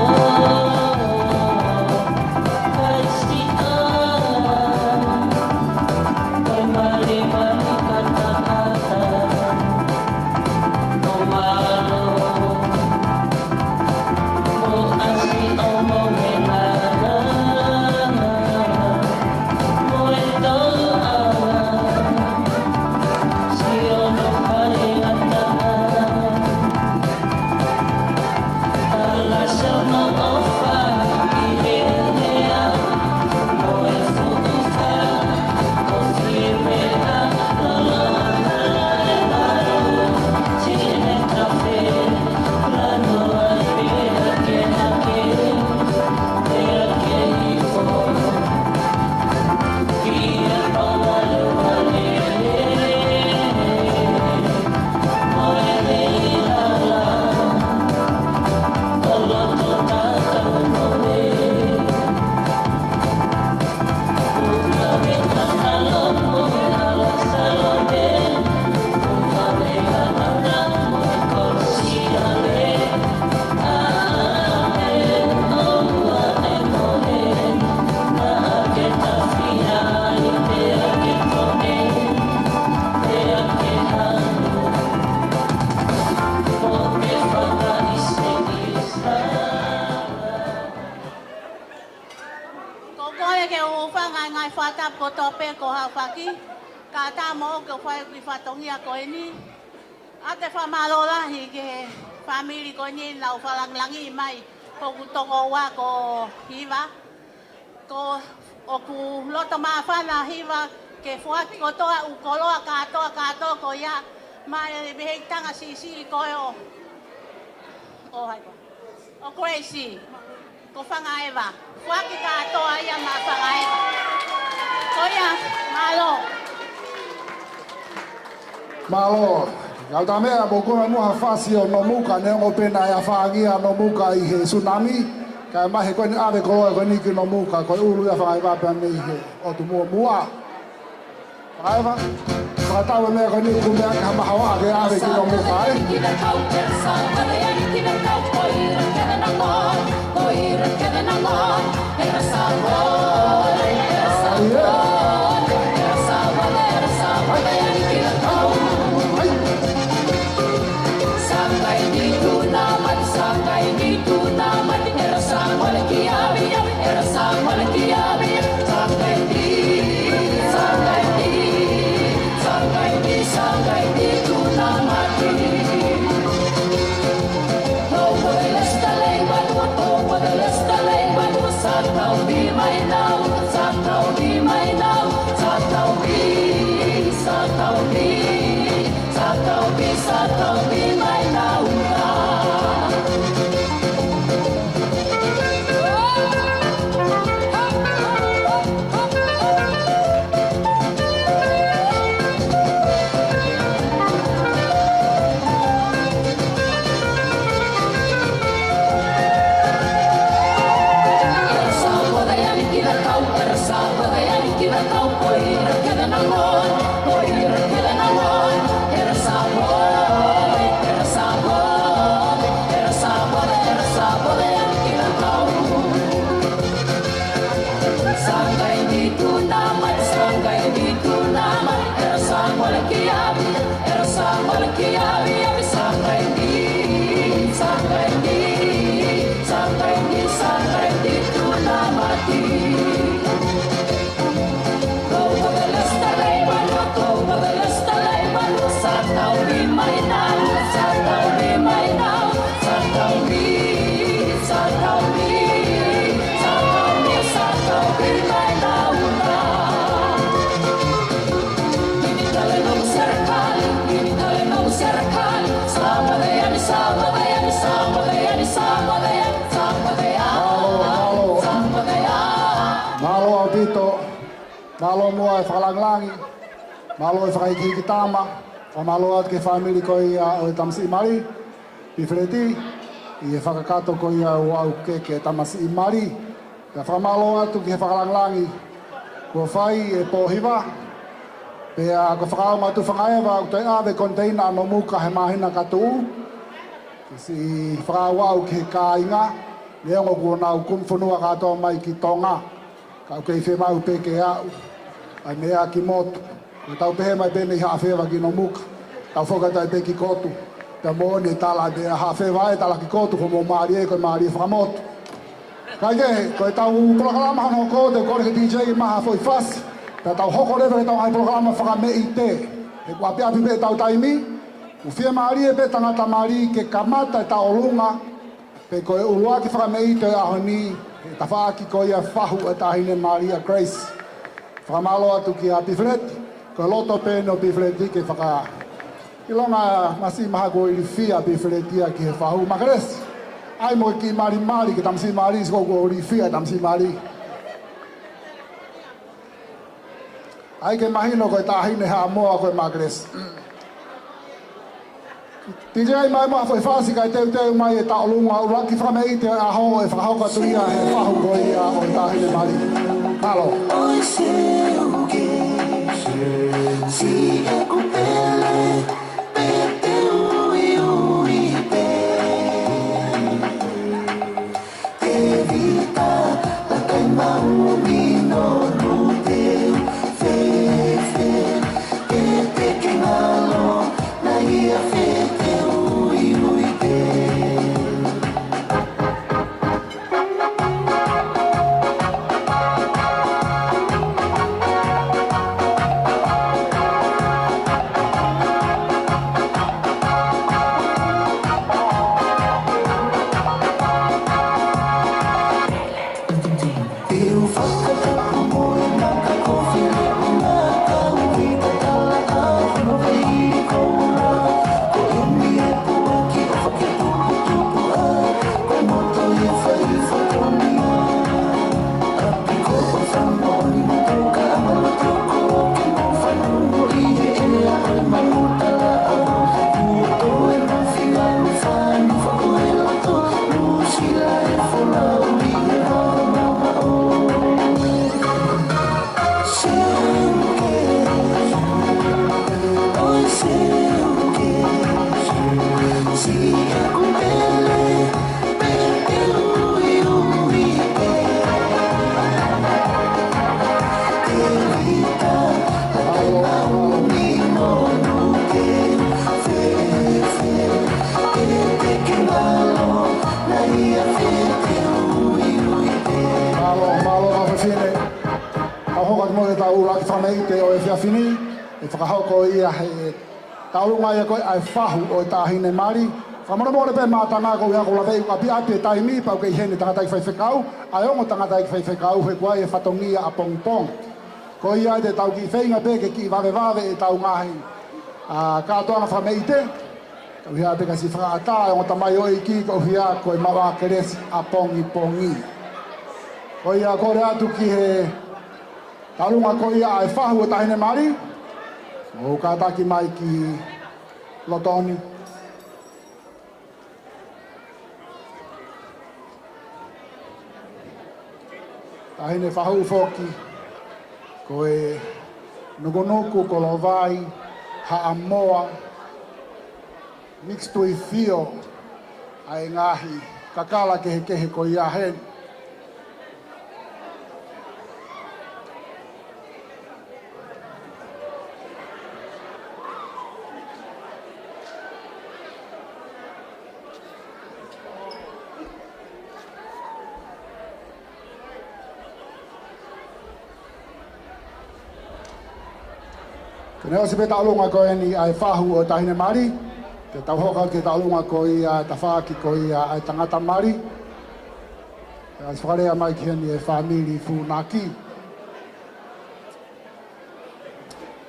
Ko e kole ke u hūfanga he ngaahi fakatapu kotoa pē ko Haʻofaki, kae ʻatā moʻoku ke u fai ʻeku kiʻi fatongia ko eni. ʻOatu e fakamālō lahi ki he fāmili ko eni naʻa nau fakalāngilangiʻi mai hoku tokoua ko Hiva. Ko ʻeku loto māfana Hiva ke foaki kotoa ʻeku koloa kātoa, kātoa ko ia, maʻa e mehikitanga siʻisiʻi ko ē ʻo, ʻo hai ko ē, ʻo Gracie, ko Fangaʻeva. Foaki kātoa ia maʻa Fangaʻeva. Ko ia, mālō. Mālō. Ngau tā meʻa, mou kona muʻa ha fasi ʻo Nomuka, neongo pē naʻe ʻafaʻangia Nomuka ʻi he tsunami, kae ʻomai he ko eni ʻave koloa ko eni ki Nomuka, ko e ʻulu ia Fangaʻeva pea mei he ʻotu muʻomuʻa. Fangaʻeva, fakatau e meʻa ko eni, ʻoku meʻa ke hamahaoa ke ʻave ki Nomuka, ē? Mālō, mālō. Mālō ʻaupito. Mālō muʻa e fakalāngilangi. Mālō e fakahikihiki tama. Fakamālō atu ki he fāmili ko ia ʻo e tamasiʻi mali, Pifeleti, ʻi he fakakakato ko ia ʻo e ʻū keke tamasiʻi mali. Pea fakamālō atu ki he fakalāngilangi kuo fai ʻi he pō hiva. Pea ko e fakaʻamu atu Fanga ʻEva ʻoku toe ʻave koniteina ʻa Nomuka he māhina ka tuʻu. Ke siʻi fakaaʻu ki he kāinga, neongo kuo nau kumi fonua kātoa mai ki Tonga, ka ʻoku kei fiemaʻu pē ke aʻu ʻa e meʻa ki motu. Ko ʻetau pehē mai pē mei Haʻafeva ki Nomuka, tau foki atu ai pē ki Kotu. Pea moʻoni e tala ʻa e meʻa Haʻafeva ʻe tala ki Kotu, ko hoʻomou mālie ko e mālie fakamotu. Kae kehe, ko ʻetau polokalama hono hoko, te u kole ki he D J ke maʻu ha foʻi fasi, pea tau hoko leva ki heʻetau ngaahi polokalama fakameʻite. He kuo ʻapiʻapi pē ʻetau taimi, ʻoku fiemālie pē tangata mali ke kamata e tauʻolunga, pe ko e ʻuluaki fakameʻite ʻo e ʻaho ni, he tafaʻaki ko ia fahu ʻa e Taʻahine Mali ʻa Grace. Fakamālō atu kia Pifeleti, ko e loto pē eni ʻo Pifeleti ke faka-, ʻilonga masiʻi mahalo kuo ilifia ʻa Pifeleti ia ki he fahu. Makelesi, ʻai mo e kiʻi malimali ki he tamasiʻi mali, sio kuo ilifia e tamasiʻi mali. ʻAi ke mahino ko e Taʻahine Haʻamoa ko e Makelesi. D J, mai muʻa ha foʻi fasi kae teuteu mai e tauʻolunga ʻuluaki fakameʻite ʻo e ʻaho ʻe fakahoko atu ia he fahu ko ia ʻo e Taʻahine Mali. Mālō. Mālō, mālō, mālō, fefine. Tau hoko atu mo ʻetau ʻuluaki fakameʻite ʻo e efiafi ni, ʻe fakahoko ia he tauʻolunga ia ko ē ʻa e fahu ʻo e Taʻahine Mali. Fakamolemole pē mātanga ko ia ʻoku ou laveʻi ʻoku ʻapiʻapi e taimi pea ʻoku kei ʻi heni tangataʻeiki faifekau, ʻa e ongo tangataʻeiki faifekau he ʻoku ʻi ai e fatongia ʻapongipongi. Ko ia te tau kiʻi feinga pē ke kiʻi vavevave ʻetau ngaahi, ā, kātoanga fakameʻite. Ka ʻuhinga pē ke siʻi fakaʻatā e ongo tamaioʻeiki, ka ʻuhinga ko e maʻu ʻa e kelesi ʻapongipongi. Ko ia kole atu ki he tauʻolunga ko ia ʻa e fahu ʻo e Taʻahine Mali, mou kātaki mai ki loto ni. Taʻahine fahu foki, ko e Nukunuku, Kolovai, Haʻamoa, Mixed with Fio, ʻa e ngaahi kakala kehekehe ko ia heni. Ke ne ʻosi pē tauʻolunga ko eni ʻa e fahu ʻo e taʻahine mali, ke tau hoko ki he tauʻolunga ko ia, tafaʻaki ko ia ʻa e tangata mali. ʻOsi fakalea mai ki heni e fāmili Funaki.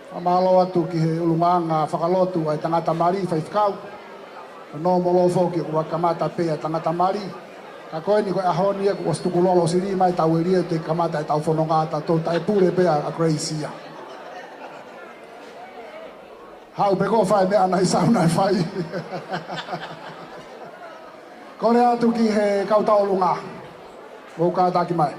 Fakamālō atu ki he ʻulungaanga fakalotu ʻa e tangata mali, faifekau. Nōmolo foki kuo kamata pē ʻa e tangata mali. Ka ko eni ko e ʻaho ni ia kuo ʻosi tukulolo sili mai tau elie te kamata ʻetau fononga, tatou taʻepule pē ʻa Grace ia. Haʻu pē ko e fai meʻa naʻe sau naʻe fai. Kole atu ki he kau tauʻolunga. Mou kātaki mai.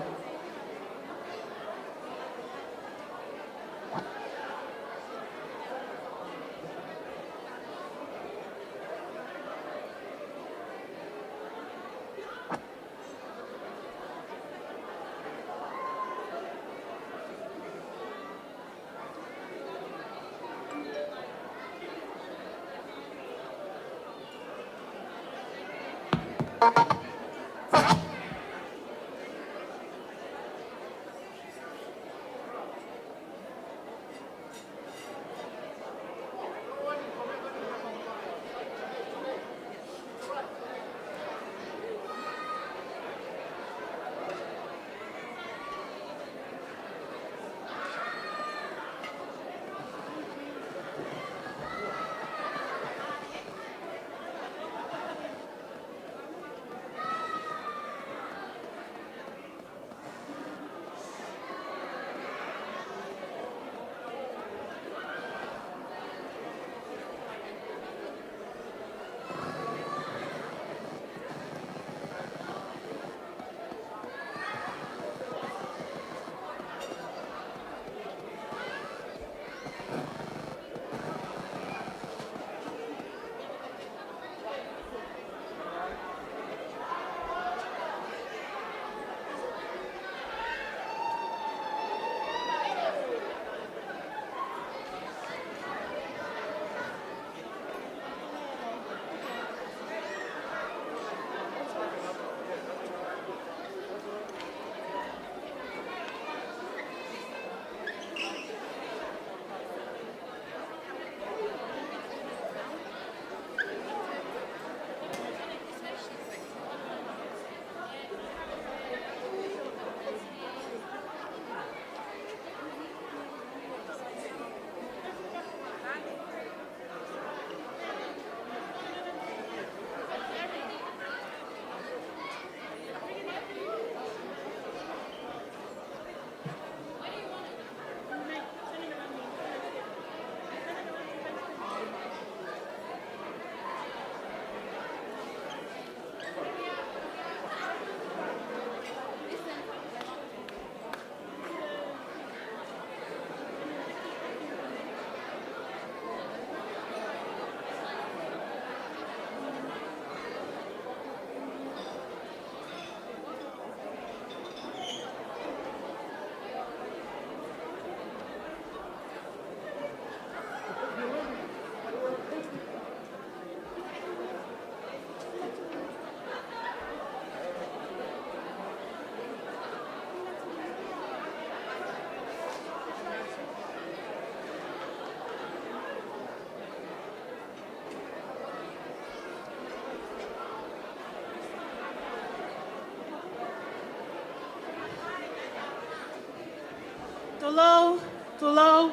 Tulou, tulou,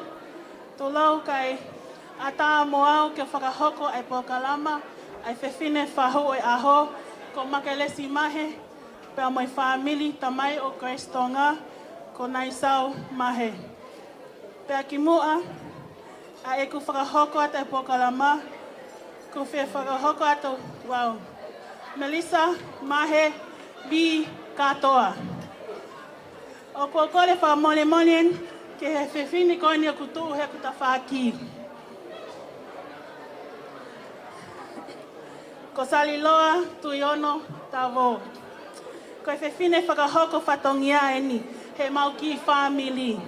tulou kae ʻatā mo au ke fakahoko ʻa e polokalama ʻa e fefine fahu ʻo e ʻaho, ko Makelesi Mahe, pea mo e fāmili tamai ʻo Grace Tonga, ko Naisau Mahe. Pea kimuʻa ʻa ʻeku fakahoko atu e polokalama, ʻoku ou fie fakahoko atu au, Melissa Mahe B. Katoa. ʻOku ou kole fakamolemole eni, Ki he fefine ko eni ʻoku tuʻu heʻeku tafaʻaki. Ko Saliloa Tuiono Tavo. Ko e fefine fakahoko fatongia eni heʻemau kiʻi fāmili.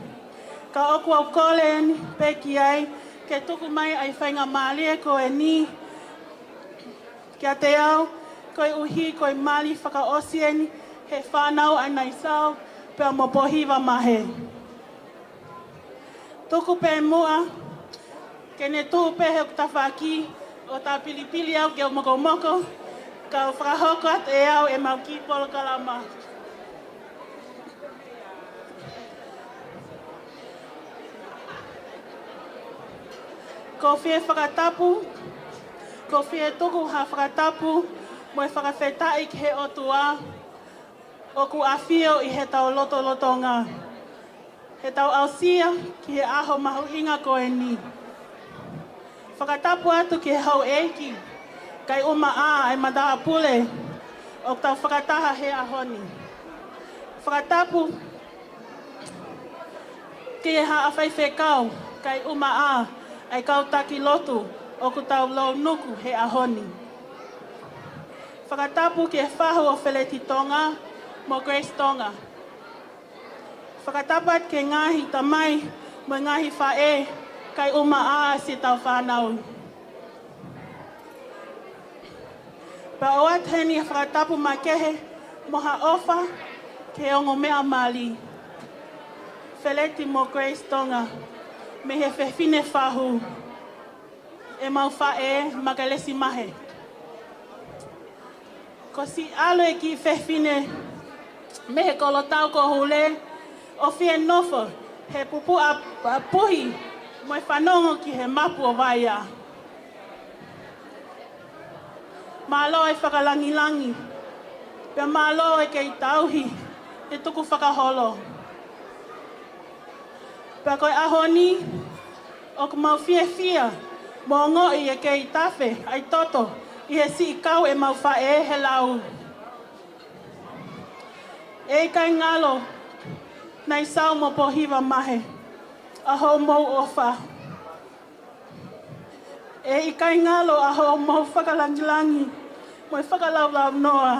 Ka ʻoku ou kole eni pē ki ai ke tuku mai ʻa e faingamālie ko eni kiate au, koeʻuhi ko e mali fakaʻosi eni he fānau ʻa Naisau pea mo Pōhiva Mahe. Tuku pē muʻa ke ne tuʻu pē heʻeku tafaʻaki ʻo tāpilipili au ke u mokomoko, ka u fakahoko atu ʻe au ʻemau kiʻi polokalama. ʻOku ou fie fakatapu, ʻoku ou fie tuku ha fakatapu mo e fakafetaʻi ki he ʻOtua ʻoku ʻafio ʻi heʻetau lotolotonga, heʻetau aʻusia ki he ʻaho mahuʻinga ko eni. Fakatapu atu ki he houʻeiki, kae ʻumaʻā ʻa e matāpule ʻoku tau fakataha he ʻaho ni. Fakatapu ki he haʻa faifekau, kae ʻumaʻā ʻa e kau taki lotu ʻoku tau lounuku he ʻaho ni. Fakatapu ki he fahu ʻo Feleti Tonga mo Grace Tonga. Fakatapu atu ki he ngaahi tamai mo e ngaahi faʻē, kae ʻumaʻā siʻetau fānau. Pea ʻoatu heni ha fakatapu makehe mo ha ʻofa ki he ongo meʻa mali, Feleti mo Grace Tonga, mei he fefine fahu, ʻemau faʻē, Makelesi Mahe. Ko siʻi ʻalu e kiʻi fefine mei he kolotau ko Hule ʻo fie nofo he pupuʻa puhi mo e fanongo ki he mapu ʻo Vaia. Mālō e fakalangilangi, pea mālō e kei tauhi e tukufakaholo. Pea ko e ʻaho ni, ʻoku mau fiefia mo ongoʻi e kei tafe ʻa e toto ʻi he siʻi kau ʻemau faʻē he lau. ʻE ʻikai ngalo Naisau mo Pōhiva Mahe ʻa hoʻomou ʻofa. ʻE ʻikai ngalo ʻa hoʻomou fakalangilangi mo e fakalaulaunoa.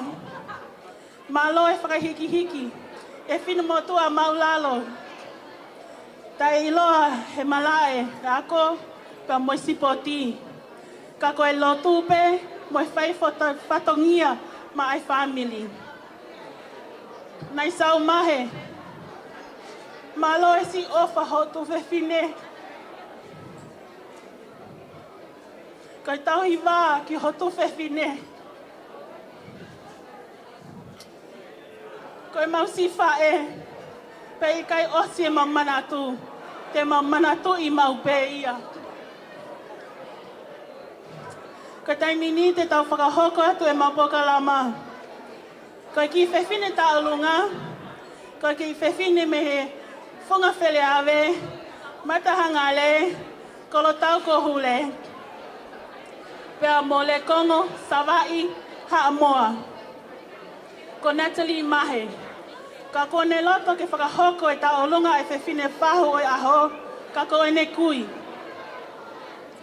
Mālō e fakahikihiki e finemotuʻa māʻulalo, taʻeʻiloa he malaʻe, ako pea mo e sipoti. Ka ko e lotu pē mo e fai fota-, fatongia maʻa e fāmili. Naisau Mahe, mālō e siʻi ʻofa ho tuofefine. Ko e tauhi vā ki ho tuofefine. Ko ʻemau siʻi faʻē, pea ʻikai ʻosi ʻemau manatu, te mau manatuʻi maʻu pē ia. Ko e taimi ni te tau fakahoko atu ʻemau polokalama. Ko e kiʻi fefine tauʻolunga, ko e kiʻi fefine mei he Funga Feleʻave, Matahangale, kolotau ko Hule, pea mo Lekono, Savaiʻi, Haʻamoa. Ko Natalie Mahe. Ka kuo ne loto ke fakahoko e tauʻolunga ʻa e fefine fahu ʻo e ʻaho, ka ko ʻene kui.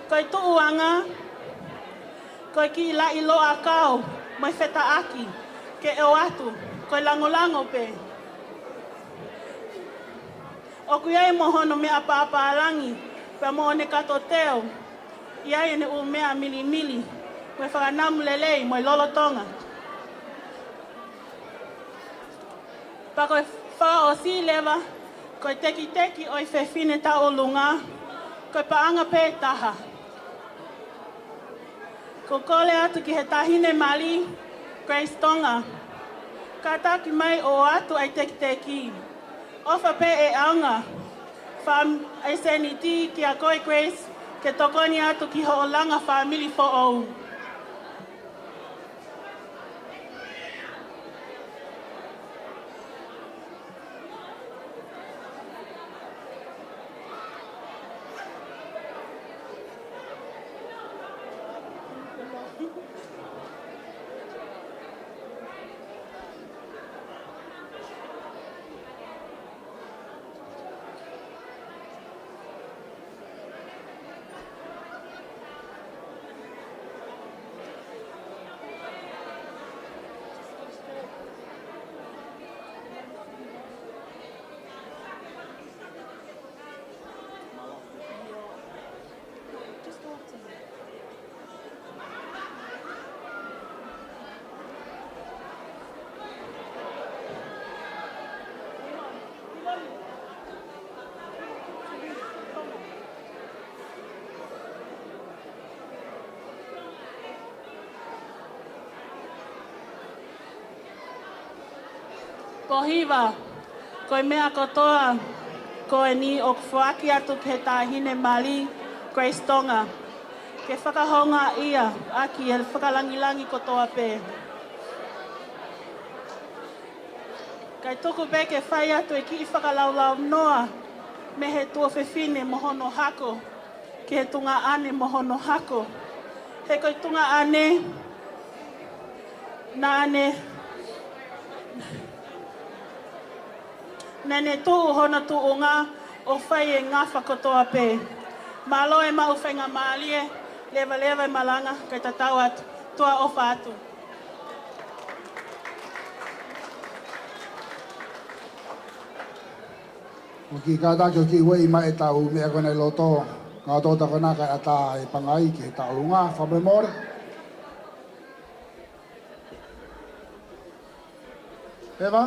Ko e tuʻuʻanga, ko e kiʻi laʻi loʻakau mo e fetaʻaki ke ʻoatu, ko e langolango pē. ʻOku ʻi ai mo hono meʻa pāpālangi, pea mo ʻene kato teo, ʻi ai ʻene ʻū meʻa milimili mo e fakanamu lelei mo e lolotonga. Pea ko e fakaʻosi leva, ko e tekiteki ʻo e fefine tauʻolunga, ko e paʻanga pē taha. ʻOku ou kole atu ki he taʻahine mali, Grace Tonga, kātaki mai ʻo ʻoatu ʻa e tekiteki. ʻOfa pē ʻe ʻaonga fam-, ʻa e sēniti kia koe Grace, ke tokoni atu ki hoʻo langa fāmili foʻou. Ko Hiva, ko e meʻa kotoa ko eni ʻoku foaki atu ki he taʻahine mali, Grace Tonga, ke fakahoungaʻia ʻaki e fakalāngilangi kotoa pē. Kae tuku pē ke fai atu e kiʻi fakalaulaunoa mei he tuofefine mo hono hako, ki he tuongaʻane mo hono hako. He ko e tuongaʻane, naʻa ne, naʻa ne tuʻu hono tuʻunga ʻo fai e ngafa kotoa pē. Mālō e maʻu faingamālie, levaleva e malanga, kae tatau atu, tuʻa ʻofa atu. ʻOku kātaki ʻo kiʻi ueʻi mai ʻetau meʻa ko ena ʻi loto. Ngaahi tōtā ko ena kae ʻatā e pangai ki he tauʻolunga, fakamolemole. Eva?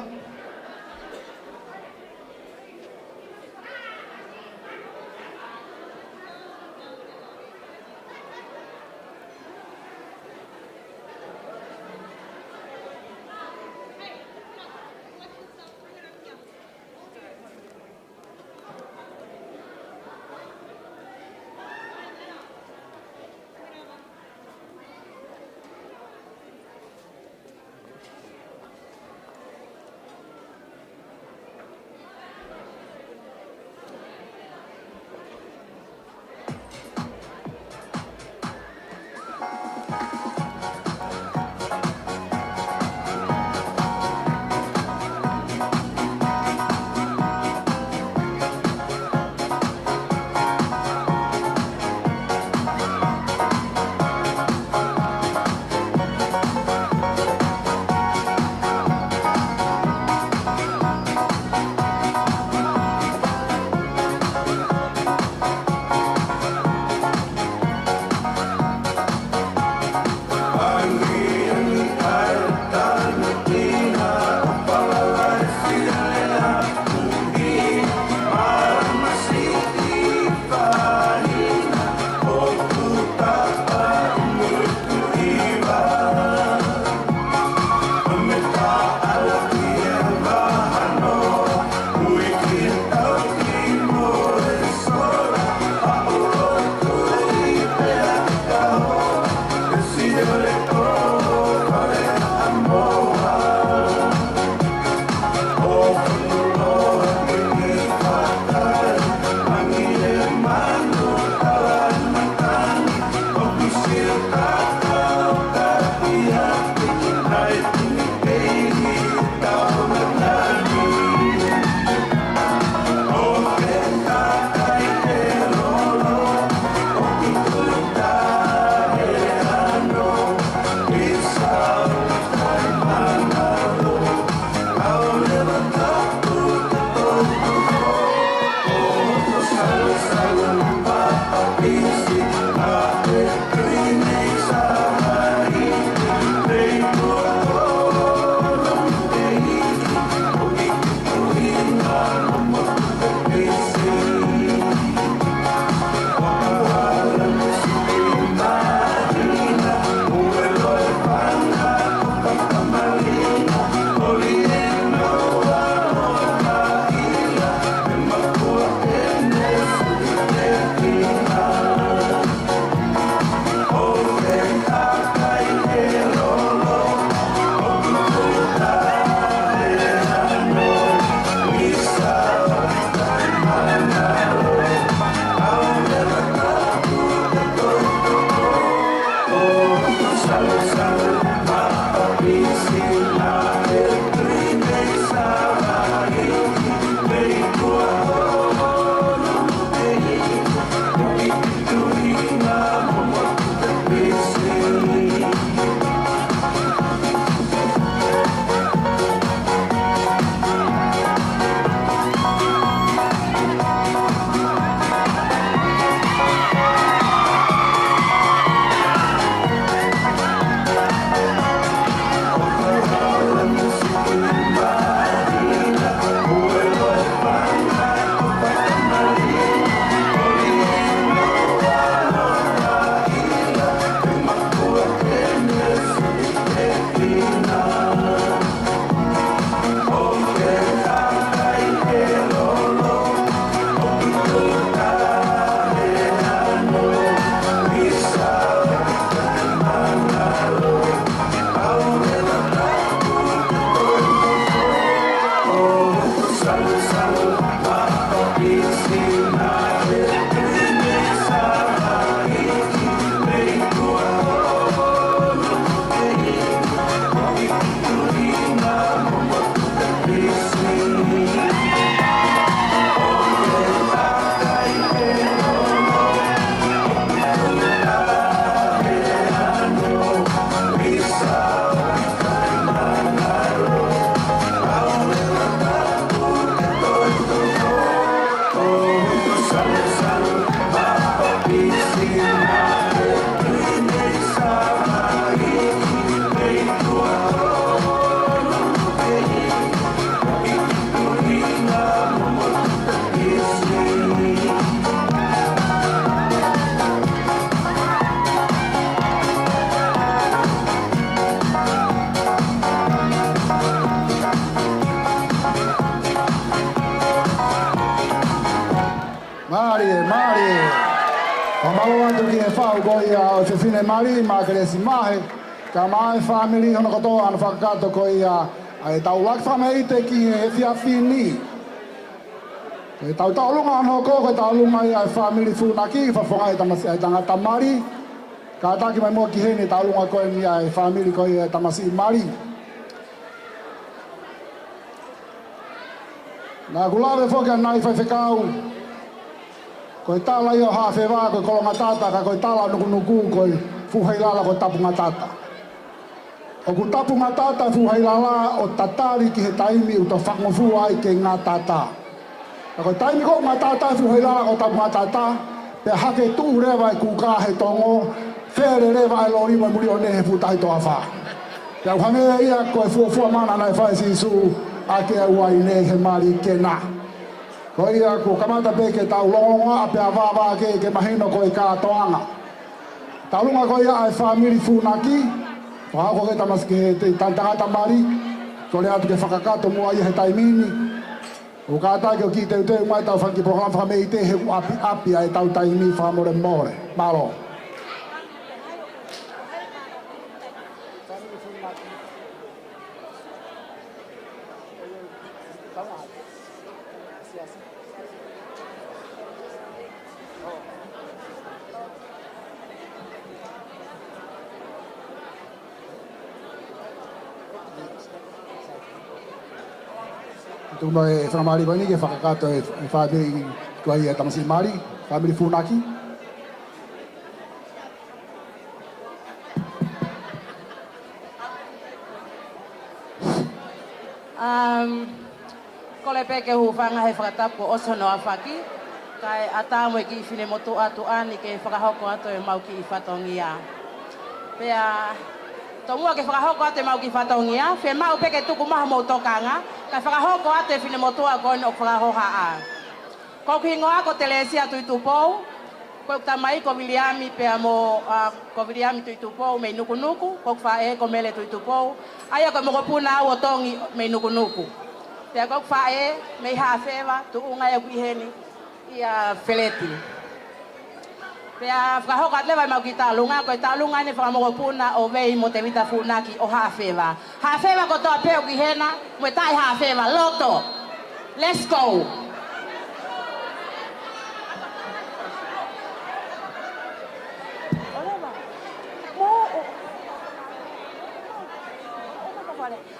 Fakamālō atu ki he faʻu ko ia ʻo e fefine mali, Makelesi Mahe, kae ʻumaʻā e fāmili hono kotoa, hono fakakakato ko ia ʻa e tau ʻuluaki fakameʻite ki he efiafi ni. Ko e tau tauʻolunga hono hoko, ko e tauʻolunga ia ʻa e fāmili Funaki, fakafofongaʻi e tamasi-, ʻa e tangata mali. Kātaki mai muʻa ki heni e tauʻolunga ko eni ʻa e fāmili ko ia ʻa e tamasiʻi mali. Naʻá ku lave foki ʻanenai, Faifekau, ko e tala ia ʻo Haʻafeva ko e kolongatata, ka ko e tala ʻo Nukunuku ko e fuʻu heilala ko e tapungatata. ʻOku tapungatata e fuʻu heilala ʻo tatali ki he taimi ʻoku tau fakangofua ai ke ngatata. Ka ko e taimi ko ē ʻoku ngatata e fuʻu heilala ko e tapungatata, pea hake tuʻu leva e kuka he tongo, fele leva e loli mo e muli ʻo ne he fuʻu tahi toafa. Pea ʻoku hangē ia ko e fuofua mana naʻe fai ʻe Sīsū ʻaki e uaine he mali kena. Ko ia kuo kamata pē ke tau longoaʻa pea vāvā ke, ke mahino ko e kātoanga. Tauʻolunga ko ia ʻa e fāmili Funaki, fakahoko ki he tamasi-, ki he te-, ta-, tangata mali, kole atu ke fakakakato muʻa ia he taimi ni. ʻOku kātaki ʻo kiʻi teuteu mai ʻetau fanga kiʻi polokalama fakameʻite he ʻoku ʻapiʻapi ʻa e tau taimi, fakamolemole. Mālō. Tuku mai e fakamālō ko eni ki he fakakakato e, e fāmili ko ia ʻa e tamasiʻi mali, fāmili Funaki. Um, kole pē ke u hūfanga he fakatapu kuo ʻosi hono ʻafaki, kae ʻatā mo e kiʻi finemotuʻa tuʻa ni ke fakahoko atu ʻemau kiʻi fatongia. Pea, tomuʻa ke fakahoko atu ʻemau kiʻi fatongia, fiemaʻu pē ke tuku mai homou tokanga, kae fakahoko atu e finemotuʻa ko eni ʻoku fakahohaʻa. Ko hoku hingoa ko Telesia Tuʻitupou, ko ʻeku tamai ko Viliami pea mo, ʻa, ko Viliami Tuʻitupou mei Nukunuku, ko hoku faʻē ko Mele Tuʻitupou, ʻa ia ko e mokopuna au ʻo Tongi mei Nukunuku. Pea ko hoku faʻē mei Haʻafeva, tuʻunga ia ʻoku ʻi heni, ʻia Feleti. Pea fakahoko atu leva ʻemau kiʻi tauʻolunga, ko e tauʻolunga eni fakamokopuna ʻo Vei mo Tevita Funaki ʻo Haʻafeva. Haʻafeva kotoa pē ʻoku ʻi hena, mo e taʻe Haʻafeva, loto. Let's go.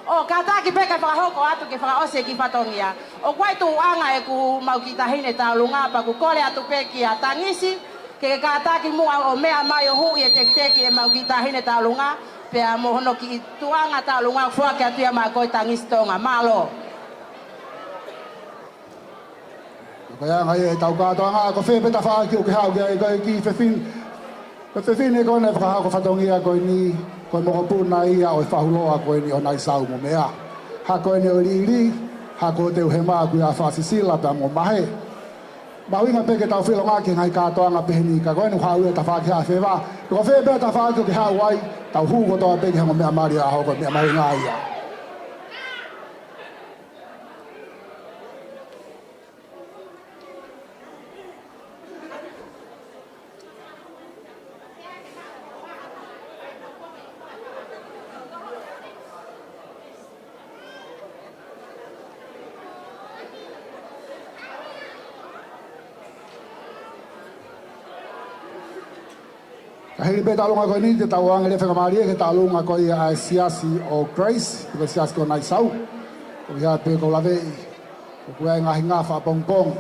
ʻO kātaki pē ke fakahoko atu ke fakaʻosi e kiʻi fatongia. ʻOku ʻi ai e tuʻunga ʻeku mau kiʻi taʻahine tauʻolunga pea ʻoku kole atu pē kia Tangisi, ke ke kātaki muʻa ʻo meʻa mai ʻo huʻi e tekiteki ʻemau kiʻi taʻahine tauʻolunga, pea mo hono kiʻi tuʻunga tauʻolunga ʻoku foaki atu ia maʻa koe Tangisi Tonga. Mālō. Ko ia ʻa e ngaahi ʻetau kātoanga, ko fē pē tafaʻaki ʻoku ke haʻu ki ai, ko e kiʻi fefine, ko e fefine ko ē naʻe fakahoko e fatongia ko eni, ko e mokopuna ia ʻo e fahuloa ko eni ʻo Naisau mo Meʻa. Hako eni ʻo Liʻiliʻi, hako ʻo Teuhema, ko ia ʻa Fakasisila pea mo Mahe. Mahuʻinga pē ke tau feʻiloaki he ngaahi kātoanga pehē ni, ka ko eni ʻoku haʻu ia e tafaʻaki Haʻafeva. Ko fē pē tafaʻaki ʻoku ke haʻu ai, tau hū kotoa pē ki he ongo meʻa mali ʻo e ʻaho ko eni, meʻa mahuʻinga ia. Ka hili pē tauʻolunga ko eni, te tau ʻoange leva e faingamālie ki he tauʻolunga ko ia ʻa e siasi ʻo Christ, ko e siasi ko Naisau. Ko ia pē ʻoku ou laveʻi, ʻoku ʻi ai e ngaahi ngafa ʻapongipongi.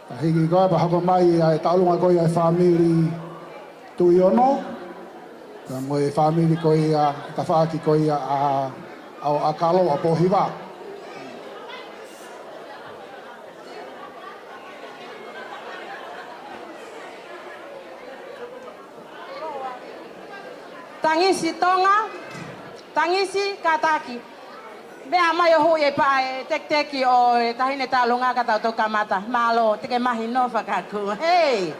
Ka hiki ko ia pea hoko mai ʻa e tauʻolunga ko ia ʻa e fāmili Tuʻiono, pea mo e fāmili ko ia, tafaʻaki ko ia ʻa, ʻa ʻAkalo ʻa Pōhiva. Tangisi Tonga, Tangisi kātaki. Meʻa mai ʻo huʻi e paʻa e tekiteki ʻo e taʻahine tauʻolunga ka tau toki kamata. Mālō, te ke mahino fakaku. Hei!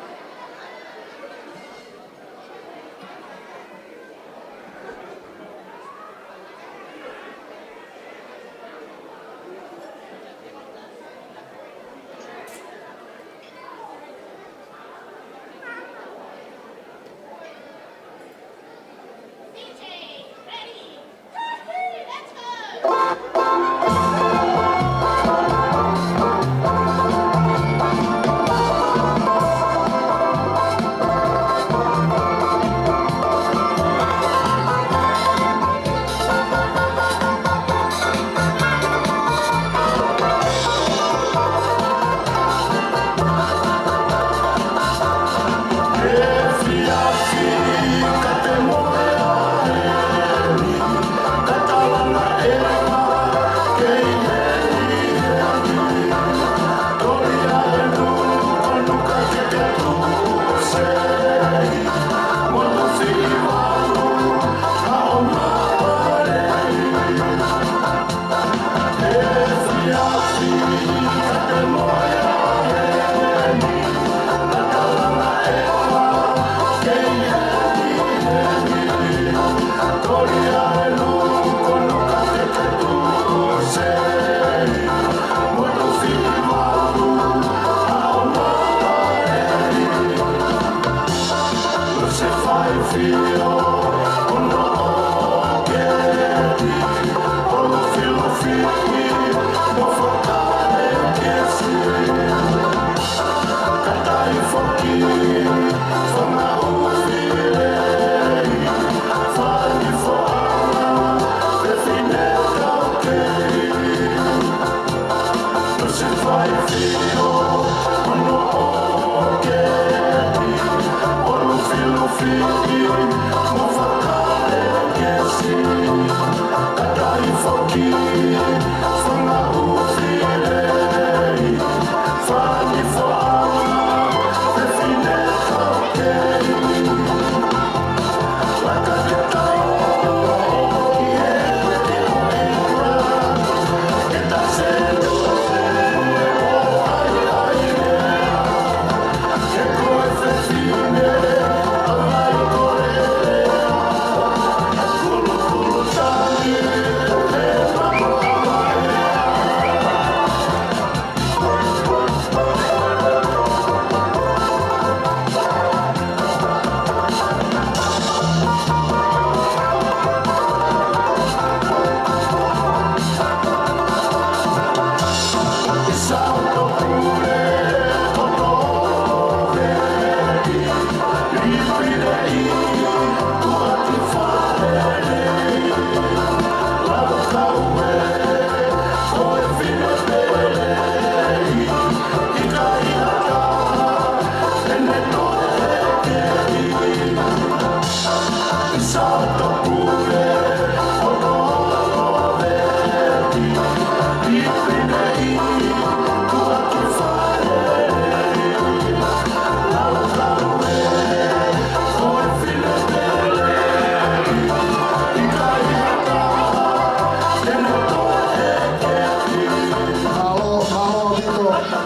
Mālō, mālō ʻaupito.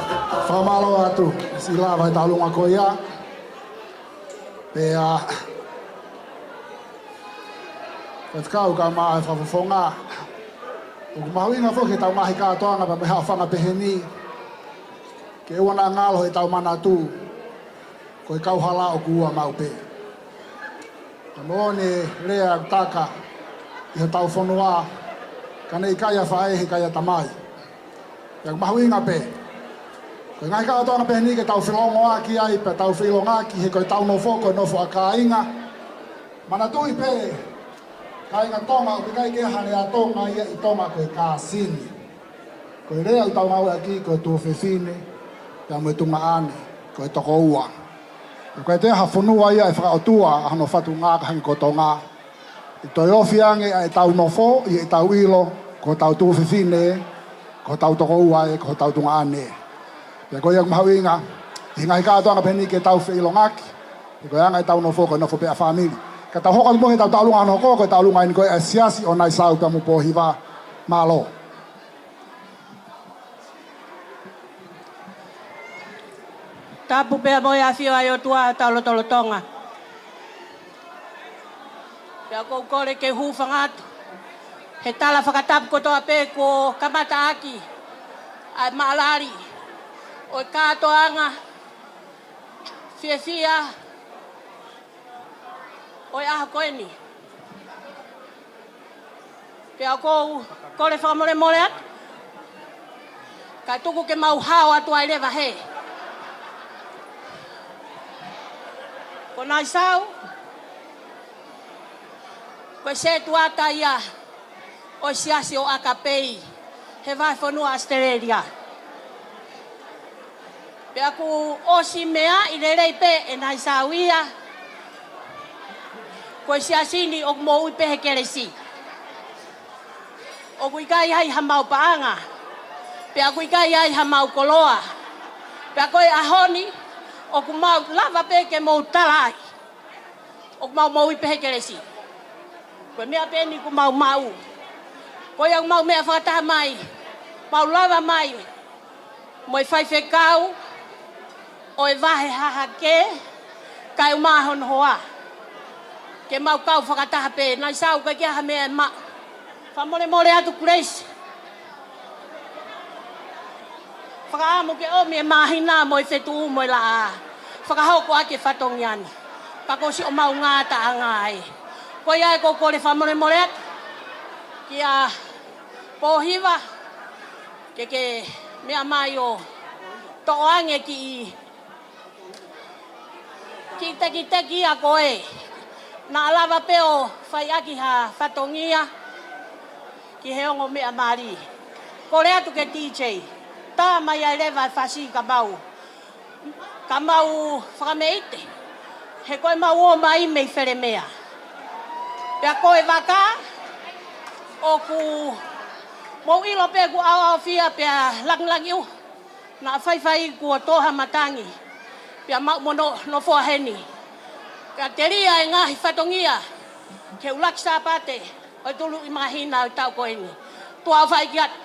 Fakamālō atu. Siʻi lava e tauʻolunga ko ia. Pea, faifekau kae ʻumaʻā e fakafofonga. ʻOku mahuʻinga foki ʻetau ngaahi kātoanga pea mo e haʻofanga pehē ni, ke ʻoua naʻa ngalo ʻetau manatu ko e kauhala ʻoku ua maʻu pē. Ka moʻoni e lea ʻoku taka ʻi hotau fonua, ka ne ʻikai ʻa faʻē he ʻikai ʻa tamai. Pea ʻoku mahuʻinga pē ko e ngaahi kātoanga pehē ni ke tau felōngoaki ai, pea tau feʻiloaki, he ko ʻetau nofo ko e nofo ʻa kāinga. Manatuʻi pē, kāinga Tonga, ʻoku ʻikai ke ʻi ai ha lea Tonga ia ʻi Tonga ko e kāsini. Ko e lea ʻoku tau ngāueʻaki ko e tuofefine pea mo e tuongaʻane, ko e tokoua. ʻOku ʻikai toe ʻi ai ha fonua ia ʻe fakaʻotua ʻa hono fatunga ka hangē ko Tonga. ʻE toe ofi ange ʻa ʻetau nofo ʻi heʻetau ʻilo ko hotau tuofefine, ko hotau tokoua ē, ko hotau tuongaʻane. Pea ko ia ʻoku mahuʻinga ʻi he ngaahi kātoanga pehē ni ke tau feʻiloaki, he ko e anga ʻetau nofo ko e nofo pē ʻa fāmili. Ka tau hoko atu mo e tauʻolunga hono hoko, ko e tauʻolunga eni ko e Siasi ʻo Naisau pea mo Pōhiva. Mālō. Tapu pea mo e ʻafio ʻa e ʻOtua ʻi hotau lotolotonga. Pea ʻoku ou kole ke u hūfanga atu he tala fakatapu kotoa pē kuo kamata ʻaki ʻa e maʻalali ʻo e kātoanga fiefia ʻo e ʻaho ko eni. Pea ʻoku ou kole fakamolemole atu, kae tuku ke mau hao atu ai leva hē. Ko Naisau, ko e setuata ia ʻo e Siasi ʻo ʻAkapei he vahefonua ʻAositelēlia. Pea kuo ʻosi meaʻi lelei pē ʻe Naisau ia, ko e Siasi ni ʻoku moʻui pē he kelesi. ʻOku ʻikai ʻi ai hamau paʻanga, pea ʻoku ʻikai ʻi ai hamau koloa. Pea ko e ʻaho ni, ʻoku mau lava pē ke mou tala ai ʻoku mau moʻui pē he kelesi. Ko e meʻa pē eni ʻoku mau maʻu. Ko ia ʻoku mau meʻa fakataha mai, mau lava mai mo e faifekau ʻo e vahe hahake, kae ʻumaʻā hono hoa, ke mau kau fakataha pē. Naisau, ʻikai ke ʻi ai ha meʻa ʻe maʻu. Fakamolemole atu, Kulesi. Fakaʻamu ke ʻomi e māhina mo e fetuʻu mo e laʻā. Fakahoko ʻaki e fatongia ni. Ka ko siʻomau ngataʻanga ai. Ko ia ʻoku ou kole fakamolemole atu kia Pōhiva, ke ke meʻa mai ʻo toʻo ange kiʻi, kiʻi tekiteki ia ko ē. Naʻa lava pē ʻo fai ʻaki ha fatongia ki he ongo meʻa mali. Kole atu ke DJ, tā mai ai leva e fasi ka mau, ka mau fakameʻite, he ko ʻemau ō mai mei Felemea. Pea ko e vaka, ʻoku mou ʻilo pē kuo ʻaoʻaofia pea langilangiʻuhi. Naʻa faifai kuo tō ha matangi, pea mau mo no-, nofoa heni. Pea telia e ngaahi fatongia ki he ʻuluaki Sāpate ʻo e tuluʻi māhina ʻo e taʻu ko eni. Tuʻa ʻofa ʻeiki atu.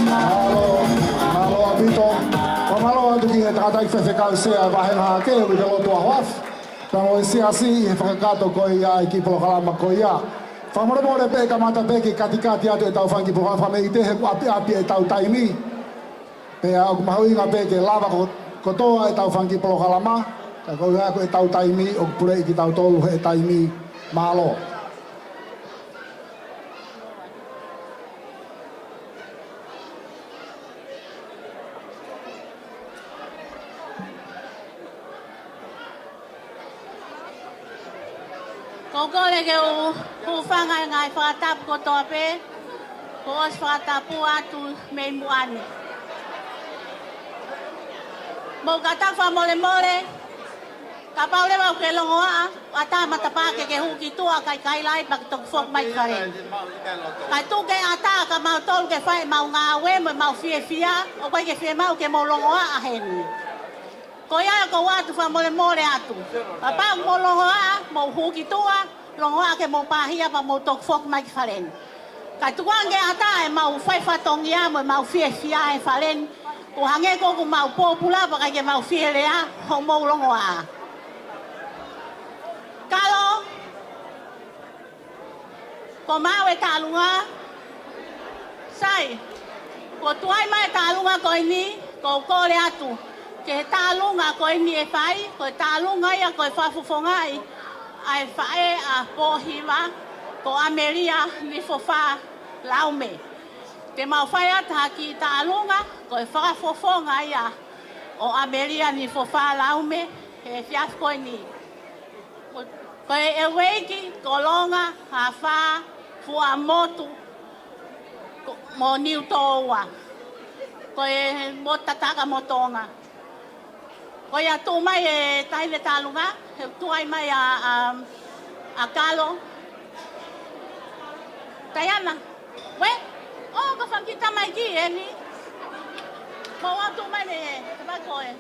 Mālō, mālō ʻaupito. Fakamālō atu ki he tangataʻeiki faifekau sea ʻo e vāhenga hake, ʻoku ke lotu a hoaf. Tau ʻi he siasi ʻi he fakakakato ko ia ʻa e kiʻi polokalama ko ia. Fakamolemole pē kamata pē ke katikati atu ʻetau fanga kiʻi polokalama fakameʻite he ʻoku ʻapiʻapi ʻetau taimi. Pea ʻoku mahuʻinga pē ke lava ko-, kotoa ʻetau fanga kiʻi polokalama, ka ko ia ko ʻetau taimi ʻoku puleʻi kitautolu he taimi. Mālō. Ko e kole ke u hūfanga he ngaahi fakatapu kotoa pē, kuo ʻosi fakatapu atu mei muʻa ni. Mou kātaki fakamolemole, kapau leva ʻoku ke longoaʻa, ʻatā matapā ke ke hū ki tuʻa kae kaila ai pea ke toki foki mai ki fale. Kae tuku ke ʻatā kia mautolu ke fai ʻemau ngāue mo ʻemau fiefia, ʻoku ʻikai ke fiemaʻu ke mou longoaʻa heni. Ko ia ʻoku ou ʻoatu fakamolemole atu. Kapau ʻoku mou longoaʻa, mou hū ki tuʻa, longoaʻa ke mou pāhia pea mou toki foki mai ki fale ni. Kae tuku ange ke ʻatā ʻemau fai fatongia mo ʻemau fiefia he fale ni. Kuo hangē ko ʻoku mau pōpula pea ʻikai ke mau fie lea, hoʻomou longoaʻa. Kalo, ko maʻu e tālunga. Sai, kuo tuai mai e tālunga ko eni, ʻoku ou kole atu ki he tālunga ko eni ʻe fai, ko e tālunga ia ko e fakafofongaʻi ʻa e faʻē ʻa Pōhiva, ko ʻAmelia Nifofa Laume. Te mau fai atu ha kiʻi tālunga, ko e fakafofonga ia ʻo ʻAmelia Nifofa Laume, he efiafi ko eni. Ko e ʻEueiki, Kolonga, Haʻafā, Fuaʻamotu, ko, mo Niutōua. Ko e motu tataka mo Tonga. Ko ia tuʻu mai e taʻahine Taʻalunga, he tuai mai ʻa, ʻa, ʻa Kalo. Taiana, uē? ʻŌ, ko e fanga kiʻi tamaiki eni. Mou ō tuʻu mai mei he, tamaiki ko ē.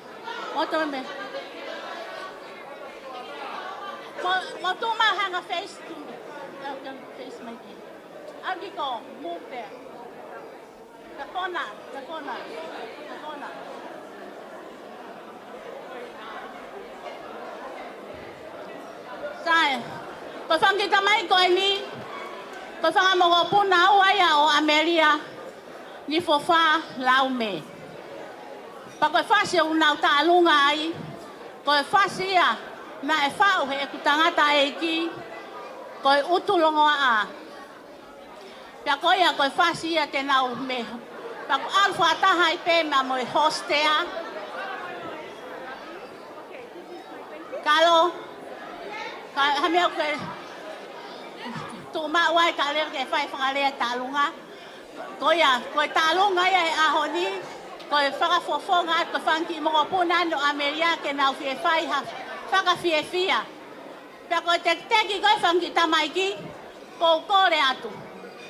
Mou ō tuʻu mai mei he. Mou, mou tuʻu mai hanga face to, uh, face mai ki. ʻAlu ki ko, move there. Ka kona, ka kona, ka kona. Sai, ko e fanga kiʻi tamaiki ko eni, ko e fanga mokopuna ua ia ʻo ʻAmelia ni Fofā Laume. Pea ko e fasi ʻoku nau taʻalunga ai, ko e fasi ia naʻe faʻu heʻeku tangataʻeiki, ko e ʻUtulongoaʻa. Pea ko ia ko e fasi ia te nau meʻa. Pea ʻoku ʻalu fakataha ai pē mo e hostea. Kalo, ka, ha meʻa ʻoku ke tuʻu maʻu ai ka leva ke fai fakalea Taʻalunga. Ko ia, ko e Taʻalunga ia he ʻaho ni, ko e fakafofonga atu ko e fanga kiʻi mokopuna ʻo ʻAmelia ke nau fie fai ha fakafiefia. Pea ko e tekiteki ko e fanga kiʻi tamaiki, kou kole atu.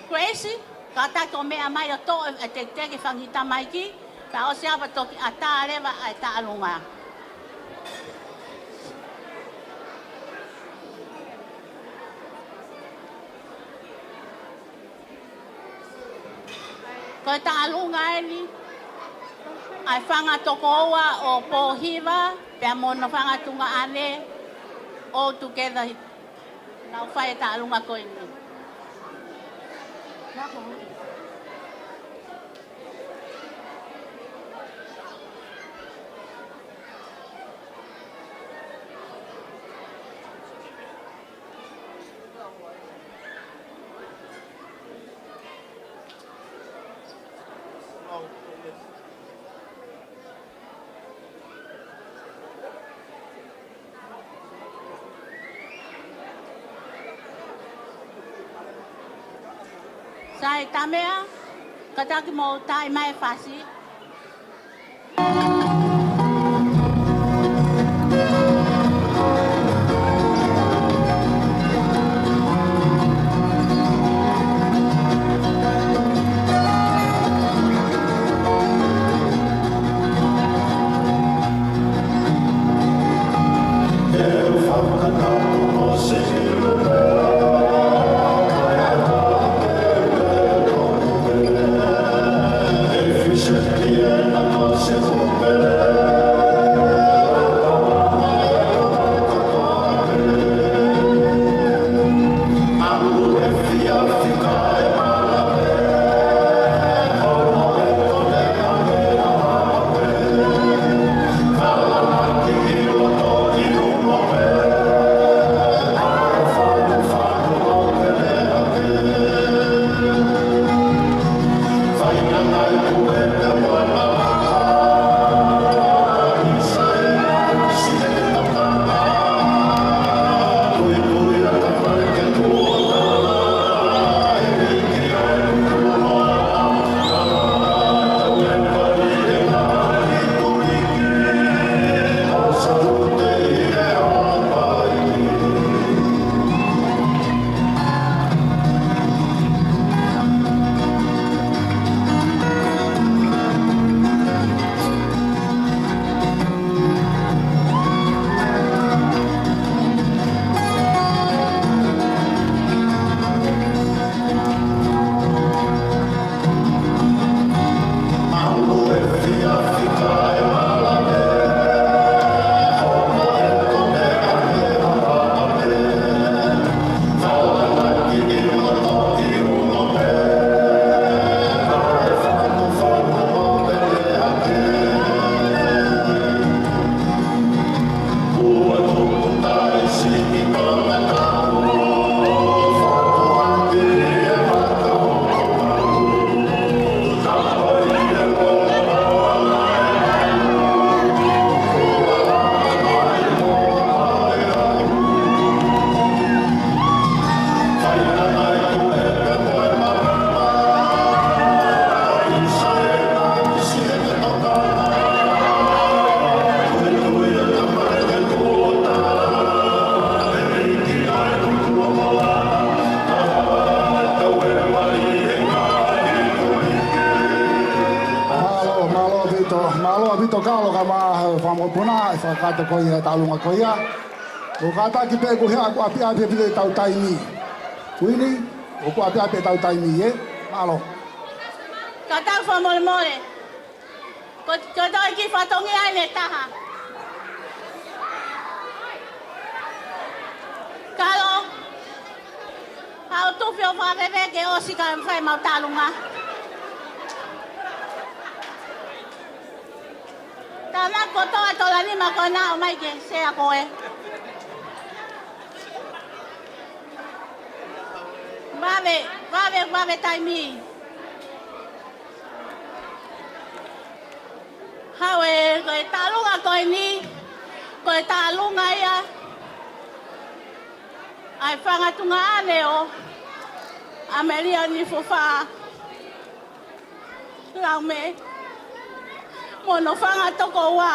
Grace, kātaki ʻo meʻa mai ʻo toʻo e tekiteki fanga kiʻi tamaiki, pea ʻosi ʻa e toki ʻatā leva ʻa e Taʻalunga. Ko e Taʻalunga eni ʻa e fanga tokoua ʻo Pōhiva, pea mo hono fanga tuongaʻane, all together, nau fai e Taʻalunga ko eni. Sai, Tamea, kātaki mo taaʻi mai e fasi. Tokalo ka ma famo puna, e fakakato ko ia, taʻalunga ko ia. ʻOku kātaki pē ʻoku hea ʻoku ʻapiʻapi pē ʻetau taimi. Kuini, ʻoku ʻapiʻapi ʻetau taimi, ē? Mālō. Kātaki fakamolemole. Ko, ko e toe kiʻi fatongia ʻeni ʻe taha. Kalo. Haʻu tufi ʻo fakaveve ke ʻosi ka fai ʻemau taʻalunga. Tānaki kotoa tola nima ko ena ʻomai ke sea ko ē. Vave, vave, vave taimi. Haʻu ē, ko e taʻalunga ko eni, ko e taʻalunga ia ʻa e fanga tuongaʻane ʻo ʻAmelia Nifofa Laume, mo hono fanga tokoua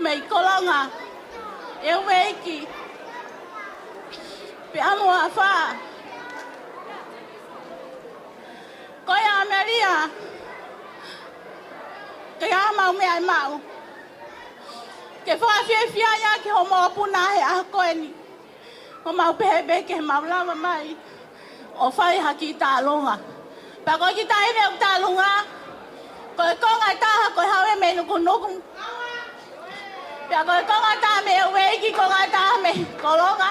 mei Kolonga, ʻEueiki, pea mo Afā. Ko ia ʻAmelia, ke ʻai haʻamau meʻa ʻe maʻu. Ke fakafiefia ia ki hoʻo mokopuna he ʻaho ko eni. Ko ʻemau pehē pē ke mau lava mai ʻo fai ha kiʻi taʻalunga. Pea ko e kiʻi taʻahine ʻoku taʻalunga, ko e konga ʻe taha ko e haʻu ia mei Nukunuku. Pea ko e konga ʻe taha mei ʻEueiki, konga ʻe taha mei Kolonga.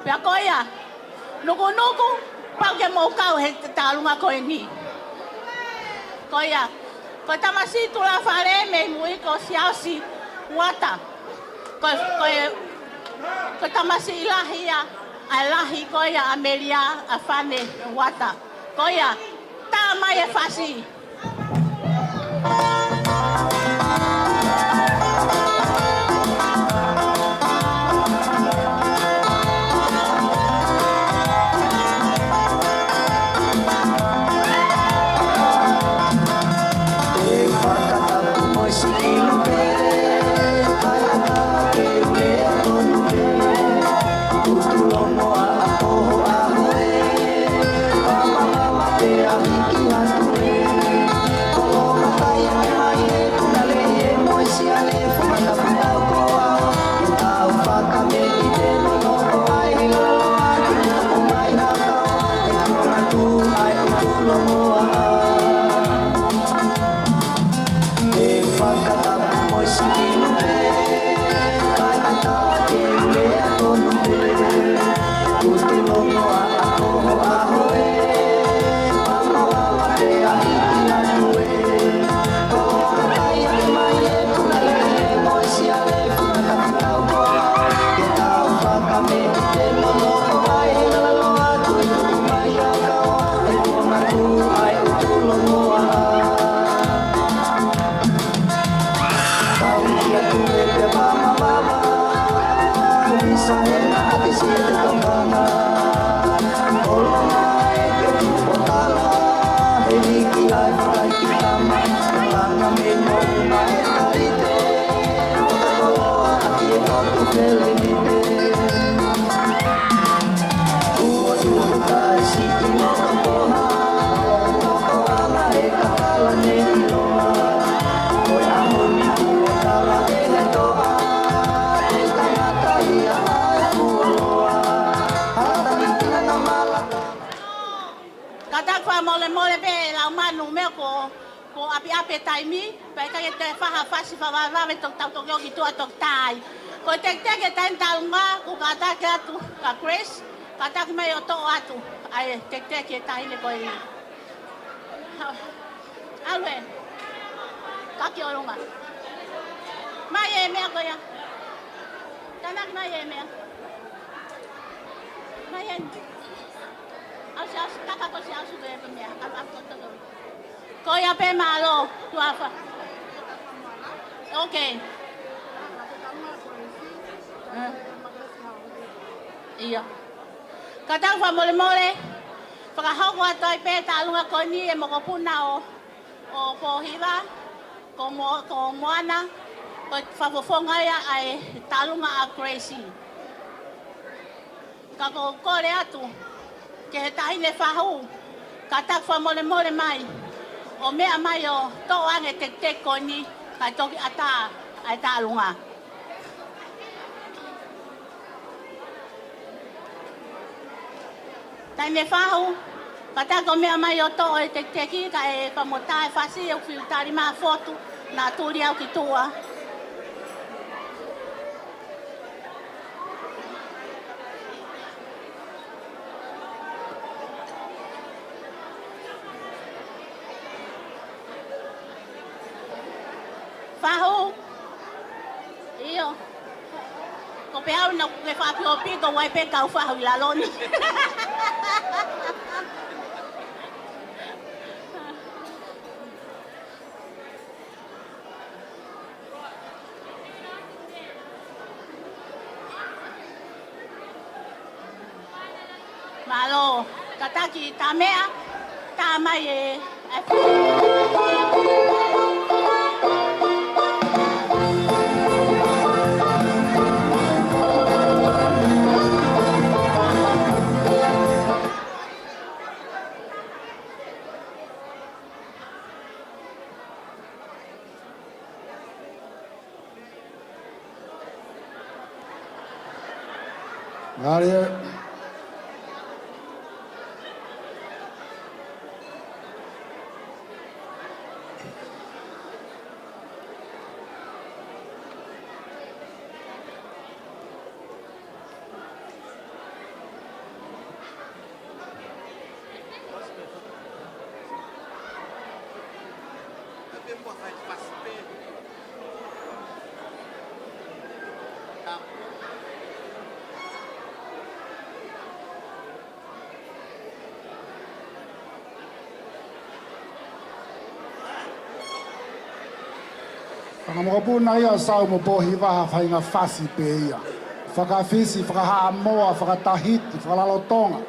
Pea ko ia, Nukunuku, pau ke mou kau he taʻalunga ko eni. Ko ia, ko e tamasiʻi tulafale mei mui ko Siaosi Uata. Ko, ko e, ko e tamasiʻi lahi ia, ʻa e lahi ko ia ʻAmelia ʻAfane Uata. Ko ia, tā mai e fasi. Kātaki fakamolemole pē lau manu mea ko, ko ʻapiʻapi e taimi, pea ʻikai ke toe fai ha fasi fakavavevave toki tau toki ʻoki tuʻa toki tā ai. Ko e tekiteki e taʻahine taʻalunga, ʻoku kātaki atu kia Grace, kātaki mai ʻo toʻo atu ʻa e tekiteki e taʻahine ko eni. ʻAlu ē. Kaki ʻolunga. Mai e meʻa ko ia. Tānaki mai e meʻa. Mai ē. ʻAusi, ʻausi, taka ko Siaosi ko e pē meʻa. ʻAlu, ʻalu, ko, ko, ko. Ko ia pē, mālō, tuʻa ʻofa. Ok. ʻIo. Kātaki fakamolemole, fakahoko atu ai pē taʻalunga ko eni e mokopuna ʻo, ʻo Pōhiva, ko Mo-, ko Moana, ko e fakafofonga ia ʻa e taʻalunga ʻa Gracie. Ka ʻoku ou kole atu ki he taʻahine fahu, kātaki fakamolemole mai Ko e meʻa mai ʻo toʻo ange e tekiteki ko eni, kae toki ʻatā ʻa e taʻalunga. Taimi fahu, kātaki ʻo meʻa mai ʻo toʻo e tekiteki, kae fakamoʻoni e fasi ʻoku fiu tali mai ʻa Fotu, naʻa tuli au ki tuʻa. Fahu. ʻIo. Ko pē au naʻa ku ke fakapiopio, ʻoku ʻi ai pē kau fahu ʻi lalo ni. Mālō, kātaki tā meʻa, tā mai e, e Ngale. Fakamokopuna ia ʻa Sau mo Pohiva, ha faʻahinga fasi pē ia. Faka-Fisi, faka-Haʻamoa, faka-Tahiti, fakalalotonga.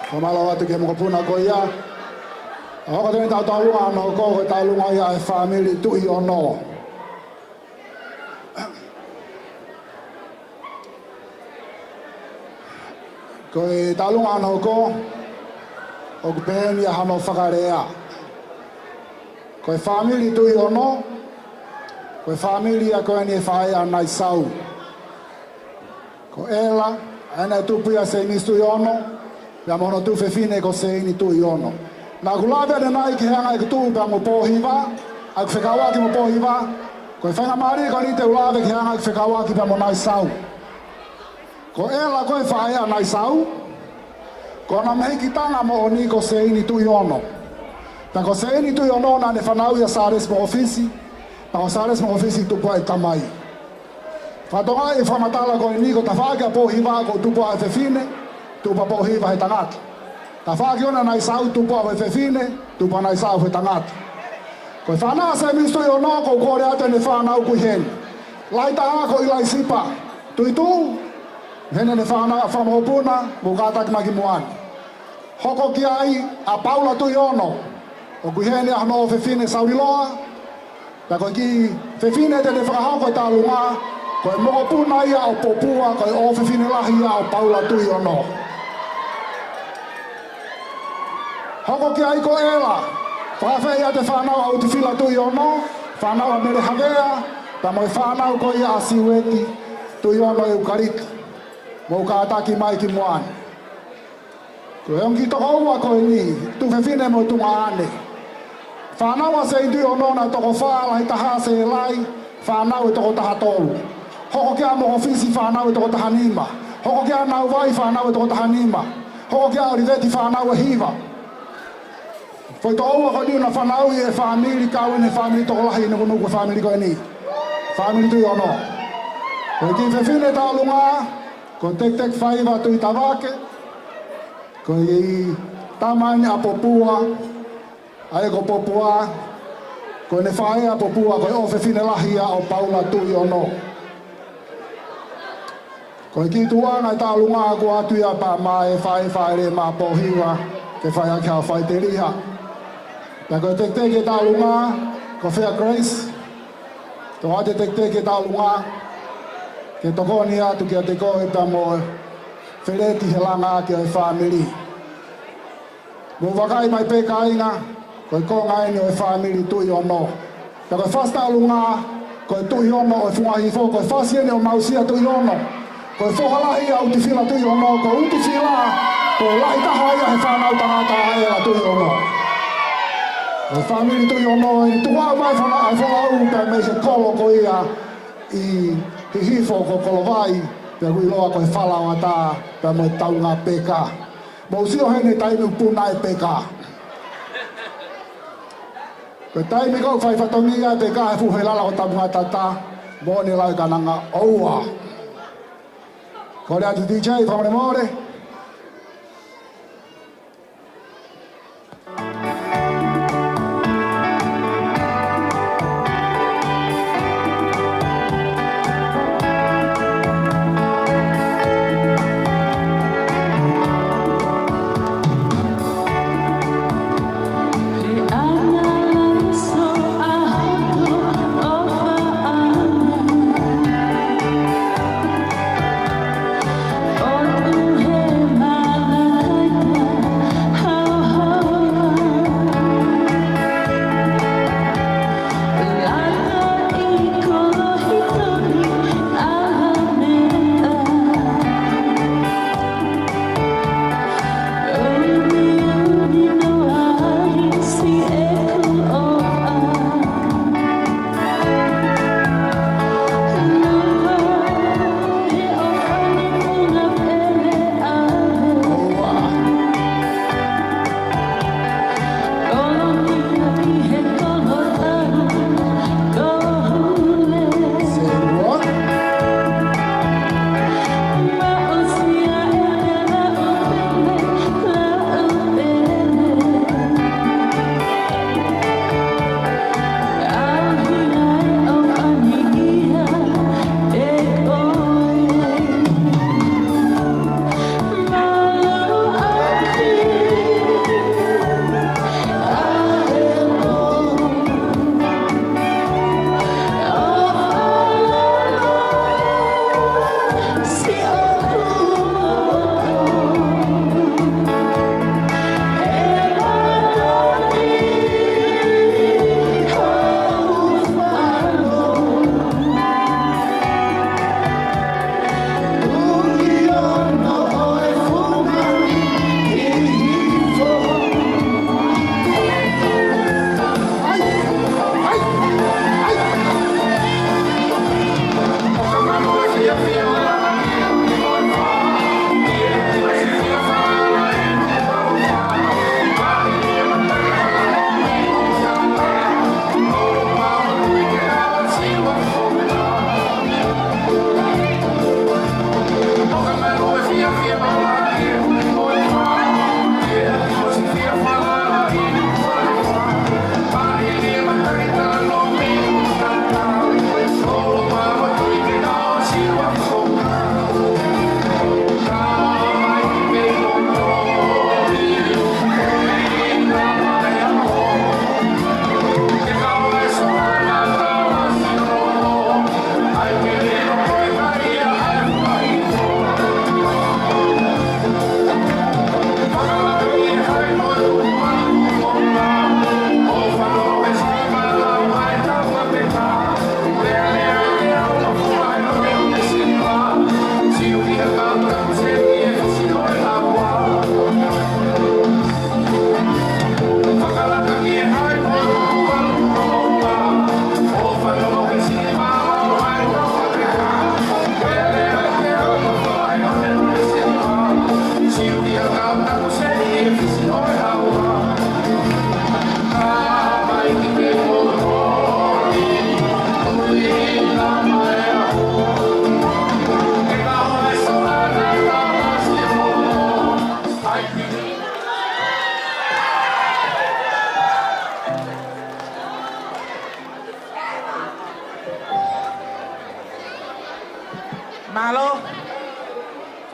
Fakamālō atu ki he mokopuna ko ia. ʻA ia ko ʻetau taʻu-, taʻu ʻuluaki ʻo e hoko, ko e taʻu ʻuluaki ia ʻa e fāmili Tuʻiono. Ko e taʻu ʻuluaki ʻo e hoko, ʻoku pehē ni ʻa hono fakalea. Ko e fāmili Tuʻiono, ko e fāmili ia ko eni ʻa e faʻē ʻa Naisau. Ko ʻEla, ʻa ia naʻe tupu ia ʻa Seimisi Tuʻiono, pea mo hono tuofefine ko Seini Tuʻiono. Naʻa ku lave ʻanenai ki he anga ʻeku tuʻu pea mo Pōhiva, ʻa ʻeku fekauʻaki mo Pōhiva, ko e faingamālie ko eni te u lave ki he anga ʻeku fekauʻaki pea mo Naisau. Ko ʻEla ko e faʻē ʻa Naisau, ko hona mehikitanga moʻoni ko Seini Tuʻiono. Pea ko Seini Tuʻiono naʻa ne fanauʻi ʻa Sālesi Mokofisi, pea ko Sālesi Mokofisi tupu ai e tamai. Fakatokangaʻi e fakamatala ko eni ko e tafaʻaki ʻa Pōhiva ko e tupu ʻa e fefine, tupu ʻa Pōhiva he tangata. Tafaʻaki ʻona ʻa Naisau, tupu ʻa e fefine, tupu ʻa Naisau he tangata. Ko e fānau ʻa Seimisi Tuʻiono ʻoku ou kole atu ʻene fānau ʻoku ʻi heni. Lahi taha ko ʻIlaisipa Tuʻituʻu, ʻi heni ʻene fānau ʻa e fanga mokopuna, mou kātaki mai ki muʻa ni. Hoko ki ai ʻa Paula Tuʻiono, ʻoku ʻi heni ʻa hono ʻofefine Sauliloa, pea ko e kiʻi fefine te ne fakahoko e taʻu ʻuluaki, ko e mokopuna ia ʻo Popua, ko e ʻofefine lahi ia ʻo Paula Tuʻiono. Hoko ki ai ko ʻEla, fakaafeʻi atu e fānau ʻa Utifila Tuʻiono, fānau ʻa Mele Havea, pea mo e fānau ko ia ʻa Siueki Tuʻiono ʻEukaliti. Mou kātaki mai ki muʻa ni. Ko e ongo kiʻi tokoua ko eni, tuofefine mo e tuongaʻane. Fānau ʻa Seini Tuʻiono naʻe toko fā, lahi taha Sēlai, fānau ʻe toko taha tolu. Hoko ki ai ʻa Mokofisi, fānau ʻe toko taha nima. Hoko ki ai ʻa Nauvai, fānau ʻe toko taha nima. Hoko ki ai ʻa ʻOliveti, fānau ʻe hiva. Foʻi tokoua ko eni naʻe fanauʻi ʻe he fāmili, kau ʻi he fāmili tokolahi ʻi Nukunuku, fāmili ko eni. Fāmili Tuʻiono. Ko e kiʻi fefine taʻu ʻuluaki, ko Tektek Faiva Tuʻitavake. Ko e tama eni ʻa Popua, ʻa ia ko Popua, ko ʻene faʻē ʻa Popua, ko e ʻofefine lahi ia ʻo Paula Tuʻiono. Ko e kiʻi tuʻuʻanga e taʻu ʻuluaki ʻoku ʻoatu ia pea maʻa e faʻē, faʻē maʻa Pōhiva, ke fai ʻaki ha faʻiteliha. Pea ko e tekiteki e taʻu ʻuluaki, ko Fea Grace, toʻo atu e tekiteki e taʻu ʻuluaki, ke tokoni atu kiate koe pea mo Feleti he langa ʻaki ʻo e fāmili. Mou vakai mai pē kāinga, ko e konga eni ʻo e fāmili Tuʻiono. Pea ko e fasi taʻu ʻuluaki, ko e Tuʻiono ʻo e Funga Hihifo, ko e fasi eni ʻo Mausia Tuʻiono. Ko e foha lahi ʻa Utifila Tuʻiono, ko Utifila, ko e lahi taha ia he fānau tangata ʻa ʻEla Tuʻiono. Ko e fāmili Tuʻiono, ʻi tuku mai fana ai fana au pea mei he kolo ko ia ʻi Hihifo ko Kolovai, pea ʻoku ʻiloa ko e Falaoata, pea mo e Taungapeka. Mou sio heni taimi ʻoku puna ai e peka. Ko e taimi ko ē ʻoku fai fatongia ai e peka he fuhe lala ko Tapungatata, moʻoni e lau e kananga ʻoua. Kole atu D J, fakamolemole.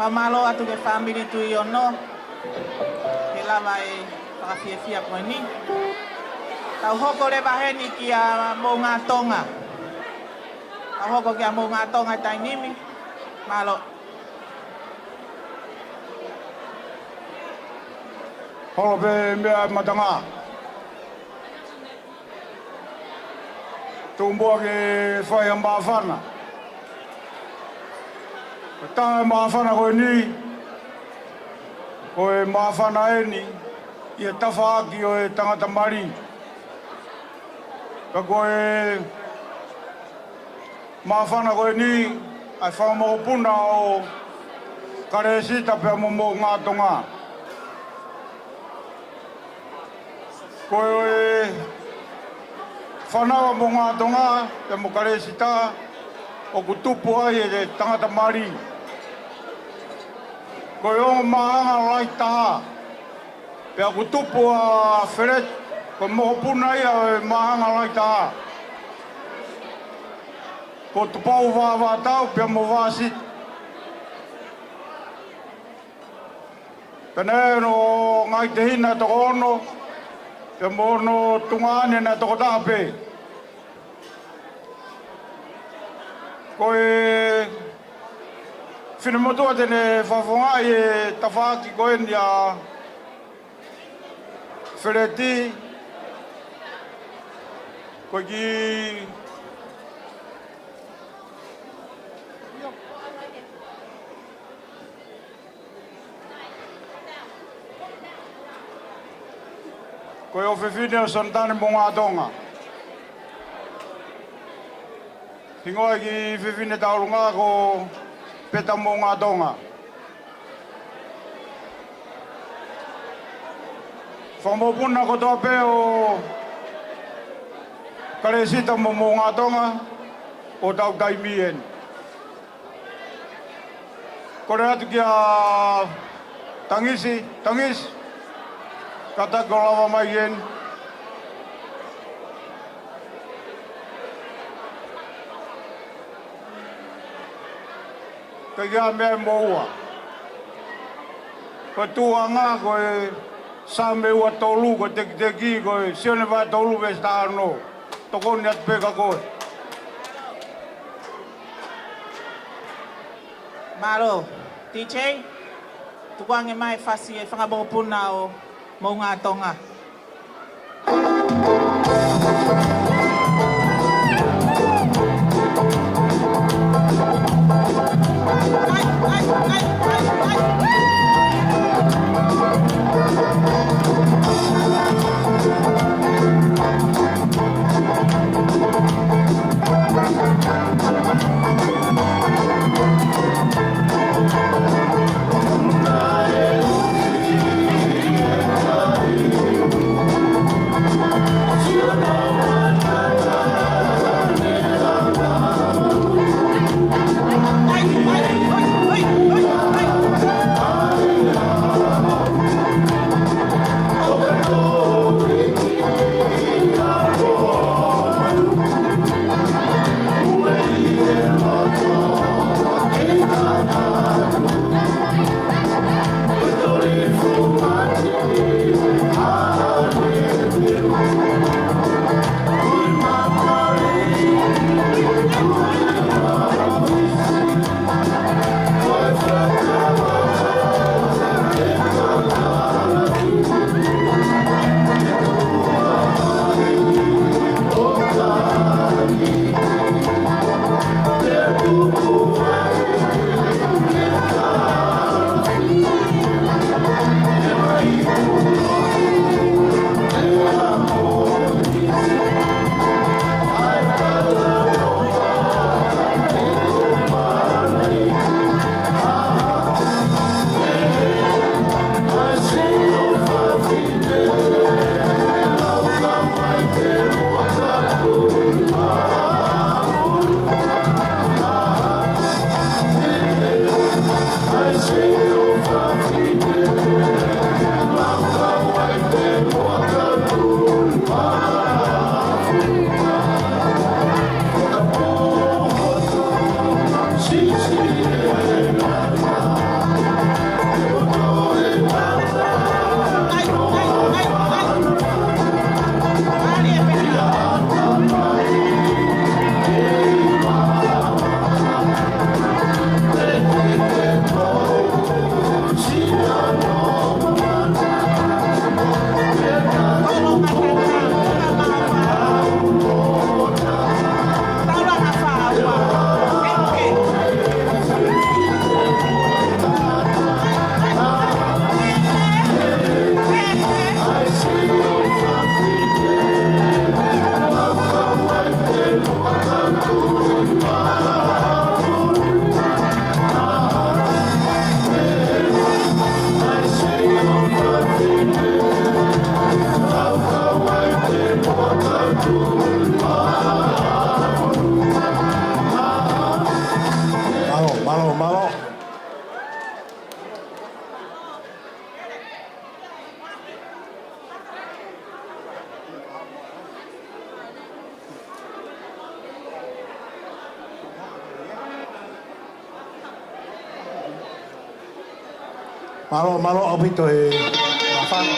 Mālō atu ki he fāmili Tuiono, he lava e fakafiefia ko eni. Tau hoko leva heni kia Moʻungātonga. Tau hoko kia Moʻungātonga he taimi ni. Mālō. Holo pē meʻa e matanga. Tuku muʻa ke fai ha māfana. Ko e taha e māfana ko eni, ko e māfana eni ʻi he tafaʻaki ʻo e tangata mali. Pea ko e māfana ko eni, ʻa e fanga mokopuna ʻo Kalesita pea mo Moʻungātonga. Ko e fānau ʻa Moʻungātonga pea mo Kalesita, ʻoku tupu ai e tangata mali. Ko e ongo māhanga lahi taha. Pea ʻoku tupu ʻa Feleti, ko e mokopuna ia ʻo e māhanga lahi taha. Ko Tupou Vavaʻatau pea mo Vasitu. Pea naʻe ʻi ai hono ngaahi tehina ʻe toko ono, pea mo hono tuongaʻane naʻe toko taha pē. Ko e finemotuʻa te ne fakafofongaʻi e tafaʻaki ko eni ʻa Feleti, ko e kiʻi Ko e ʻofefine ʻo Sonatane Moʻungātonga. Hingoa e kiʻi fefine tauʻolunga ko Peta Moʻungātonga. Fanga mokopuna kotoa pē ʻo Kalesita mo Moʻungātonga ʻo tau taimi eni. Kole atu kia Tangisi, Tangisi, kātaki ʻo lava mai eni. Ka ʻi ai ha meʻa ʻe moua. Ko e tuʻuʻanga, ko e Saame ua tolu, ko e tekiteki, ko e Sione vahe tolu veesi taha ono. Tokoni atu pē kia koe. Mālō. D J, tukuange mai e fasi e fanga mokopuna ʻo Moʻungātonga. Mālō, mālō ʻaupito e māfana.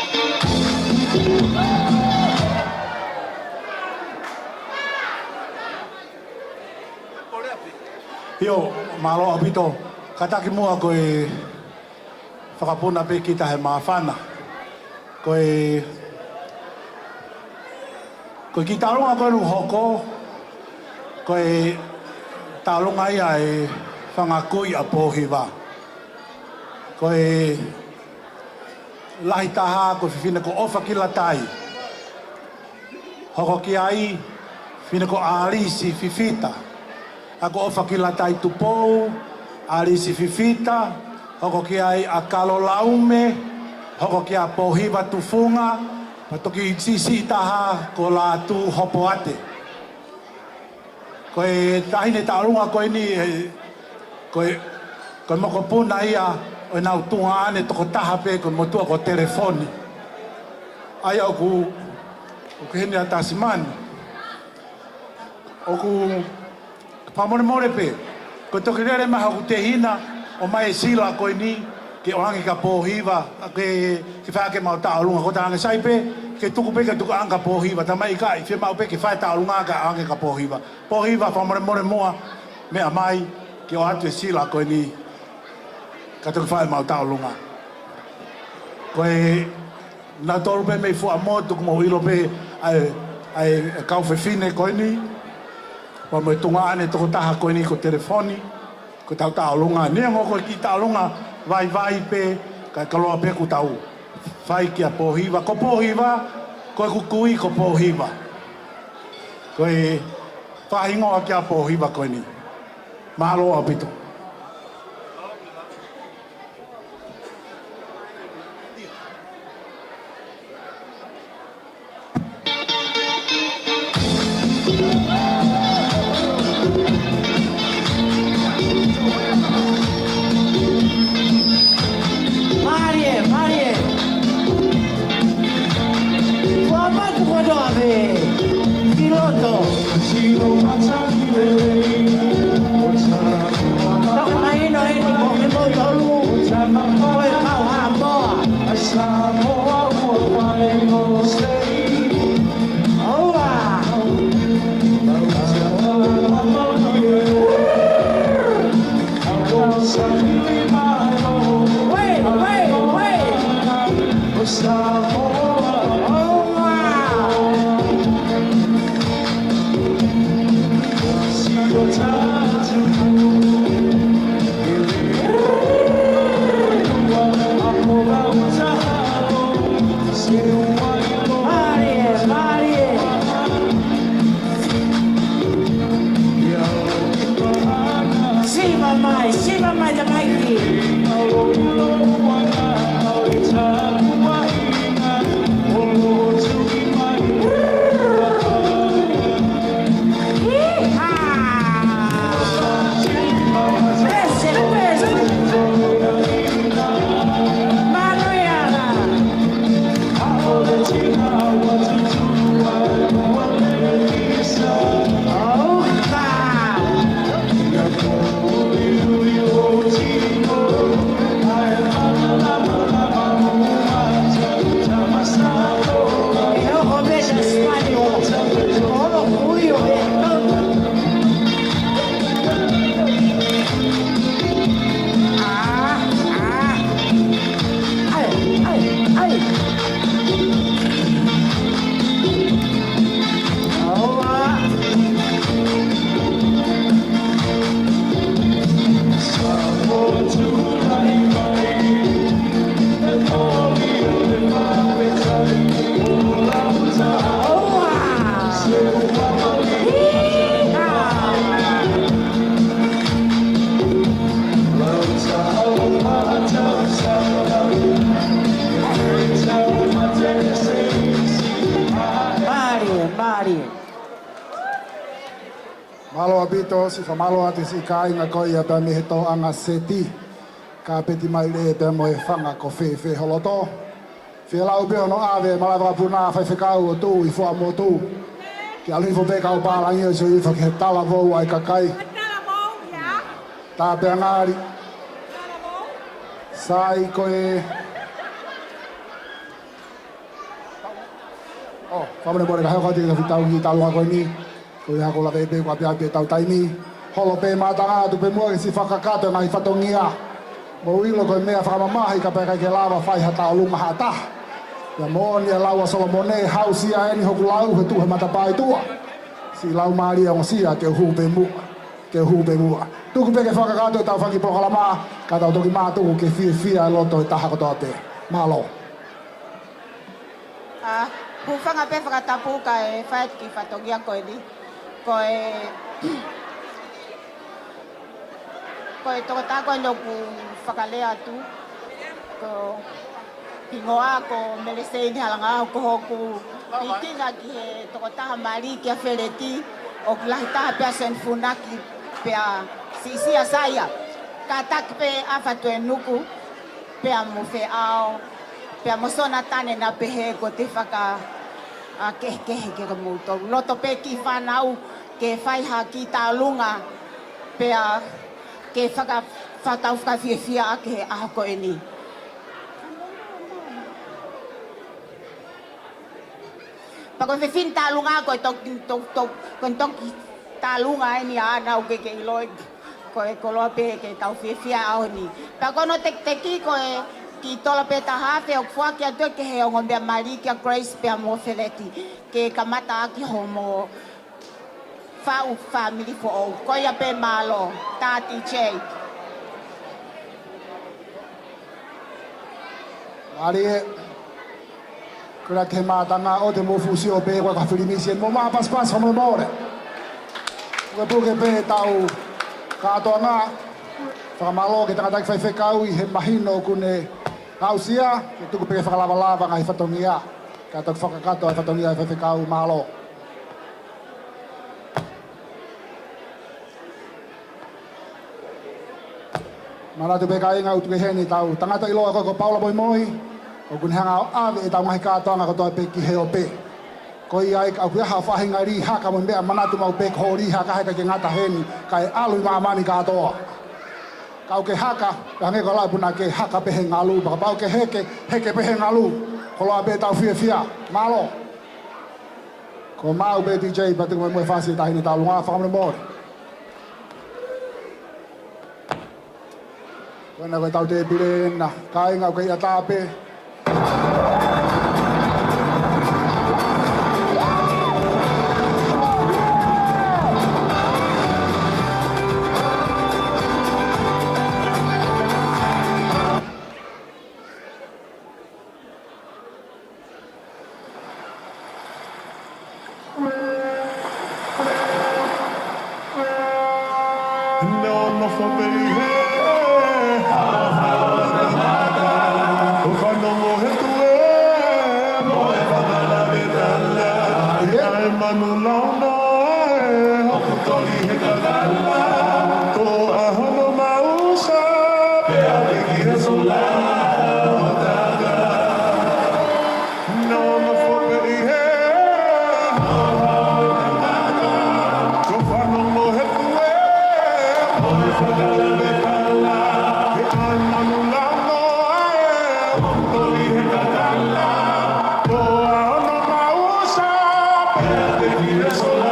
ʻIo, mālō ʻaupito. Kātaki muʻa ko e fakapuna pē kita he māfana. Ko e, ko e kiʻi taʻolunga ko eni ʻoku hoko, ko e taʻolunga ia e fanga kui ʻa Pōhiva. Ko e lahi taha ko e fefine ko ʻOfakilatai. Hoko ki ai fefine ko ʻAlisi Fifita. ʻA ko ʻOfakilatai Tupou, ʻAlisi Fifita, hoko ki ai ʻa Kalo Laume, hoko kia Pōhiva Tufunga, pea toki siʻisiʻi taha ko Lātū Hopoate. Ko e taʻahine taʻolunga ko eni, e, ko e, ko e mokopuna ia ʻo ʻenau tuongaʻane tokotaha pē ko e motuʻa ko Telefoni. ʻA ia ʻoku, ʻoku ʻi heni ʻa Tasimani. ʻOku fakamolemole pē, ko e toki lele mai hoku tehina ʻo ʻomai e sila ko eni ke ʻoange kia Pōhiva, ke, ke fai ʻaki ʻemau taʻolunga. Ko e talaange sai pē, ke tuku pē ke tukuange kia Pōhiva, talamai ʻikai, fiemaʻu pē ke fai taʻolunga kae ʻoange kia Pōhiva. Pōhiva, fakamolemole muʻa, meʻa mai ke ʻoatu e sila ko eni, ka toki fai ʻemau taʻolunga. Ko e nautolu pē mei Fuaʻamotu, ʻoku mou ʻilo pē ʻa e, ʻa e kau fefine ko eni, pea mo e tuongaʻane tokotaha ko eni ko Telefoni, ko ʻetau taʻolunga. Neongo ko e kiʻi taʻolunga vaivai pē, kae koloa pē ʻoku tau fai kia Pōhiva. Ko Pōhiva, ko ʻeku kui ko Pōhiva. Ko e fakahingoa kia Pōhiva ko eni. Mālō ʻaupito. Mālie, mālie. Kua matu kotoa pē ki loto. Toki mahino eni ko kimoutolu ko e kau Haʻamoa. ʻOua. Wei, wei, wei. ʻOua. Mālie, mālie. Siva mai, siva mai, tamaiki. Iha! Pese, pese. Manuiala. Mālie, mālie. Mālō ʻaupito, siʻi fakamālō atu siʻi kāinga ko ia pea mei he tōʻanga seti. Kāpeti Maile pea mo e fanga ko Fēfē Holoto. Fie lau pē hono ʻave malava kapuna faifekau ʻo tuʻu ʻi Fuaʻamotu. Ke ʻalu hifo pē kau pālangi ʻo sio hifo ki he talavou ʻa e kakai. Talavou, ia. Tāpeangali. Talavou. Sai ko e. ʻŌ, fakamolemole ka hoko atu ki he fitau ki he taulanga ko eni. Ko ia ko e lave pē ko e ʻapiʻapi ʻetau taimi. Holo pē mātanga atu pē muʻa ke siʻi fakakakato e ngaahi fatongia. Mou ʻilo ko e meʻa fakamamahi kapau ʻe ʻikai ke lava fai ha tauʻolunga ha taha. Pea moʻoni e lau ʻa Solomone, hausia eni hoku lau he tuʻu he matapā ʻi tuʻa. Siʻi laumālie ongosia ke u hū pē muʻa. Ke u hū pē muʻa. Tuku pē ke fakakakato ʻetau fanga kiʻi polokalama, ka tau toki mātuku ke fiefia e loto e taha kotoa pē. Mālō. ʻA, hūfanga pē fakatapu kae fai atu e kiʻi fatongia ko eni. Ko e, ko e tokotaha ko eni ʻoku fakalea atu. Ko e hingoa ko Meleseini Halangahau, ko hoku pikinga ki he tokotaha mali kia Feleti, ʻoku lahi taha pē ʻa Seni Funaki pea Sisia Saia. Kātaki pē ʻa Fatuenuku pea mo Feʻao, pea mo Sonatane naʻa pehē ko e faka, ʻa, kehekehe kia moutolu. Loto pē kiʻi fānau ke fai ha kiʻi tauʻolunga pea ke faka, fakatau fakafiefia ʻaki he ʻaho ko eni. Pea ko e fefine tauʻolunga ko e toki, to, to, ko e toki tauʻolunga eni ʻa ʻanau ke ke ʻiloʻi. Ko e koloa pē ke tau fiefia he ʻaho ni. Pea ko hono tekiteki ko e kiʻi tola pē taha afe ʻoku foaki atu ki he ongo meʻa mali kia Grace pea mo Feleti. Ke kamata ʻaki homo faʻu fāmili foʻou. Ko ia pē, mālō. Tā D J. Mālie. Kula ke mātanga ʻo te mou fuʻu sio pē ko e ka filimisi eni, mou maʻa pasipasi fakamolemole. Pukepuke pē ʻetau kātoanga. Fakamālō ki he tangataʻeiki faifekau ʻi he mahino ʻoku ne aʻusia, ke tuku pē ke fakalavalava e ngaahi fatongia. Ka toki fakakakato e fatongia ʻa e faifekau, mālō. Manatu pē kāinga ʻoku tuku heni ʻetau tangata ʻiloa ko, ko Paula Moimoi, ʻoku ne hanga ʻo ʻave ʻetau ngaahi kātoanga kotoa pē ki he ope. Ko ia ai ka ʻoku ʻi ai ha faʻahinga lī haka mo e meʻa, manatu maʻu pē ko hoʻo lī haka he ʻikai ke ngata heni, kae ʻalu ʻi māmani kātoa. Ka ʻoku ke haka, pea hangē ko e lau ʻa e punake, haka pē he ngalu, pea kapau ʻoku ke heke, heke pē he ngalu. Koloa pē ʻetau fiefia. Mālō. Ko e maʻu pē D J pea tuku mai muʻa e fasi ʻa e taʻahine tauʻolunga, fakamolemole. Ko ena ko ʻetau tēpile ena, kāinga, ʻoku kei ʻatā pē. Nofo pē ʻi he haohaoa ʻo e tangata, ʻo fanongo he tuʻe mo e fakalaveʻi tala. ʻI ai e manu launoa ʻe hoku toli he kakala, toʻa hono mausa pea teki he sola. Nofo pē ʻi he haohaoa ʻo e tangata, ʻo fanongo he tuʻe mo e fakalaveʻi tala. ʻI ai e manu launoa ʻe hoku toli he kakala, toʻa hono mausa pea teki he sola.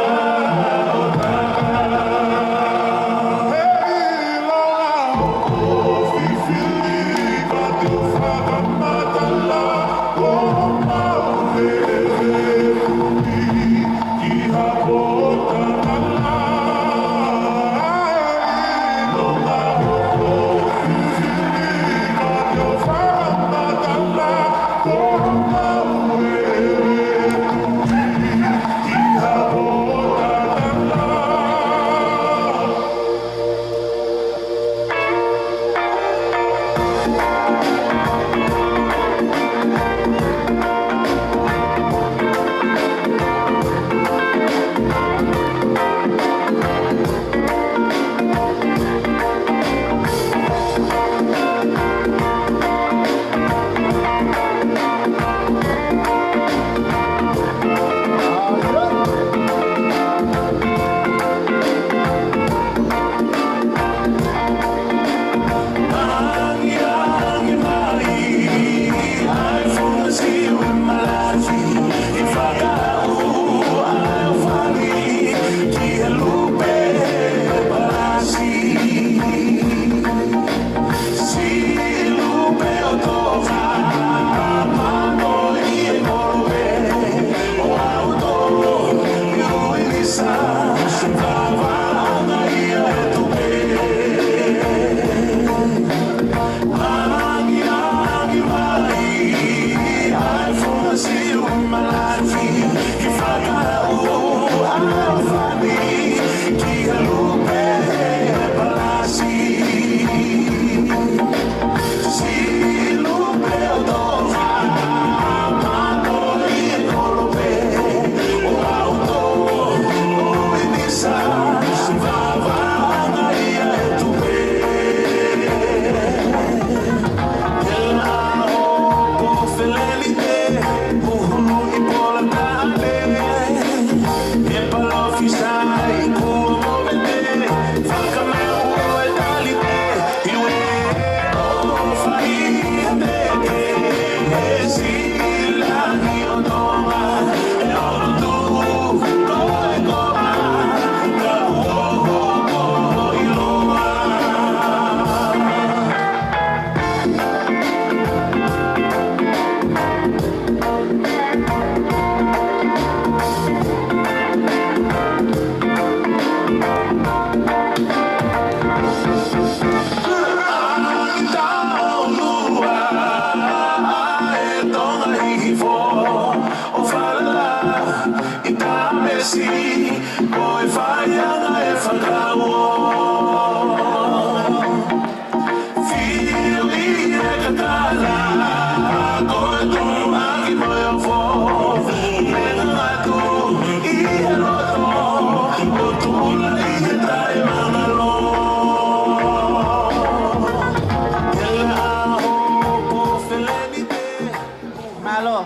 Mālō.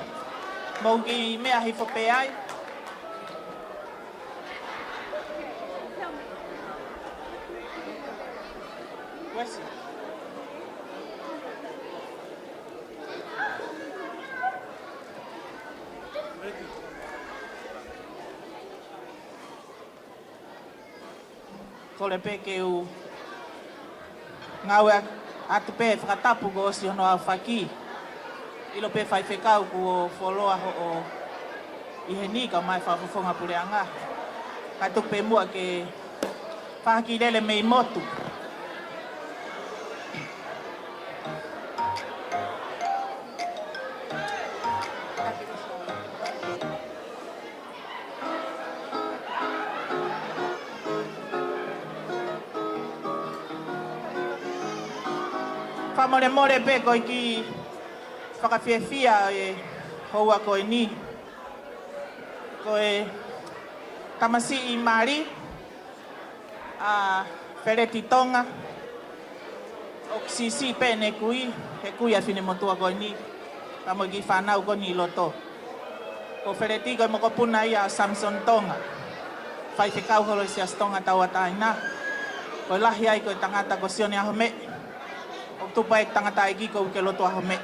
Mou kiʻi meʻa hifo pē ai. Uesi. Kole pē ke u ngāue atu pē fakatapu kuo ʻosi hono aofaki. ʻIlo pē faifekau kuo fuoloa hoʻo ʻi heni kae ʻumaʻā e fakafofonga puleʻanga. Kae tuku pē muʻa ke fakahā e lele mei motu. Fakamolemole pē ko e kiʻi fakafiefia ʻo e houa ko eni. Ko e tamasiʻi mali ʻa Feleti Tonga, ʻoku siʻisiʻi pē ʻene kui, he kui ʻa e finemotuʻa ko eni, pea mo e kiʻi fānau ko eni ʻi loto. Ko Feleti ko e mokopuna ia ʻo Samson Tonga, faifekau holo ʻi he Siasi Tonga Tauʻatāina. Ko e lahi ai ko e tangata ko Sione ʻAhomeʻe, ʻoku tupu ai e tangataʻeiki ko Uikelotu ʻAhomeʻe.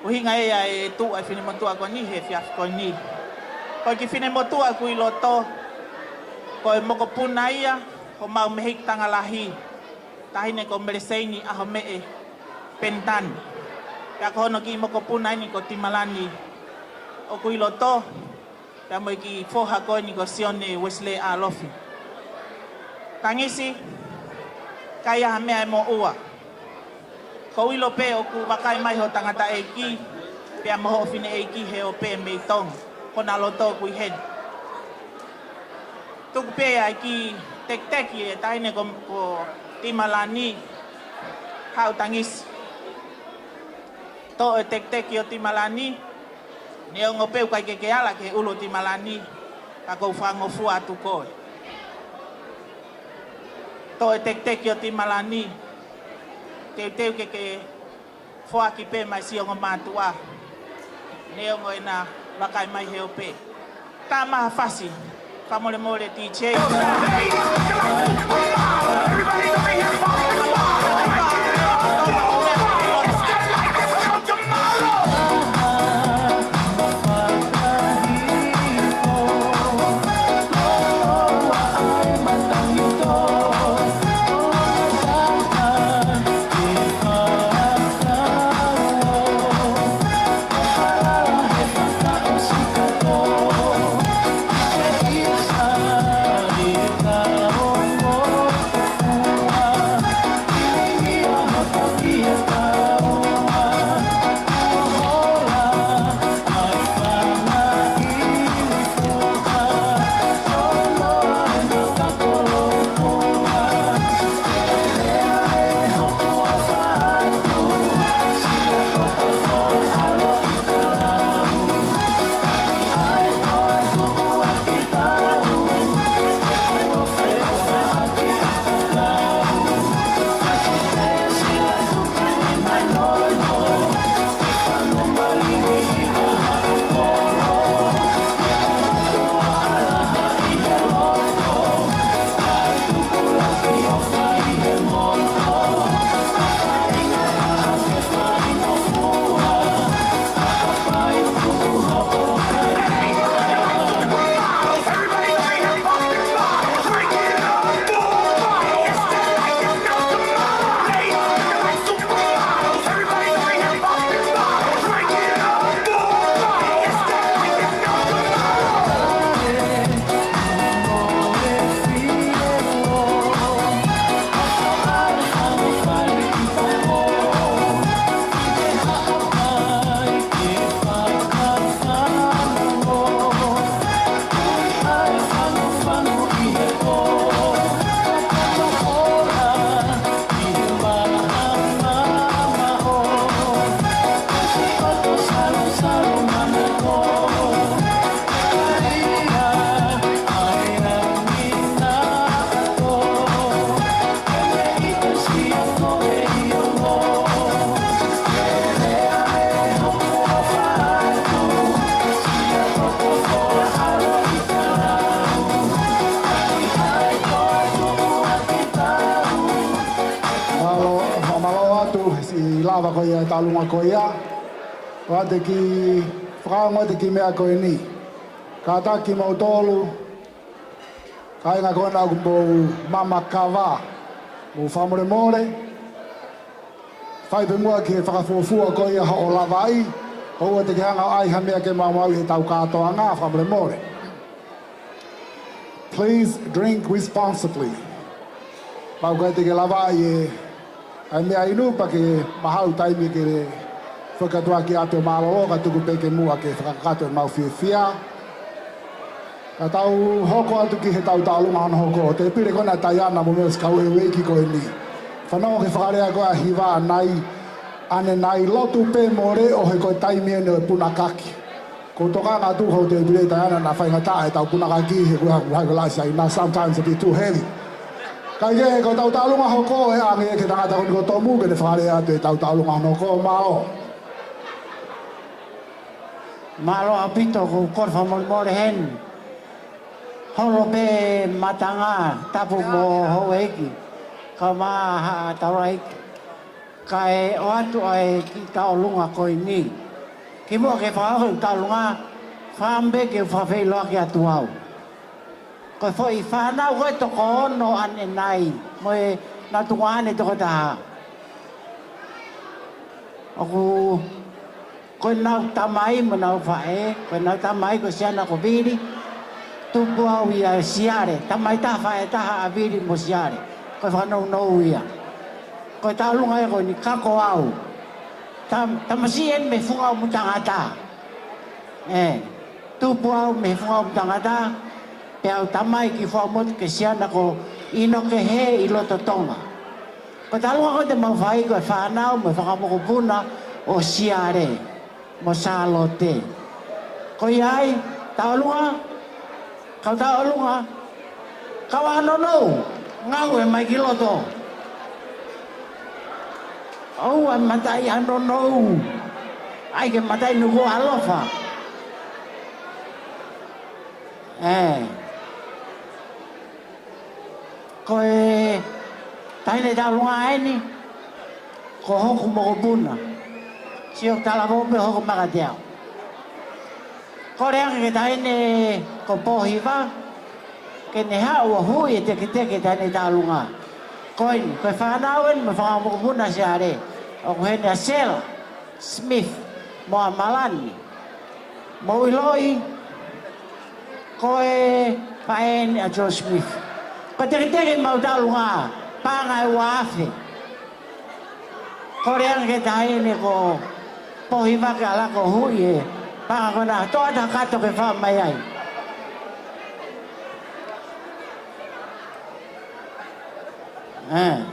ʻUhinga ia e tuʻu ʻa e finemotuʻa ko eni he efiafi ko eni. Ko e kiʻi finemotuʻa ʻoku ʻi loto, ko e mokopuna ia homau mehikitanga lahi, taʻahine ko Meleseini ʻAhomeʻe Penitani. Pea ko hono kiʻi mokopuna eni ko Timalani ʻoku ʻi loto, pea mo e kiʻi foha ko eni ko Sione Uesilē ʻAlofi. Tangisi, ʻikai ha meʻa ʻe moʻua. ʻOku ou ʻilo pē ʻoku vakai mai ho tangataʻeiki, pea mo hoʻo fineʻeiki he ope mei Tonga, ko hona loto ʻoku ʻi heni. Tuku pē ʻa e kiʻi tekiteki e taʻahine ko, ko Timalani, haʻu Tangisi. Toʻo e tekiteki ʻo Timalani, neongo pē ʻoku ʻikai ke ke ala ki he ʻulu ʻo Timalani, ka ʻoku ou fakangofua atu koe. Toʻo e tekiteki ʻo Timalani, teuteu ke ke foaki pē maʻa siʻi ongo mātuʻa, neongo ʻena vakai mai he ope. Tama ha fasi, fakamolemole D J. Ko ia e taulunga ko ia. Ko ʻete kiʻi fakaongo ʻete kiʻi meʻa ko eni. Kātaki kimoutolu kāinga ko ena ʻoku mou mamakava, mou fakamolemole. Fai pē muʻa ki he fakafuofua ko ia hoʻo lavaʻi, ʻoua te ke hanga ʻo ʻai ha meʻa ke maumauʻi ʻetau kātoanga, fakamolemole. Please drink responsibly. Pau ʻikai te ke lavaʻi e, ʻa e meʻa inu pea ke maʻu ha taimi ke foki atu ʻaki ʻa e mālōlō, ka tuku pē ke muʻa ke fakakakato ʻemau fiefia. Ka tau hoko atu ki heʻetau taulunga hono hoko, tēpile ko ena ʻa Taiana mo e meʻa ʻosi kau e ueiki ko eni. Fanongo ki he fakalea ko ē ʻa Hiva ʻanenai, ʻanenai lotu pē mo leʻo he ko e taimi eni ʻo e punakaki. Ko e tokanga atu ʻoku ou tui pē ʻe Taiana naʻe faingataʻa ʻetau punakaki he ko e hā, ko e hā ko e laʻi Siaina, sometimes a bit too heavy. Kae kehe, ko ʻetau taulunga hoko ʻe ʻange ki he tangata ko eni ko Tomu ke ne fakalea atu ʻetau taulunga hono hoko, mālō. Mālō ʻaupito, ʻoku ou kole fakamolemole heni. Holo pē matanga, tapu mo houʻeiki, kae ʻumaʻā Haʻa Taulaʻeiki. Kae ʻoatu ʻa e kiʻi taulunga ko eni. Kimuʻa ke fakahoko e taulunga, fakaʻamu pē ke u fakafeʻiloaki atu au. Ko e foʻi fānau ko ē toko ono ʻanenai, mo ʻenau tuongaʻane toko taha. ʻOku, ko ʻenau tamai mo ʻenau faʻē, ko ʻenau tamai ko Siana ko Vili, tupu au ia ʻia Siale, tamai taha faʻē taha ʻa Vili mo Siale, ko e fakanounou ia. Ko e taulunga ia ko eni, Kako Au. Tam-, tamasiʻi eni mei Funga ʻUmutangata. ʻE, tupu au mei Funga ʻUmutangata, pea u tamai ki Fuaʻamotu kia Siana ko ʻInoke Hē ʻi loto Tonga. Ko e taulunga ko ē te mau fai ko e fānau mo e fanga mokopuna ʻo Siale mo Sālote. Ko ia ai, taulunga, kau taulunga, kau ʻanonou, ngāue mai ki loto. ʻOua mataʻi ʻanonou, ʻai ke mataʻi nuku ʻalofa. ʻE. Ko e taʻahine taulunga eni, ko hoku mokopuna. Sio talavou pē hoku makateau. Kole ange ki he taʻahine ko Pōhiva, ke ne haʻu ʻo huʻi e teketeke taʻahine taulunga. Ko eni, ko e fānau eni mo e fanga mokopuna Siale. ʻOku ʻi heni ʻa Sela Smith, mo ʻa Malani. Mo ʻiloʻi, ko e faʻē eni ʻa Joe Smith. Ko e teketeke ʻemau taulunga, paʻanga ʻe ua afe. Kole ange ki he taʻahine ko Pōhiva ke ʻalu ʻo huʻi e paʻanga ko ena, toʻa atu ha kato ke faʻa mai ai. ʻE.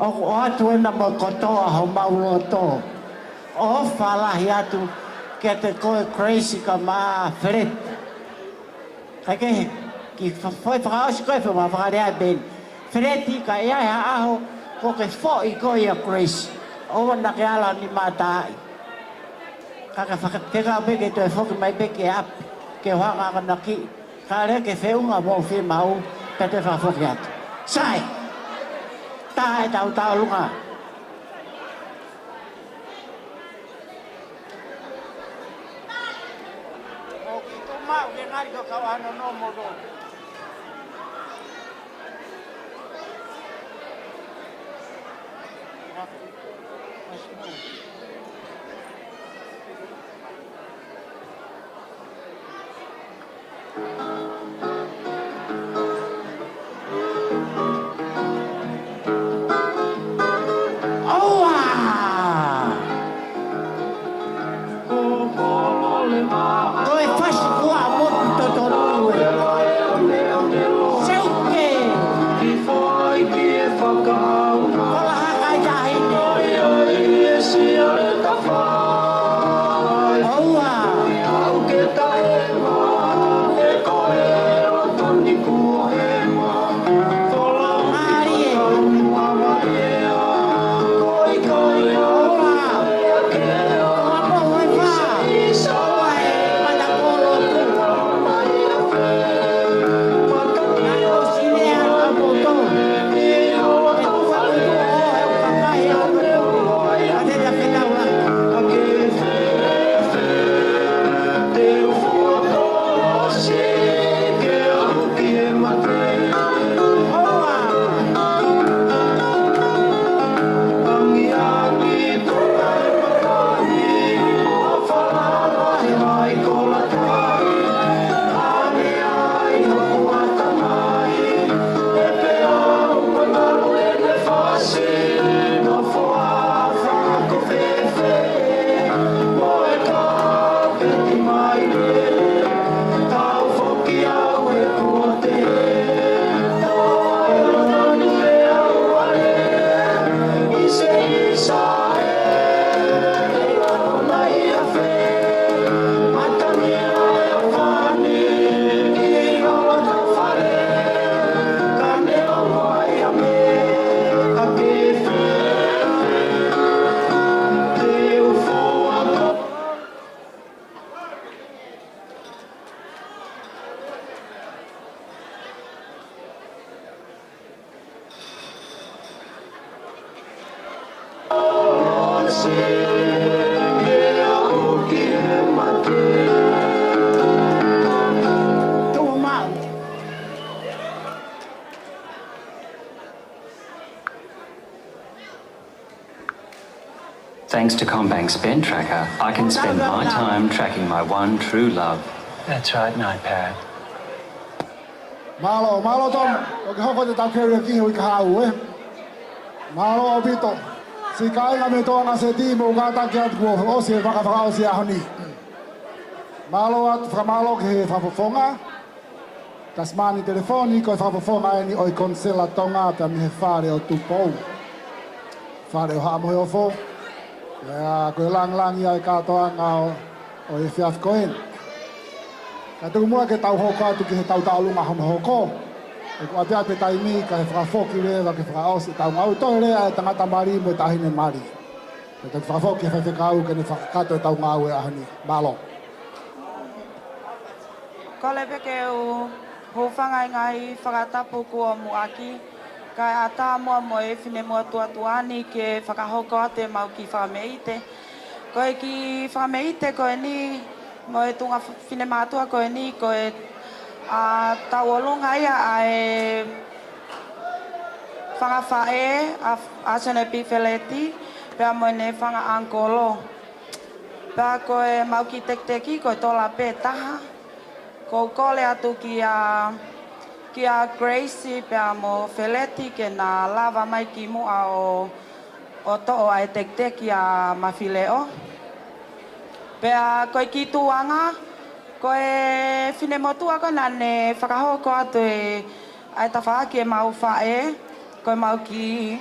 ʻOku ʻoatu ena mo e kotoa homau loto. ʻOfa lahi atu kiate koe Grace kae ʻumaʻā Feleti. Kae kehe, kiʻi fa-, foʻi fakaʻosi ko ē ʻemau fakalea pē eni. Feleti, ka ʻi ai ha ʻaho kuo ke foʻi koe ʻia Grace, ʻoua naʻa ke ala ʻo nima taaʻi. Ka ke faka-, fekau pē ke toe foki mai pē ki ʻapi, ke u hanga ʻo akonaki. Kae ʻoua ke feʻunga mo fiemaʻu, pea toe fakafoki atu. Sai. Tā ʻetau taulunga. ʻOku ʻikai ke maʻu ke ngali ko e kau ʻanonou mo lotu. ʻOua! Ko e fasi kuo motu totonu ē. Seuke! Kola haka ʻi tahi ni. ʻOua! Thanks to CommBank's Ben Tracker, I can spend my time tracking my one true love. That's right, Nightpad. Mālō, mālō Tom, ʻoku ke hoko atu ʻetau keriaki he uike kahaʻu, ē? Mālō ʻaupito. Siʻi kāinga mei Tonga City, mou kātaki atu kuo ʻosi e vaka fakaʻosi ʻaho ni. Mālō atu, fakamālō ki he fakafofonga. Tasimani telefoni, ko e fakafofonga eni ʻo e Konisela Tonga pea mei he Fale ʻo Tupou, Fale ʻo Haʻa Moheofo. Pea ko e lāngilangi ia e kātoanga ʻo, ʻo e efiafi ko eni. Ka tuku muʻa ke tau hoko atu ki he tau tauʻolunga hono hoko. ʻOku ʻapiʻapi e taimi kae fakafoki leva ke fakaʻosi ʻetau ngāue, toe lea e tangata mali mo e taʻahine mali. Pea tau fakafoki ki he faifekau ke ne fakakakato ʻetau ngāue ʻaho ni. Mālō. Kole pē ke u hūfanga ʻi he ngaahi fakatapu kuo muʻaki, kae ʻatā muʻa mo e finemātuʻa tuʻa ni ke fakahoko atu ʻemau kiʻi fakameʻite. Ko e kiʻi fakameʻite ko eni mo e tuʻunga f-, finemātuʻa ko eni ko e, ʻa, tauʻolunga ia ʻa e fanga faʻē ʻa, ʻa Sione P. Feleti, pea mo ʻene fanga ʻangikolo. Pea ko ʻemau kiʻi tekiteki ko e tola pē ʻe taha. ʻOku ou kole atu kia, kia Grace pea mo Feleti ke na lava mai ki muʻa ʻo, ʻo toʻo ʻa e tekiteki ʻa Mafileʻo. Pea ko e kiʻi tuʻuʻanga, ko e finemātuʻa ko ē naʻa ne fakahoko atu e ʻa e tafaʻaki ʻemau faʻē, ko ʻemau kiʻi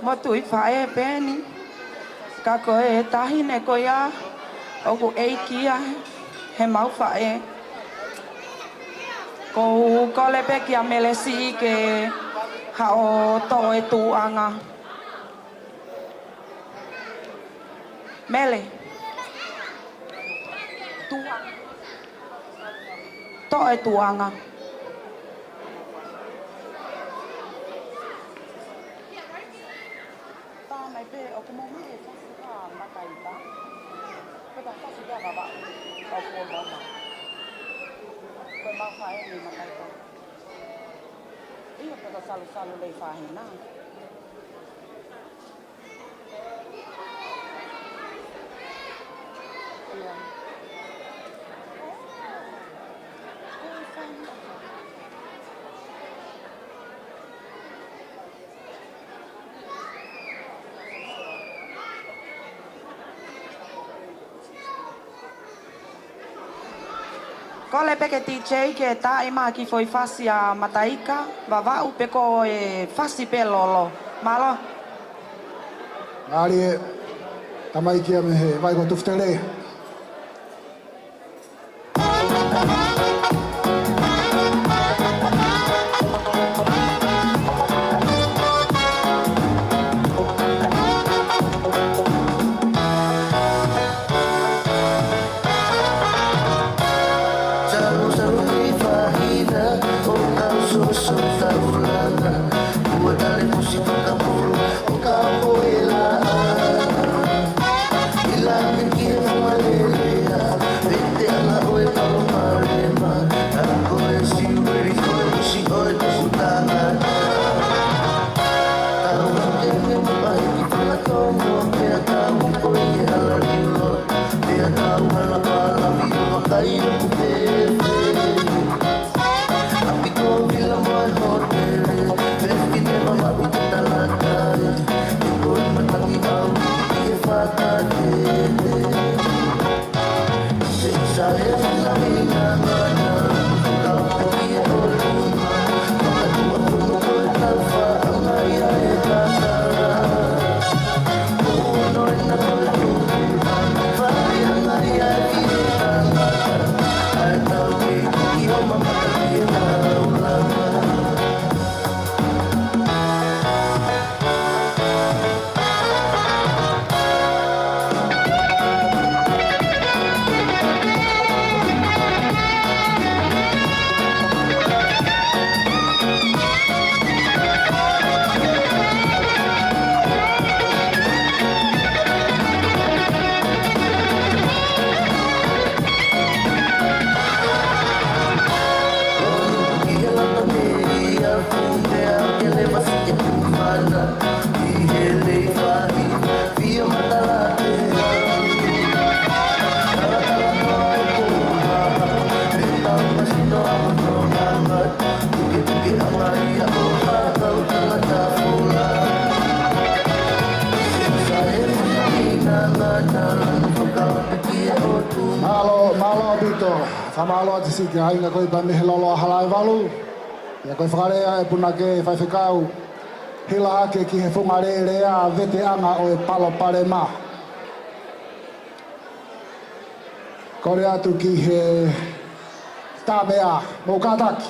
motuʻi faʻē pē eni. Ka ko e taʻahine ko ia ʻoku ʻeiki ia heʻemau faʻē. ʻOku ou kole pē kia Mele Siʻi ke haʻu ʻo toʻo e tuʻuʻanga. Mele. Tuʻuʻanga. Toʻo e tuʻuʻanga. Tā mai pē, ʻoku mou maʻu e fasi ʻa Makaita? Pea ko e fasi ʻa Vavaʻu, ʻoku mou maʻu. Ko e mafa eni Makaita. ʻIo, pea ko e salusalu lei fahina. Kole pē ki he D J ke taaʻi mai ha kiʻi foʻi fasi ʻa Makaita, Vavaʻu pe ko e fasi pē lolo. Mālō. Mālie, tamaiki ia mei he vai ko Tufutele. Salu, salu, lei fahina, ʻo tau soso taulanga. Ua tale musi fakapulu, ʻo ka poela. ʻI langi ki he fualelea, pete ala ʻo e palo malema. Tau ko e siueli ko e musi ʻo e tuku tangata. Tau hake me mapahi ki Falatongo, pea tau ko e ala liulo. Pea tau hala palavi ʻo vakai ʻoku pēpē. ʻApi ko Vila mo e hōtele, pea fine mamaʻu ki Talakai. Ko e matangi ʻau ʻi he fakatete. Mālō, mālō ʻaupito. Fakamālō atu siʻi kāinga ko ia mei he lolo ʻa Halaevalu. ʻIa, ko e fakalea ʻa e punake faifekau, hila hake ki he funga lelea, veteʻanga ʻo e palopalema. Kole atu ki he Tamea, mou kātaki.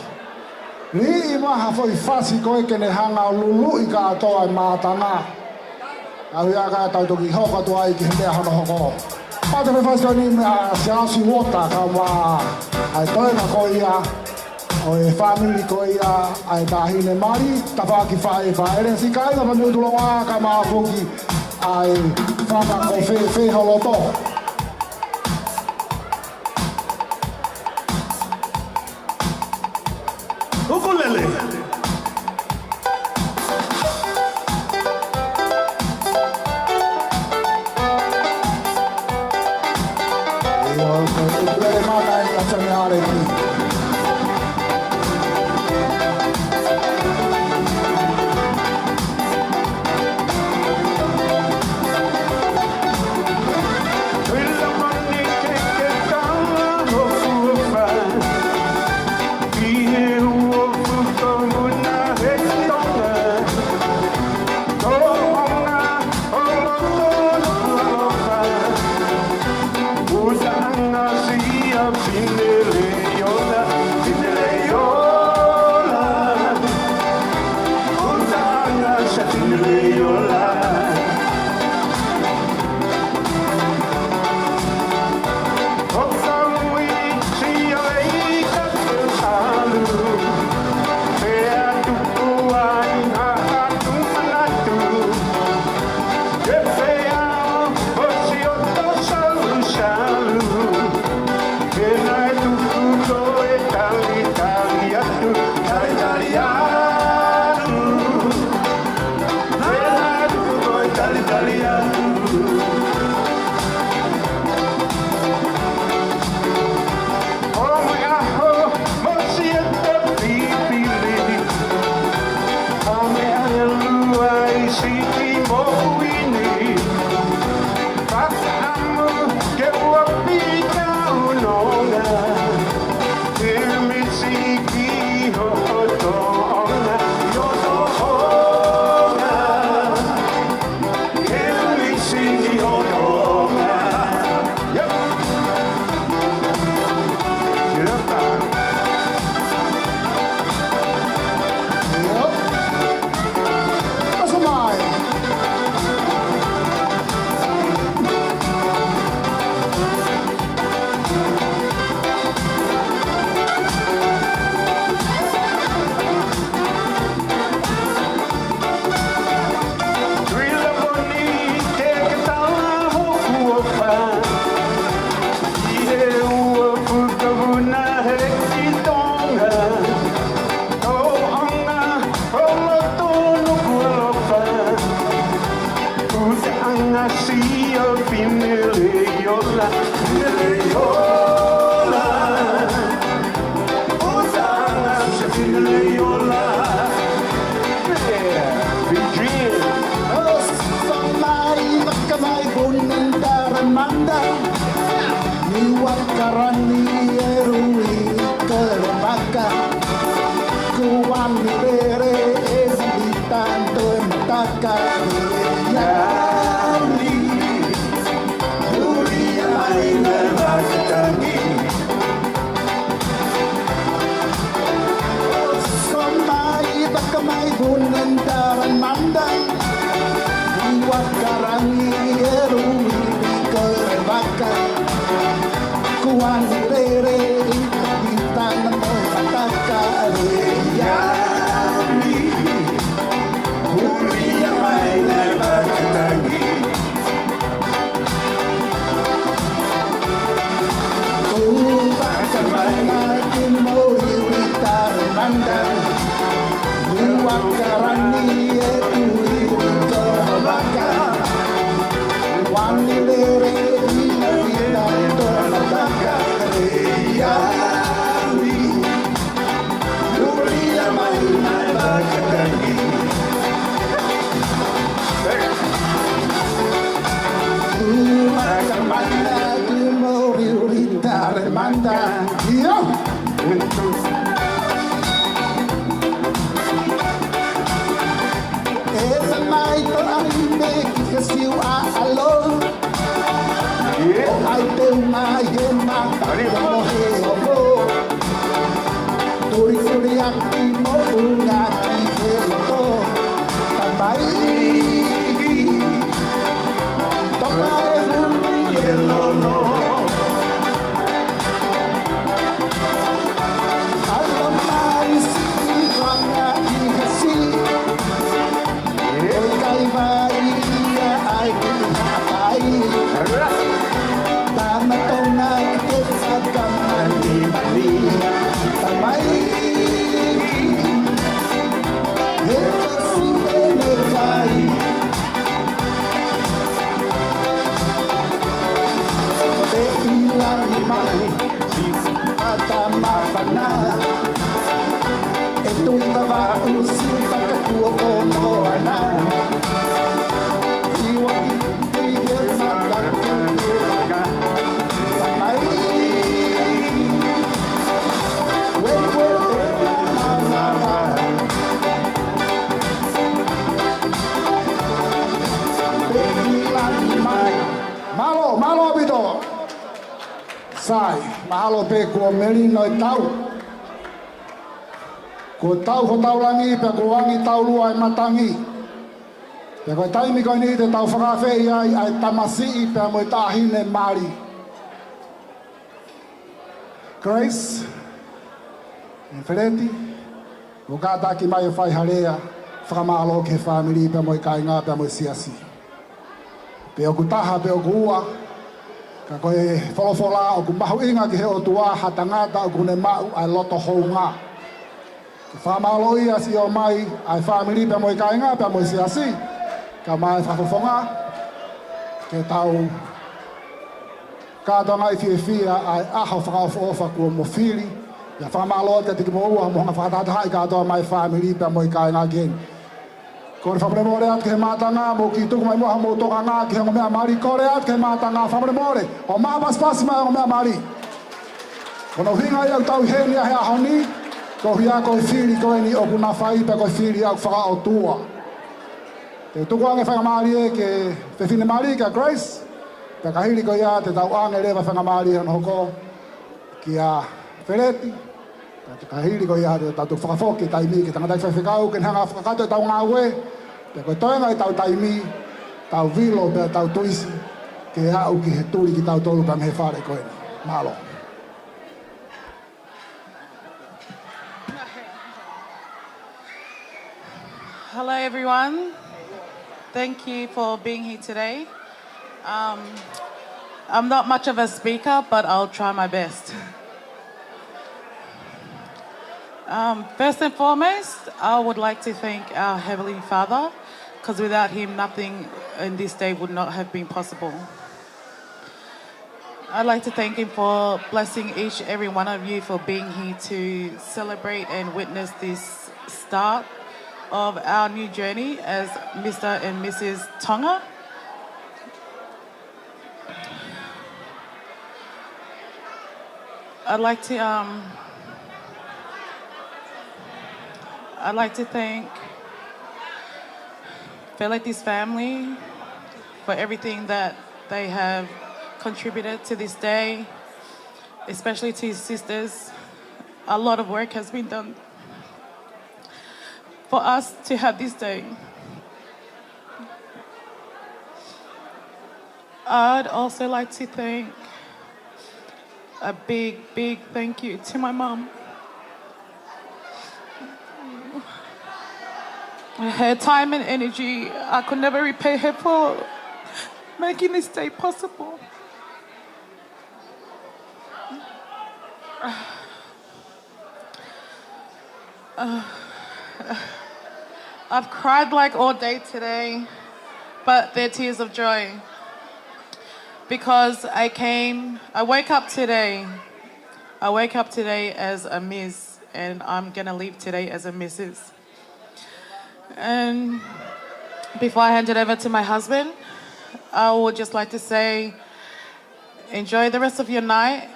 Liʻi mai ha foʻi fasi ko ē ke ne hanga ʻo luluʻi kātoa e mātanga. ʻA ia ka tau toki hoko atu ai ki he meʻa hono hoko. Pea te fai fasi ko eni meia Siaosi Uota kae ʻumaʻā ʻa e toenga ko ia ʻo e fāmili ko ia ʻa e taʻahine mali, tafaʻaki faʻē faʻele, siʻi kāinga mei ʻUtulongoa kae ʻumaʻā foki ʻa e fanga ko Fē, Fēholoto. Ukulele. ʻIo, ko e ukulele mana eni ʻa Tane Aleki. Manda, io. E mai to ai me ki he siu a alo. ʻO ai te u mai he ma, mo he opo. Turi turi aki mo unga ki he loto. Tamai. Toka e huni e lono. Alo mai si vanga i he si. ʻOi kai mai ia ai ki hapai. Tama tona ke fakamani mani. Tamai. He kasi e ne kai. Te ila ni mai. Ata mafana. E tui tava usi fakakuo o moana. Iwa i i he mata kuo. Mai. We we e na na na. Mālō, mālō ʻaupito. Sai, mahalo pē kuo melino e tau. Kuo tau hotau langi, pea kuo angi taulua e matangi. Pea ko e taimi ko eni te tau fakaafeʻi ai ʻa e tamasiʻi pea mo e taʻahine mali. Grace, ʻe Feleti, ʻo kātaki mai ʻo fai ha lea fakamālō ki he fāmili pea mo e kāinga pea mo e siasi. Pe ʻoku taha, pe ʻoku ua, ka ko e folofola ʻoku mahuʻinga ki he ʻOtua ha tangata ʻoku ne maʻu ʻa e loto hounga. Ke fakamālō ia siʻi ʻomai ʻa e fāmili pea mo e kāinga pea mo e siasi, kae ʻumaʻā e fakafofonga, ke tau kātoangaʻi fiefia ʻa e ʻaho fakaʻofoʻofa kuo mo fili. ʻIa fakamālō atu kiate kimoua mo hono fakatahatahaʻi kātoa mai fāmili pea mo e kāinga ki heni. Kole fakamolemole atu ki he mātanga, mou kiʻi tuku mai muʻa hoʻomou tokanga ki he ongo meʻa mali, kole atu ki he mātanga, fakamolemole, ʻo maʻa pasipasi mai ongo meʻa mali. Ko hono ʻuhinga ia ʻoku tau ʻi heni ʻa he ʻaho ni, koeʻuhi ko e fili ko eni ʻoku na fai pea ko e fili ia ʻoku fakaʻotua. Te u tuku ange faingamālie ki he fefine mali kia Grace, pea ka hili ko ia te tau ʻange leva faingamālie hono hoko kia Feleti, pea ka hili ko ia te tau fakafoki taimi ki he tangataʻi faifekau ke ne hanga fakakakato ʻetau ngāue, pea ko e toenga ʻetau taimi, tau vilo pea tau tuisi, ke aʻu ki he tuli kitautolu pea mei he fale ko eni. Mālō. Hello, everyone. Thank you for being here today. Um, I'm not much of a speaker, but I'll try my best. Um, first and foremost, I would like to thank our Heavenly Father, because without Him, nothing in this day would not have been possible. I'd like to thank Him for blessing each and every one of you for being here to celebrate and witness this start of our new journey as Mister and Missus Tonga. I'd like to, um, I'd like to thank Feleti's family for everything that they have contributed to this day, especially to his sisters. A lot of work has been done for us to have this day. I'd also like to thank a big, big thank you to my mum. Her time and energy, I could never repay her for making this day possible. Uh, I've cried like all day today, but they're tears of joy. Because I came, I woke up today. I woke up today as a Miss, and I'm gonna leave today as a Missus. And before I hand it over to my husband, I would just like to say, enjoy the rest of your night.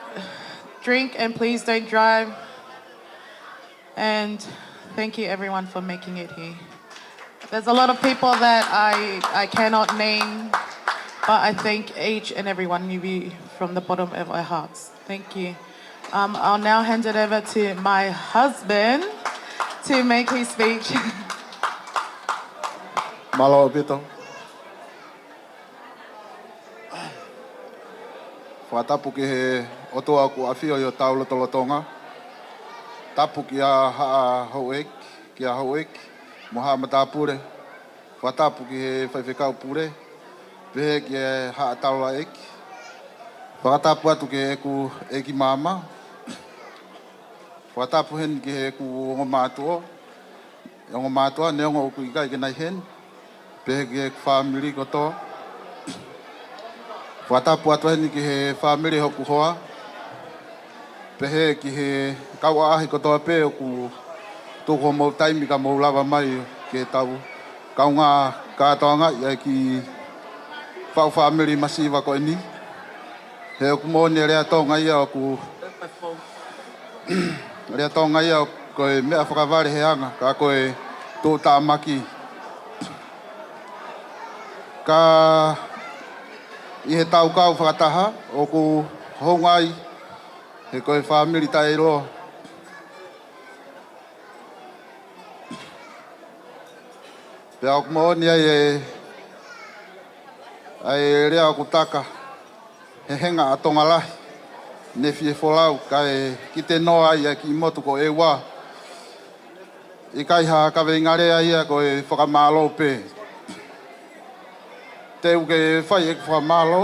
Drink and please don't drive. And thank you everyone for making it here. There's a lot of people that I, I cannot name, but I thank each and every one of you from the bottom of our hearts. Thank you. Um, I'll now hand it over to my husband to make his speech. Mālō ʻaupito. Fakatapu ki he ʻOtua ʻoku ʻafio ʻi hotau lotolotonga. Tapu kia haʻa houʻeiki, kia houʻeiki, mo haʻa matāpule. Fakatapu ki he faifekau pule, pehē ki he haʻa taulaʻeiki. Fakatapu atu ki heʻeku ʻeiki maama. Fakatapu heni ki heʻeku ongo mātuʻa, ongo mātuʻa neongo ʻoku ʻikai ke nau ʻi heni, pehē ki heʻeku fāmili kotoa. Fakatapu atu heni ki he fāmili hoku hoa, pehē ki he kau ʻaʻahi kotoa pē ʻoku tuku homou taimi ka mou lava mai ke tau kaungā kātoangaʻi ʻa e kiʻi faʻu fāmili masiva ko eni. He ʻoku moʻoni e lea Tonga ia ʻoku, lea Tonga ia ko e meʻa fakavale he anga, ka ko e tuʻutāmaki. Ka ʻi he tau kau fakataha, ʻoku hounga ai, he ko e fāmili taʻeʻiloa. Pea ʻoku moʻoni ai e, ʻa e lea ʻoku taka, he henga ʻa Tonga lahi, ne fie folau, kae kite noa ai ʻa e kiʻi motu ko ʻEua. ʻIkai ha kaveinga lea ia ko e fakamālō pē. Te u ke fai ʻeku fakamālō,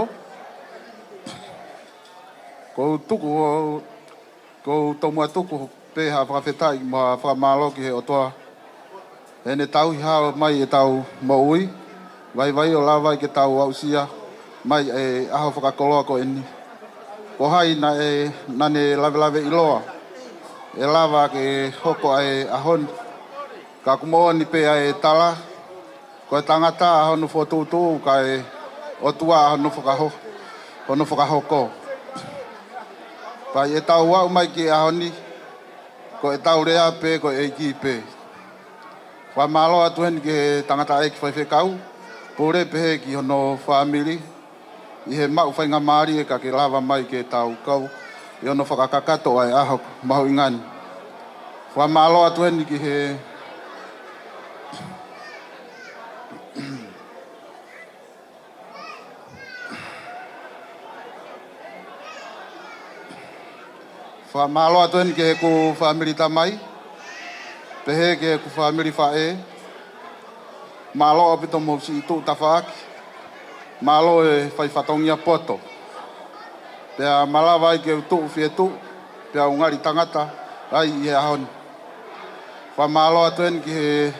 ʻoku ou tuku, ʻoku ou tomuʻa tuku pē ha fakafetaʻi mo ha fakamālō ki he ʻOtua. Heʻene tauhi hao mai ʻetau moʻui, vaivai ʻo lava ai ke tau aʻusia mai e ʻaho fakakoloa ko eni. Ko hai naʻe, naʻa ne lavelave ʻiloa ʻe lava ke hoko ʻa e ʻaho ni. Ka ʻoku moʻoni pē ʻa e tala, ko e tangata ʻa hono fokotuʻutuʻu, ka e ʻOtua ʻa hono fakaho-, hono fakahoko. Pea ʻi heʻetau aʻu mai ki he ʻaho ni, ko ʻetau lea pē, ko e ʻEiki pē. Fakamālō atu heni ki he tangataʻeiki faifekau pule pehē ki hono fāmili, ʻi he maʻu faingamālie ka ke lava mai ke tau kau ʻi hono fakakakato ʻa e ʻaho mahuʻinga ni. Fakamālō atu heni ki he Fakamālō atu heni ki heʻeku fāmili tamai, pehē ki heʻeku fāmili faʻē, mālō ʻaupito mou siʻi tuʻu tafaʻaki, mālō e fai fatongia poto. Pea malava ai ke u tuʻu fie tuʻu, pea u ngali tangata ai ʻi he ʻaho ni. Fakamālō atu heni ki he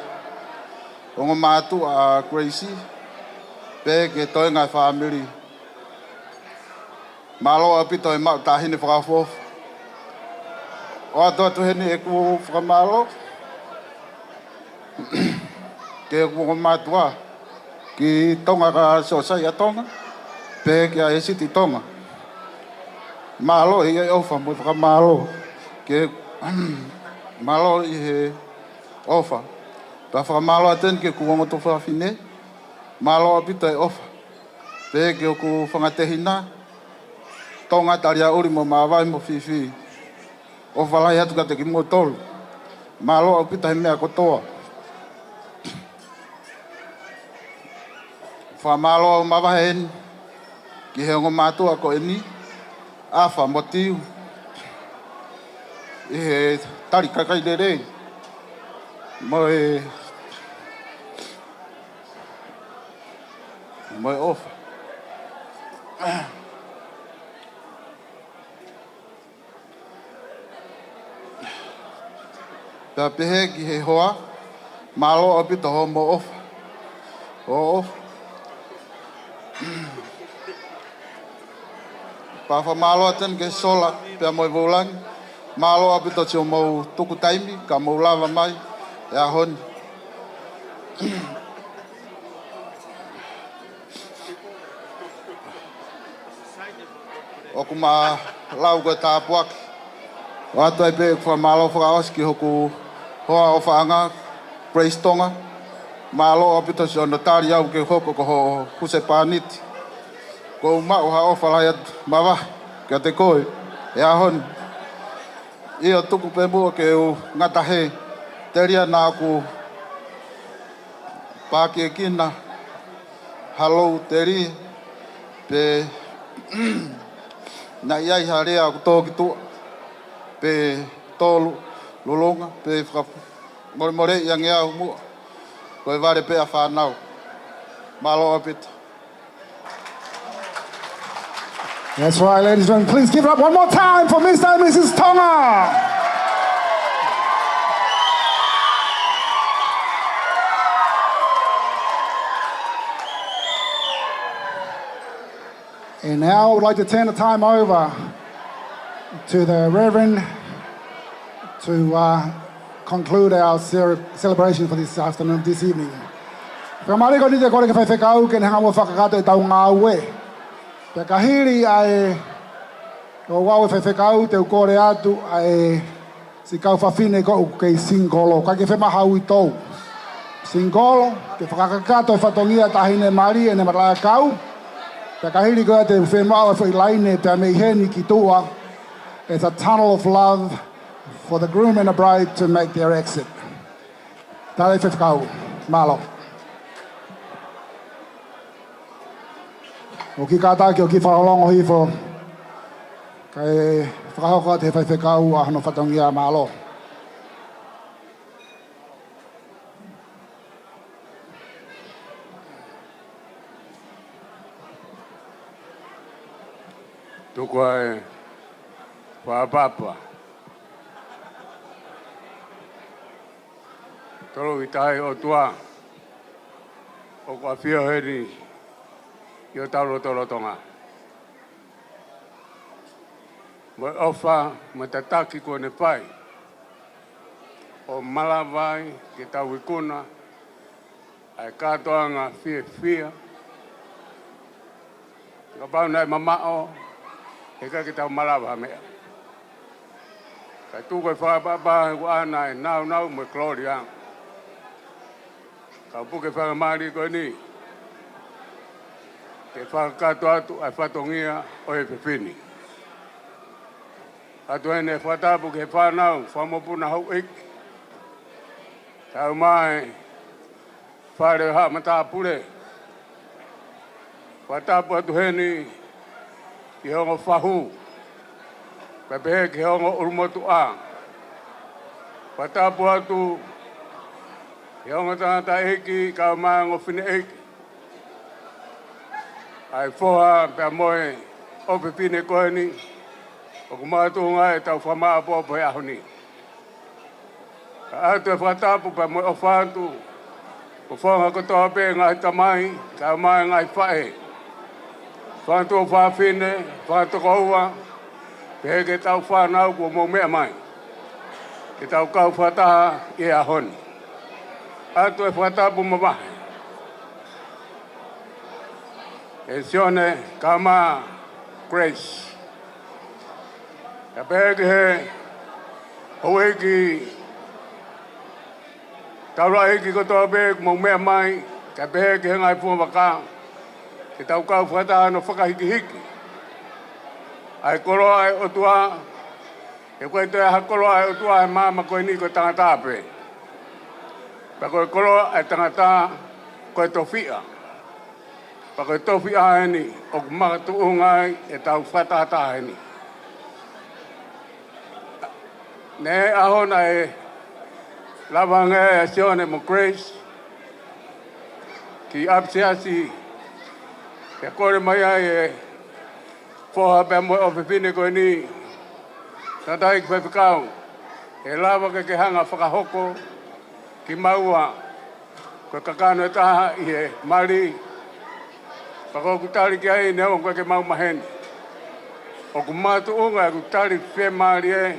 ongo mātuʻa ʻa Gracie, pehē ki he toenga e fāmili. Mālō ʻaupito e maʻu taʻahine fakaʻofoʻofa. ʻOatu atu heni ʻeku fakamālō ki heʻeku ongo mātuʻa, ki Tonga ka Siosai ʻa Tonga, pehē kia ʻEsiti Tonga. Mālō ʻi he ʻofa mo e fakamālō ki he, mālō ʻi he ʻofa. Pea fakamālō atu heni ki heʻeku ongo tuofāfine, mālō ʻaupito e ʻofa. Pehē ki hoku fanga tehina, Tonga, Taliaʻuli mo Māvae mo Fifi. ʻOfa lahi atu kiate kimoutolu. Mālō ʻaupito he meʻa kotoa. Fakamālō ʻo mavahe heni ki he ongo mātuʻa ko eni, ʻAfa mo Tiu, ʻi he tali kakai lelei mo e, mo e ʻofa. Pea pehē ki he hoa, mālō ʻaupito hoʻomo ʻofa. Hoʻo ʻofa. Pea fakamālō atu heni ki he sola, pea mo e voulangi. Mālō ʻaupito siʻomou tuku taimi, ka mou lava mai he ʻaho ni. ʻOku ma lau ko e tāpuaki ʻOatu ai pē ʻeku fakamālō fakaʻosi ki hoku hoa ʻofaʻanga, Grace Tonga. Mālō ʻaupito siʻono tali au ke hoko ko ho husepāniti. Kuo u maʻu ha ʻofa lahi atu mavahe kiate koe he ʻaho ni. ʻIo, tuku pē muʻa ke u ngata hē, telia naʻa ku pākiekina ha lou telia, pe naʻe ʻi ai ha lea ʻoku tō ki tuʻa, pe tō lulunga, pe fakamolemoleʻi ange au muʻa. Ko e vale pē ʻa fānau. Mālō ʻaupito. That's right, ladies and gentlemen. Please give it up one more time for Mister and Missus Tonga. And now I would like to turn the time over to the Reverend to, uh, conclude our cere-, celebration for this afternoon, this evening. Fakamālō ʻaupito, kole ki he faifekau ke ne hanga muʻa ʻo fakakakato ʻetau ngāue. Pea ka hili ʻa e ouau ʻa e faifekau, te u kole atu ʻa e siʻi kau fafine ko ē ʻoku kei singolo, ʻikai ke fiemaʻu ha uitou. Singolo, ke fakakakato e fatongia ʻa e taʻahine mali ʻene matalaʻiʻakau. Pea ka hili ko ia te u fiemaʻu ʻa e foʻi laine pea mei heni ki tuʻa. It's a tunnel of love for the groom and the bride to make their exit. Tali faifekau, mālō. ʻOku kātaki ʻo kiʻi fakalongo hifo, kae fakahoko atu ʻe he faifekau ʻa hono fatongia, mālō. Tuku ā e fakatapu. Tolu ʻi he ʻOtua ʻoku ʻafio heni ʻi hotau lotolotonga. Mo e ʻofa, mo e tataki kuo ne fai ʻo malava ai ke tau ikuna ʻa e kātoanga fiefia. Kapau naʻe mamaʻo, heʻikai ke tau malava ha meʻa. Kae tuku e fakatapu ʻi he ʻAlo, ʻa e nāunau mo e kolōlia. Kau puke fakamālie ko eni ke fakakakato atu ʻa e fatongia ʻo e fefine. ʻOatu heni e fakatapu ki he fānau, fakamokopuna, houʻeiki, kae ʻumaʻā e fale ʻo e haʻa matāpule. Fakatapu atu heni ki he ongo fahu, pea pehē ki he ongo ʻulumotuʻa. Fakatapu atu ki he ongo tangataʻeiki kae ʻumaʻā e ongo fineʻeiki, ʻa e foha pea mo e ʻofefine ko eni ʻoku makatuʻunga ai ʻetau fakamāʻopoʻopo he ʻaho ni. Kae ʻoatu e fakatapu pea mo e ʻofa atu ki he founga kotoa pē, ngaahi tamai kae ʻumaʻā e ngaahi faʻē, fanga tuofāfine, fanga tokoua, pehē ki heʻetau fānau kuo mou meʻa mai ke tau kau fakataha ʻi he ʻaho ni. ʻOatu e fakatapu mavahe ʻe Sione kae ʻumaʻā Grace, kae pehē ki he houʻeiki, taulaʻeiki kotoa pē kuo mou meʻa mai, kae pehē ki he ngaahi foha vaka, ke tau kau fakataha ʻo fakahikihiki ʻa e koloa ʻa e ʻOtua. He ʻoku ʻikai toe ʻi ai ha koloa ʻa e ʻOtua he māmani ko eni, ko e tangata pē. Pea ko e koloa ʻa e tangata ko e tofiʻa. Pea ko e tofiʻa eni ʻoku makatuʻunga ai ʻetau fakatahataha heni. Naʻe ʻi ai e ʻaho naʻe lava ange ai ʻa Sione mo Grace ki ʻapisiasi, pea kole mai ai e foha pea mo e ʻofefine ko eni, tangataʻeiki faifekau, ʻe lava ke ke hanga ʻo fakahoko kimaua ko e kakano ʻe taha ʻi he mali. Pea ko ʻeku tali ki ai, neongo ʻoku ʻikai ke mau maheni, ʻoku makatuʻunga ʻeku tali fiemālie,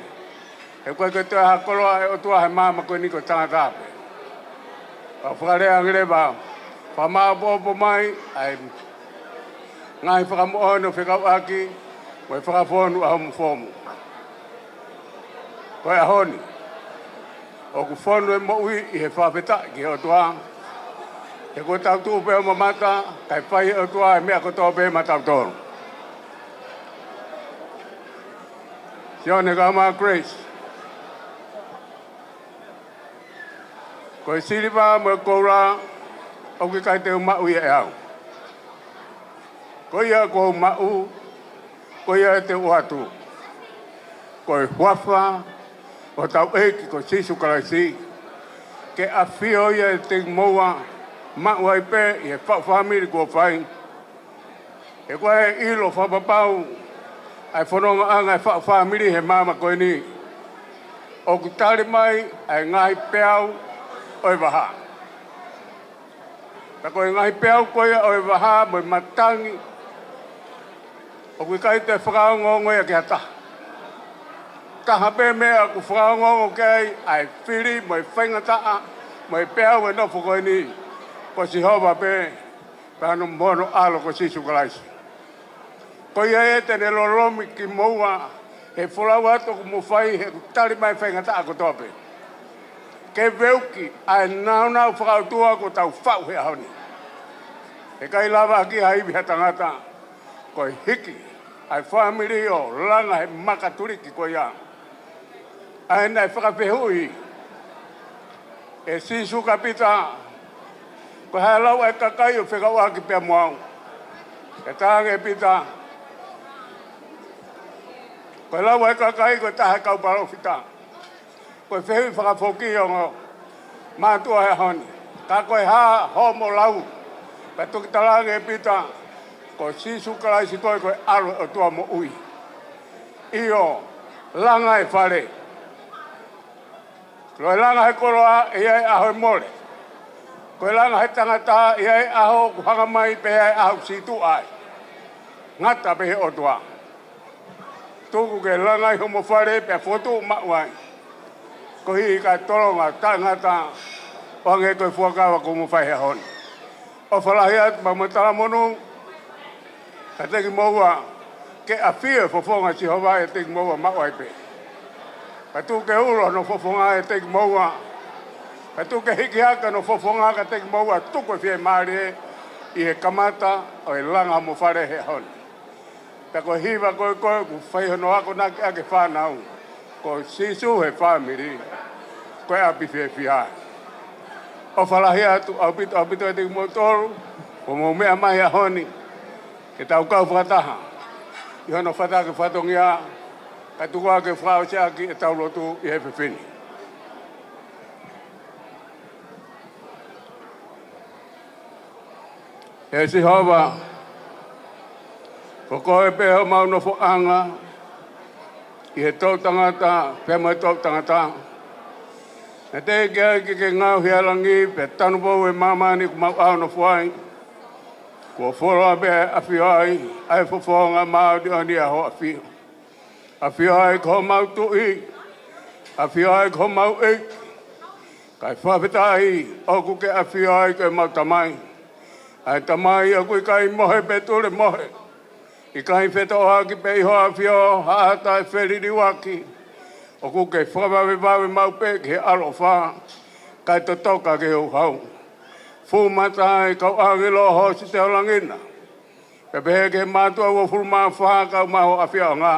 he ʻoku ʻikai ke toe ʻi ai ha koloa ʻa e ʻOtua he māmani ko eni, ko e tangata pē. Pea u fakalea ange leva, fakamāʻopoʻopo mai ʻa e ngaahi fakamoʻoni ʻo fekauʻaki mo e fakafonu ʻa homo fomu. Ko e ʻaho ni ʻoku fonu e moʻui ʻi he fakafetaʻi ki he ʻOtua. He kuo tau tuʻu pē ʻo mamata, kae fai ʻe he ʻOtua e meʻa kotoa pē maʻatautolu. Sione kae ʻumaʻā Grace. Ko e siliva mo e koula ʻoku ʻikai te u maʻu ia ʻe au. Ko ia kuo u maʻu, ko ia te u ʻoatu. Ko e huafa ʻo hotau ʻEiki ko Sīsū Kalaisi, ke ʻafio ia ʻiate kimoua, maʻu ai pē ʻi he faʻu fāmili kuo fai. He ko e ʻilo fakapapau ʻa e fonongaʻanga e faʻu fāmili he māmani ko eni, ʻoku tali mai ʻa e ngaahi peau ʻo e vaha. Ka ko e ngaahi peau ko ia ʻo e vaha mo e matangi, ʻoku ʻikai te fakaongoongo ia ki ha taha. Taha pē meʻa ʻoku fakaongoongo ki ai ʻa e fili mo e faingataʻa mo e peau e nofo ko eni, ko Sihova pē, pea mo hono ʻAlo ko Sīsū Kalaisi. Ko ia ē te ne lolomi kimoua he folau atu ʻoku mou fai, he ʻoku tali mai e faingataʻa kotoa pē, ke veuki ʻa e nāunau fakaʻotua kuo tau faʻu he ʻaho ni. He ʻikai lava ʻaki ha ivi ha tangata, ko e hiki ʻa e fāmili ʻo langa he makatuliki ko ia. ʻA ia naʻe fakafehuʻi ʻe Sīsū kia Pita, ko e hā e lau ʻa e kakai ʻo fekauʻaki pea mo au? Pea talaange ʻe Pita, ko e lau ʻa e kakai ko e taha e kau palōfita. Ko e fehuʻi fakafoki ʻa e ongo mātuʻa he ʻaho ni, ka ko e hā hoʻomo lau? Pea toki talaange ʻe Pita, ko Sīsū Kalaisi koe, ko e ʻAlo ʻo e ʻOtua moʻui. ʻIo, langa e fale. Ko e langa he koloa ʻe ʻi ai e ʻaho e mole. Ko e langa he tangata ʻe ʻi ai e ʻaho ʻoku hanga mai pea ʻi ai e ʻaho ʻoku sītuʻa ai. Ngata pē he ʻOtua. Tuku ke langa ʻi homo fale pea fokotuʻu maʻu ai. Koeʻuhi kae tolonga taʻengata ʻo hangē ko e fuakava kuo mou fai he ʻaho ni. ʻOfa lahi atu mo e talamonū kiate kimoua, ke ʻafio e fofonga ʻo Sihova ʻiate kimoua maʻu ai pē. Pea tuku ke ulo hono fofonga ʻiate kimoua. Pea tuku ke hiki hake hono fofonga kiate kimoua, tuku e fiemālie ʻi he kamata ʻo e langa homo fale he ʻaho ni. Pea ko e hiva ko ē ʻoku fai hono akonaki ʻaki e fānau, ko Sīsū he fāmili, ko e ʻapi fiefia. ʻOfa lahi atu ʻaupito, ʻaupito kiate kimoutolu kuo mou meʻa mai he ʻaho ni, ke tau kau fakataha ʻi hono fataki fatongia, kae tuku ā ke fakaʻosi ʻaki ʻetau lotu ʻi he efiafi ni. ʻE Sihova, ko koe pē homau nofoʻanga ʻi he toʻutangata pea mo e toʻutangata. Naʻe teʻeki ai ke ke ngaohi ʻa e langi pea tanupou e māmani ʻoku mau ʻaunofo ai. Kuo fuoloa pē ʻa e ʻafio ai ʻa e fofonga māʻoniʻoni ʻa hoʻo ʻAfio. ʻAfio ai ko homau Tuʻi, ʻafio ai ko homau ʻEiki. Kae fakafetaʻi ʻoku ke ʻafio ai ko homau Tamai. ʻA e Tamai ʻoku ʻikai mohe pe tulemohe. ʻIkai fetoʻoaki pē ʻi hoʻo ʻAfio ha ʻata ʻe feliliuaki. ʻOku ke fakavavevave maʻu pē ki he ʻaloʻofa, kae totoka ki he houhau. Fuʻu mata ʻa e kau ʻāngelo ʻo hosite ʻo langi na. Pea pehē ki he mātuʻa ʻe uofulu mā fā kae ʻumaʻā hoʻo ʻafioʻanga.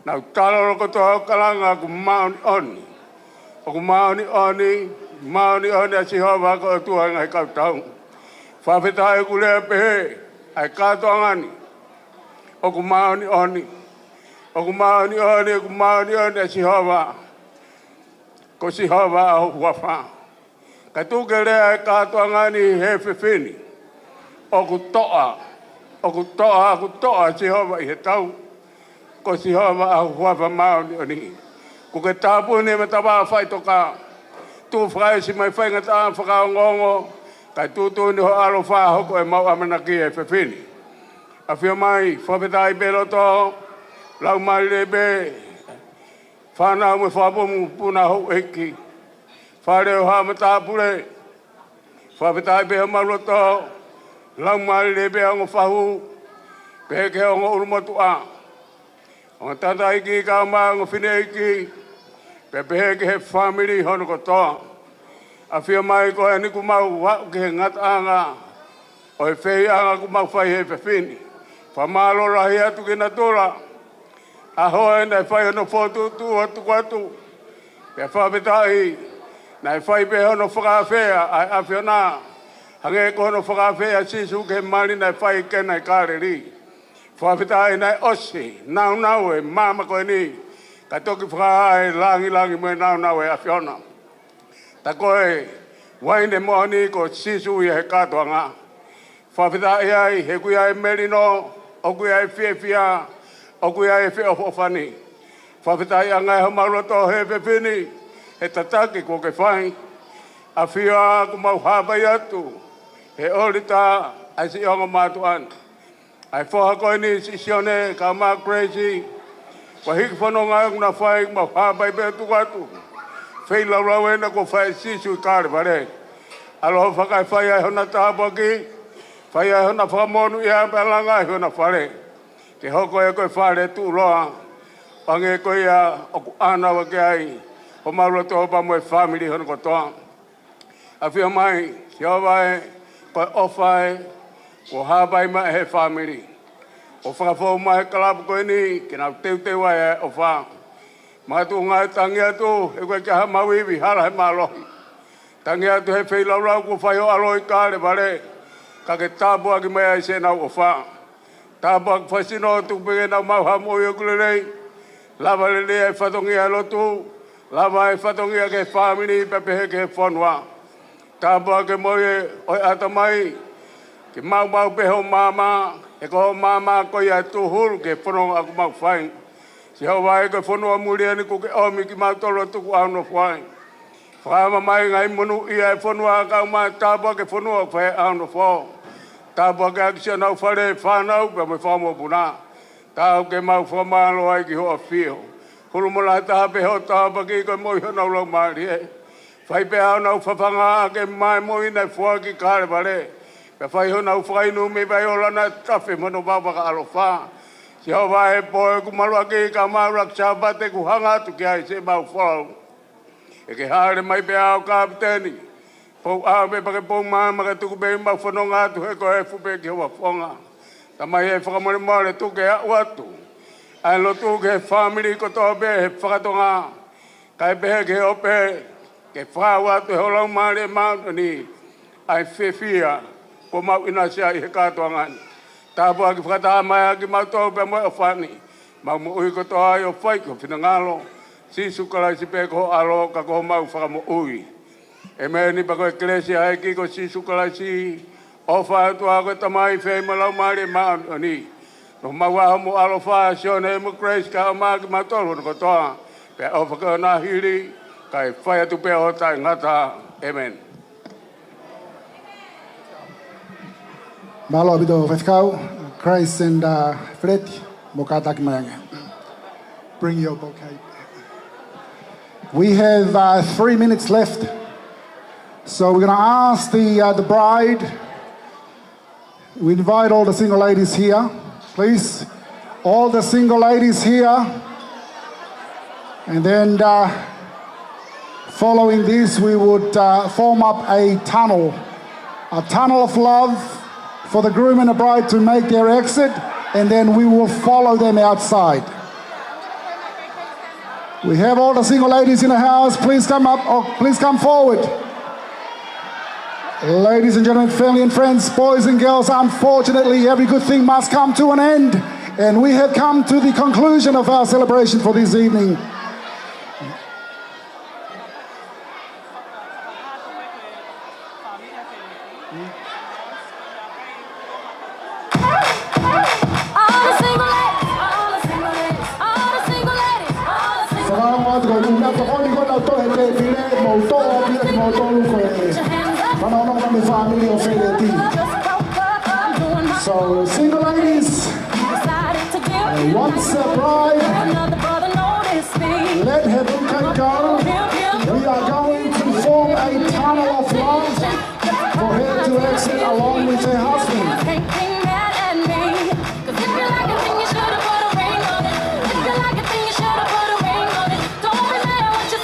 Nau tala lokoto ʻo kalanga ʻoku māʻoniʻoni. ʻOku māʻoniʻoni, māʻoniʻoni ʻa Sihova ko e ʻOtua ʻo e ngaahi kautau. Fakafetaʻi ʻoku lea pehē ʻa e kātoanga ni. ʻOku māʻoniʻoni. ʻOku māʻoniʻoni, ʻoku māʻoniʻoni ʻa Sihova. Ko Sihova ʻa hoʻo huafa. Kae tuku ke lea e kātoanga ni he efiafi ni. ʻOku toʻa, ʻoku toʻa, ʻoku toʻa Sihova ʻi he tau. Ko Sihova ʻa hoʻo huafa māʻoniʻoni. ʻOku ke tāpuni e matavā faʻitoka. Tuku fakaʻesi mai faingataʻa fakaongoongo. Kae tuʻutuʻuni hoʻo ʻaloʻofa hoko ʻemau ʻamanaki he efiafi ni. ʻAfio mai, fakafetaʻi pē loto, laumālie pē, fānau mo e fakapumu puna houʻeiki. Fale ʻo haʻa matāpule. Fakafetaʻi pē homau loto, laumālie pē ongo fahu, pehē ki he ongo ʻulumotuʻa. Ongo tangataʻeiki kae ʻumaʻā ongo fineʻeiki, pea pehē ki he fāmili hono kotoa. ʻAfio mai koeʻuhi kuo mau aʻu ki he ngataʻanga ʻo e feiʻanga kuo mau fai he efiafi ni. Fakamālō lahi atu ki natula. ʻAho ē naʻe fai hono fokotuʻutuʻu ʻo tuku atu. Pea fakafetaʻi, naʻe fai pē hono fakaafeʻi ʻa e ʻAfiona. Hangē ko hono fakaafeʻi ʻa Sīsū ki he mali naʻe fai ki heʻene Kāleli. Fakafetaʻi naʻe ʻosi nāunau e maama ko eni, kae toki fakahā e langilangi mo e nāunau e ʻAfiona. Tā ko e uaine moʻoni ko Sīsū ia he kātoanga. Fakafetaʻi ai, he ʻoku ʻi ai e melino, ʻoku ʻi ai e fiefia, ʻoku ʻi ai e feʻofoʻofani. Fakafetaʻi ange homau loto he efiafi ni, he tataki kuo ke fai. ʻAfio ā kuo mau hāpai atu he ʻōlita ʻa e siʻi ongo mātuʻa ni. ʻA e foha ko eni, siʻi Sione, kae ʻumaʻā Grace, kuo hiki fononga ʻoku na fai, mau hāpai pē ʻo tuku atu. Feilaulau ena kuo fai ʻe Sīsū ʻi Kalevale. ʻAloʻofa kae fai ai hona tāpuaki, fai ai hona fakamonūʻia pea langa ai hona fale. Ke hoko ia ko e fale tuʻuloa, hangē ko ia ʻoku ʻānaua ki ai homau loto pea mo e fāmili hono kotoa. ʻAfio mai, Sihova ē, ko e ʻofa ē, kuo hāpai mai he fāmili. ʻO fakafou mai he kalapu ko eni, ke nau teuteu ai e ʻofa. Makatuʻunga e tangi atu, he ʻoku ʻikai ke ʻi ai hamau ivi hala he mālohi. Tangi atu he feilaulau kuo fai ho ʻAlo ʻi Kalevale, ka ke tāpuaki mai ai siʻenau ʻofa. Tāpuaki fakasino, tuku pē ke nau maʻu ha moʻui ʻoku lelei. Lava lelei e fatongia e lotu, lava e fatongia ki he fāmili pea pehē ki he fonua. Tāpuaki e moʻui ʻo e ʻatamai, ke maumau pē hoʻo maama, he ko hoʻo maama ko ia e tūhulu ki he fononga ʻoku mau fai. Sihova ē, ko e fonua muli eni kuo ke ʻomi kimautolu ʻo tuku ʻaunofo ai. Fakaava mai e ngaahi monūʻia e fonua, kae ʻumaʻā e tāpuaki e fonua ʻoku fai ai e ʻaunofo. Tāpuaki ʻaki siʻonau fale, fānau pea mo e fakamoʻopuna. Taau ke mau fakamālō ai ki hoʻo ʻafio. Hulu mo lahi taha pē hoʻo tāpuaki ko e moʻui honau laumālie. Fai pē ʻa honau fafanga ʻaki e moʻui naʻe foaki ʻi Kalevale. Pea fai honau fakainu mei he vai ola naʻe tafe mo hono vavaka ʻaloʻofa. Sihova ē, pō ʻoku maluʻaki kae ʻumaʻā e ʻuluaki Sāpate kuo hanga atu ki ai siʻemau folau. ʻEke hāʻele mai pē ʻa e kapiteni. Pou ʻave pea ke pou maama, ke tuku pē ʻemau fononga atu he ko e efu pē ki ho fofonga. Tamai ē, fakamolemole tuku ke aʻu atu ʻa e lotu ki he fāmili kotoa pē he fakatonga. Kae pehē ki he ope, ke fakaava atu ʻe ho Laumālie Māʻoniʻoni ʻa e fiefia kuo mau ʻinasi ai he kātoanga ni. Tāpuaki fakataha mai ʻa kimautolu pea mo e ʻofa ni, mau moʻui kotoa ai ʻo fai ki ho finangalo. Sīsū Kalaisi pē ko ho ʻAlo ka ko homau Fakamoʻui. ʻEmeni. Pea ko e kelesi ʻa e ʻEiki ko Sīsū Kalaisi, ʻofa ʻa e ʻOtua ko e Tamai, feohi mo e Laumālie Māʻoniʻoni, noa mo e ʻofa mo e ʻaloʻofa ʻa Sione mo Grace kae ʻumaʻā kimautolu hono kotoa, pea ʻofa ki he ʻaho ni kae fai atu pē ʻo taʻengata. ʻEmeni. Mālō ʻaupito Faifekau. Grace and, uh, Fred, mou kātaki mai ange. Bring your bouquet. We have, uh, three minutes left. So we're gonna ask the, uh, the bride, we invite all the single ladies here, please. All the single ladies here. And then, uh, following this, we would, uh, form up a tunnel, a tunnel of love for the groom and the bride to make their exit, and then we will follow them outside. We have all the single ladies in the house. Please come up, or please come forward. Ladies and gentlemen, family and friends, boys and girls, unfortunately, every good thing must come to an end. And we have come to the conclusion of our celebration for this evening. All the single ladies, all the single ladies, all the single ladies, all the single ladies. Fakaongo atu ko e ʻū tokoni ko ena ʻoku tō he tēpile, mou toʻo atu ia kimoutolu ko e fanongonongo mei he fāmili ʻo Feleti. So, single ladies, uh, once a bride, let her bouquet go. We are going to form a tunnel of love for her to exit along with her husband. Can't be mad at me. 'Cause if you like a thing, you shoulda put a ring on it. If you like a thing, you shoulda put a ring on it. Don't be mad at what you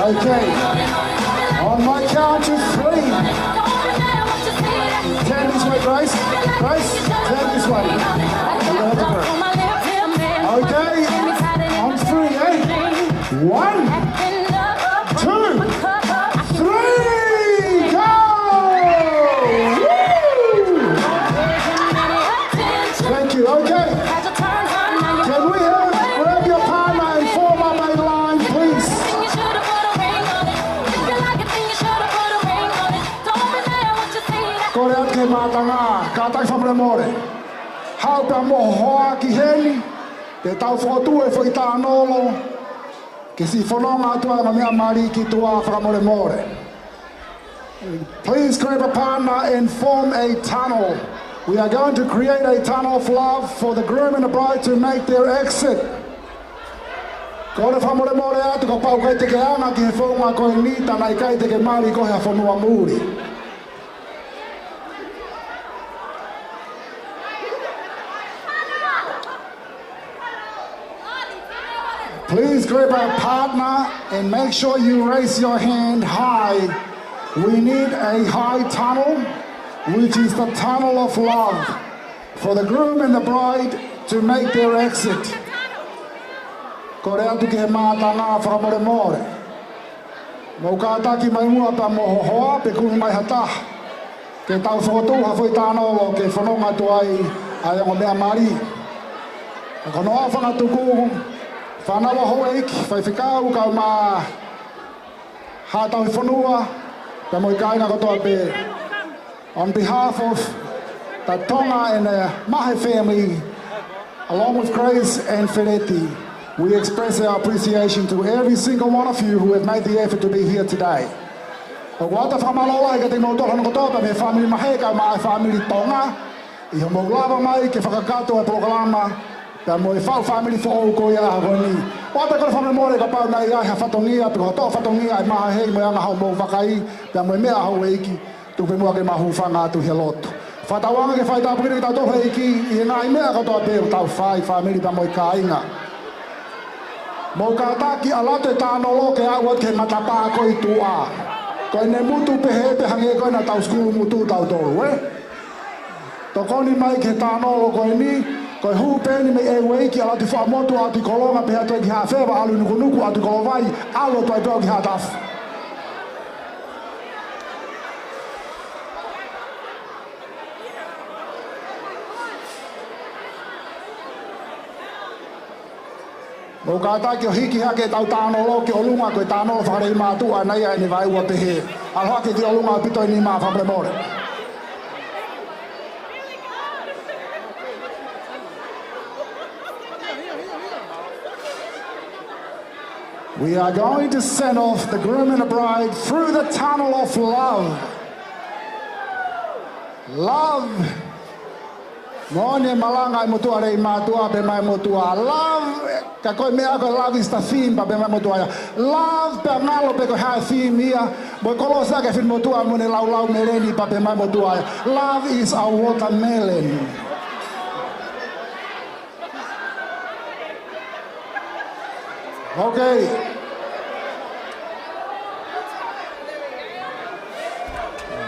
Okay. On my count to three. Turn this way, Grace. Grace, turn this way. You don't have to turn. Okay. On three, eh? One, two, three, go! Woo! Thank you. Okay. Can we have, grab your partner and form up a line, please? Kole atu ki he mātanga, kātaki fakamolemole. Haʻu pē mo ho hoa ki heni, te tau fokotuʻu e foʻi tānolo, ke siʻi fononga atu ai e ongo meʻa mali ki tuʻa fakamolemole. Please grab a partner and form a tunnel. We are going to create a tunnel of love for the groom and the bride to make their exit. Kole fakamolemole atu kapau ʻoku ʻikai te ke anga ki he founga ko eni, tā naʻe ʻikai te ke mali koe ha fonua muli. Please grab a partner and make sure you raise your hand high. We need a high tunnel, which is the tunnel of love, for the groom and the bride to make their exit. Kole atu ki he mātanga fakamolemole. Mou kātaki mai muʻa pea mo ho hoa pe kumi mai ha taha, ke tau fokotuʻu ha foʻi tānolo ke fononga atu ai ʻa e ongo meʻa mali. Ka ko hono ʻofa atu, fānau ʻa houʻeiki, faifekau, kaeʻumaʻā haʻa tauhi fonua, pea mo e kāinga kotoa pē. On behalf of the Tonga and the Mahe family, along with Grace and Feleti, we express our appreciation to every single one of you who have made the effort to be here today. ʻOku ʻoatu e fakamālō lahi kiate kimoutolu hono kotoa pē mei he fāmili Mahe kaeʻumaʻā e fāmili Tonga, ʻi hoʻomou lava mai ke fakakakato e polokalama pea mo e faʻu fāmili foʻou ko ia ʻa e ʻaho ni. ʻOatu e kole fakamolemole kapau naʻe ʻi ai ha fatongia pe ko ha toʻo fatongia ʻe maheʻi mo e anga hoʻomou vakai pea mo e meʻa ʻa houʻeiki. Tuku pē muʻa ke ma hūfanga atu he lotu. Fakatauange ke fai tāpuekina kitautolu ʻe he ʻEiki ʻi he ngaahi meʻa kotoa pē ʻoku tau fai, fāmili pea mo e kāinga. Mou kātaki ʻalu atu e tānolo ke aʻu atu ki he matapā ko ē ʻi tuʻa. Ko ʻene mutu pehē pē hangē ko ē naʻa tau sukulu mutu tautolu, ē? Tokoni mai ki he tānolo ko eni, ko e hū pē eni mei ʻEueiki, ʻalu atu ʻi Fuaʻamotu, ʻalu atu ʻi Kolonga, pehē atu ki Haʻafeva, ʻalu ʻi Nukunuku, ʻalu atu ʻi Kolovai, ʻalu atu ai pē ʻo ki Haʻatafu. Mou kātaki ʻo hiki hake ʻetau tānolo ki ʻolunga, ko e tānolo fakalelei mātuʻa ʻana ia ʻene vaeua pehē. ʻAlu hake ki ʻolunga ʻaupito ʻeni, mou fakamolemole. We are going to send off the groom and the bride through the tunnel of love. Love. Moʻoni e malanga ʻa e motuʻa lelei mātuʻa pea mo e motuʻa. Love, ka ko e meʻa ko e love is the theme pea mo e motuʻa ia. Love pea ngalo pe ko e hā e theme ia. Mo e kolosi ʻa e finemotuʻa mo ʻene laulau meleni pea mo e motuʻa ia. Love is a watermelon. Okay.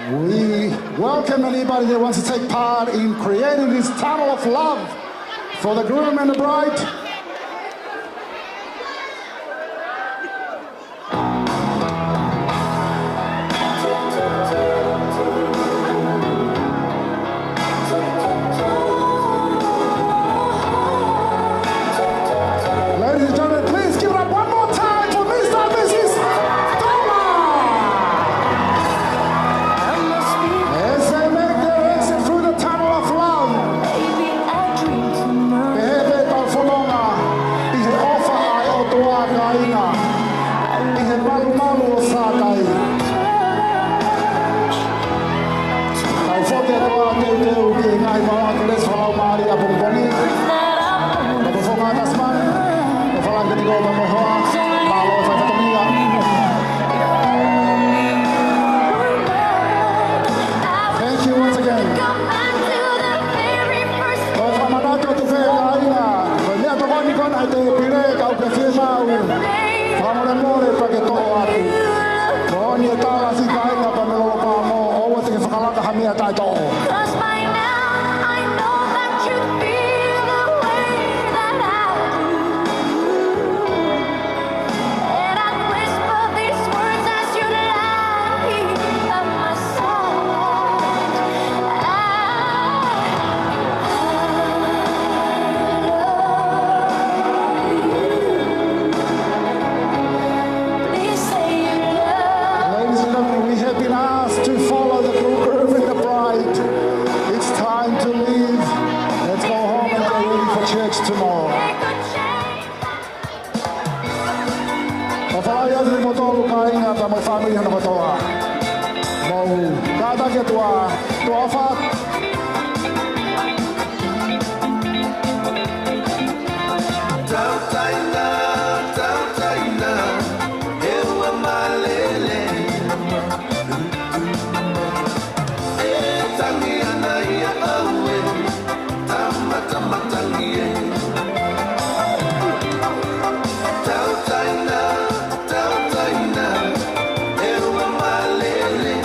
We welcome anybody that wants to take part in creating this tunnel of love for the groom and the bride. Ladies and gentlemen, please give it up one more time for Mister and Missus Tonga. As they make their exit through the tunnel of love. Pehē pē ʻetau fononga ʻi he ʻofa ʻa e ʻOtua, kāinga, ʻi he malumalu ʻo Sātai. Tau foki atu ʻo teuteu ki he ngaahi malanga kelesi fakalaumālie ʻapongipongi. Tau foki atu ʻa Tasman, ʻo falaki te kau pea mo e hoa, mālō e fai fatongia. Thank you once again. Ko e fakamanatu atu pē, kāinga, ko e meʻatokoni ko ena ʻa e tēpile, ka ʻoku fiemaʻu fakamolemole pea ke toʻo atu. ʻOfa lahi atu kimoutolu kāinga pea mo e fāmili hono kotoa. Mou kātaki atu ā, tuʻa ʻofa atu. Tautaina, tautaina, ʻEua Mālele. E tangi ʻana ia ʻaue, tama, tama tangi ē. Tautaina, tautaina, ʻEua Mālele.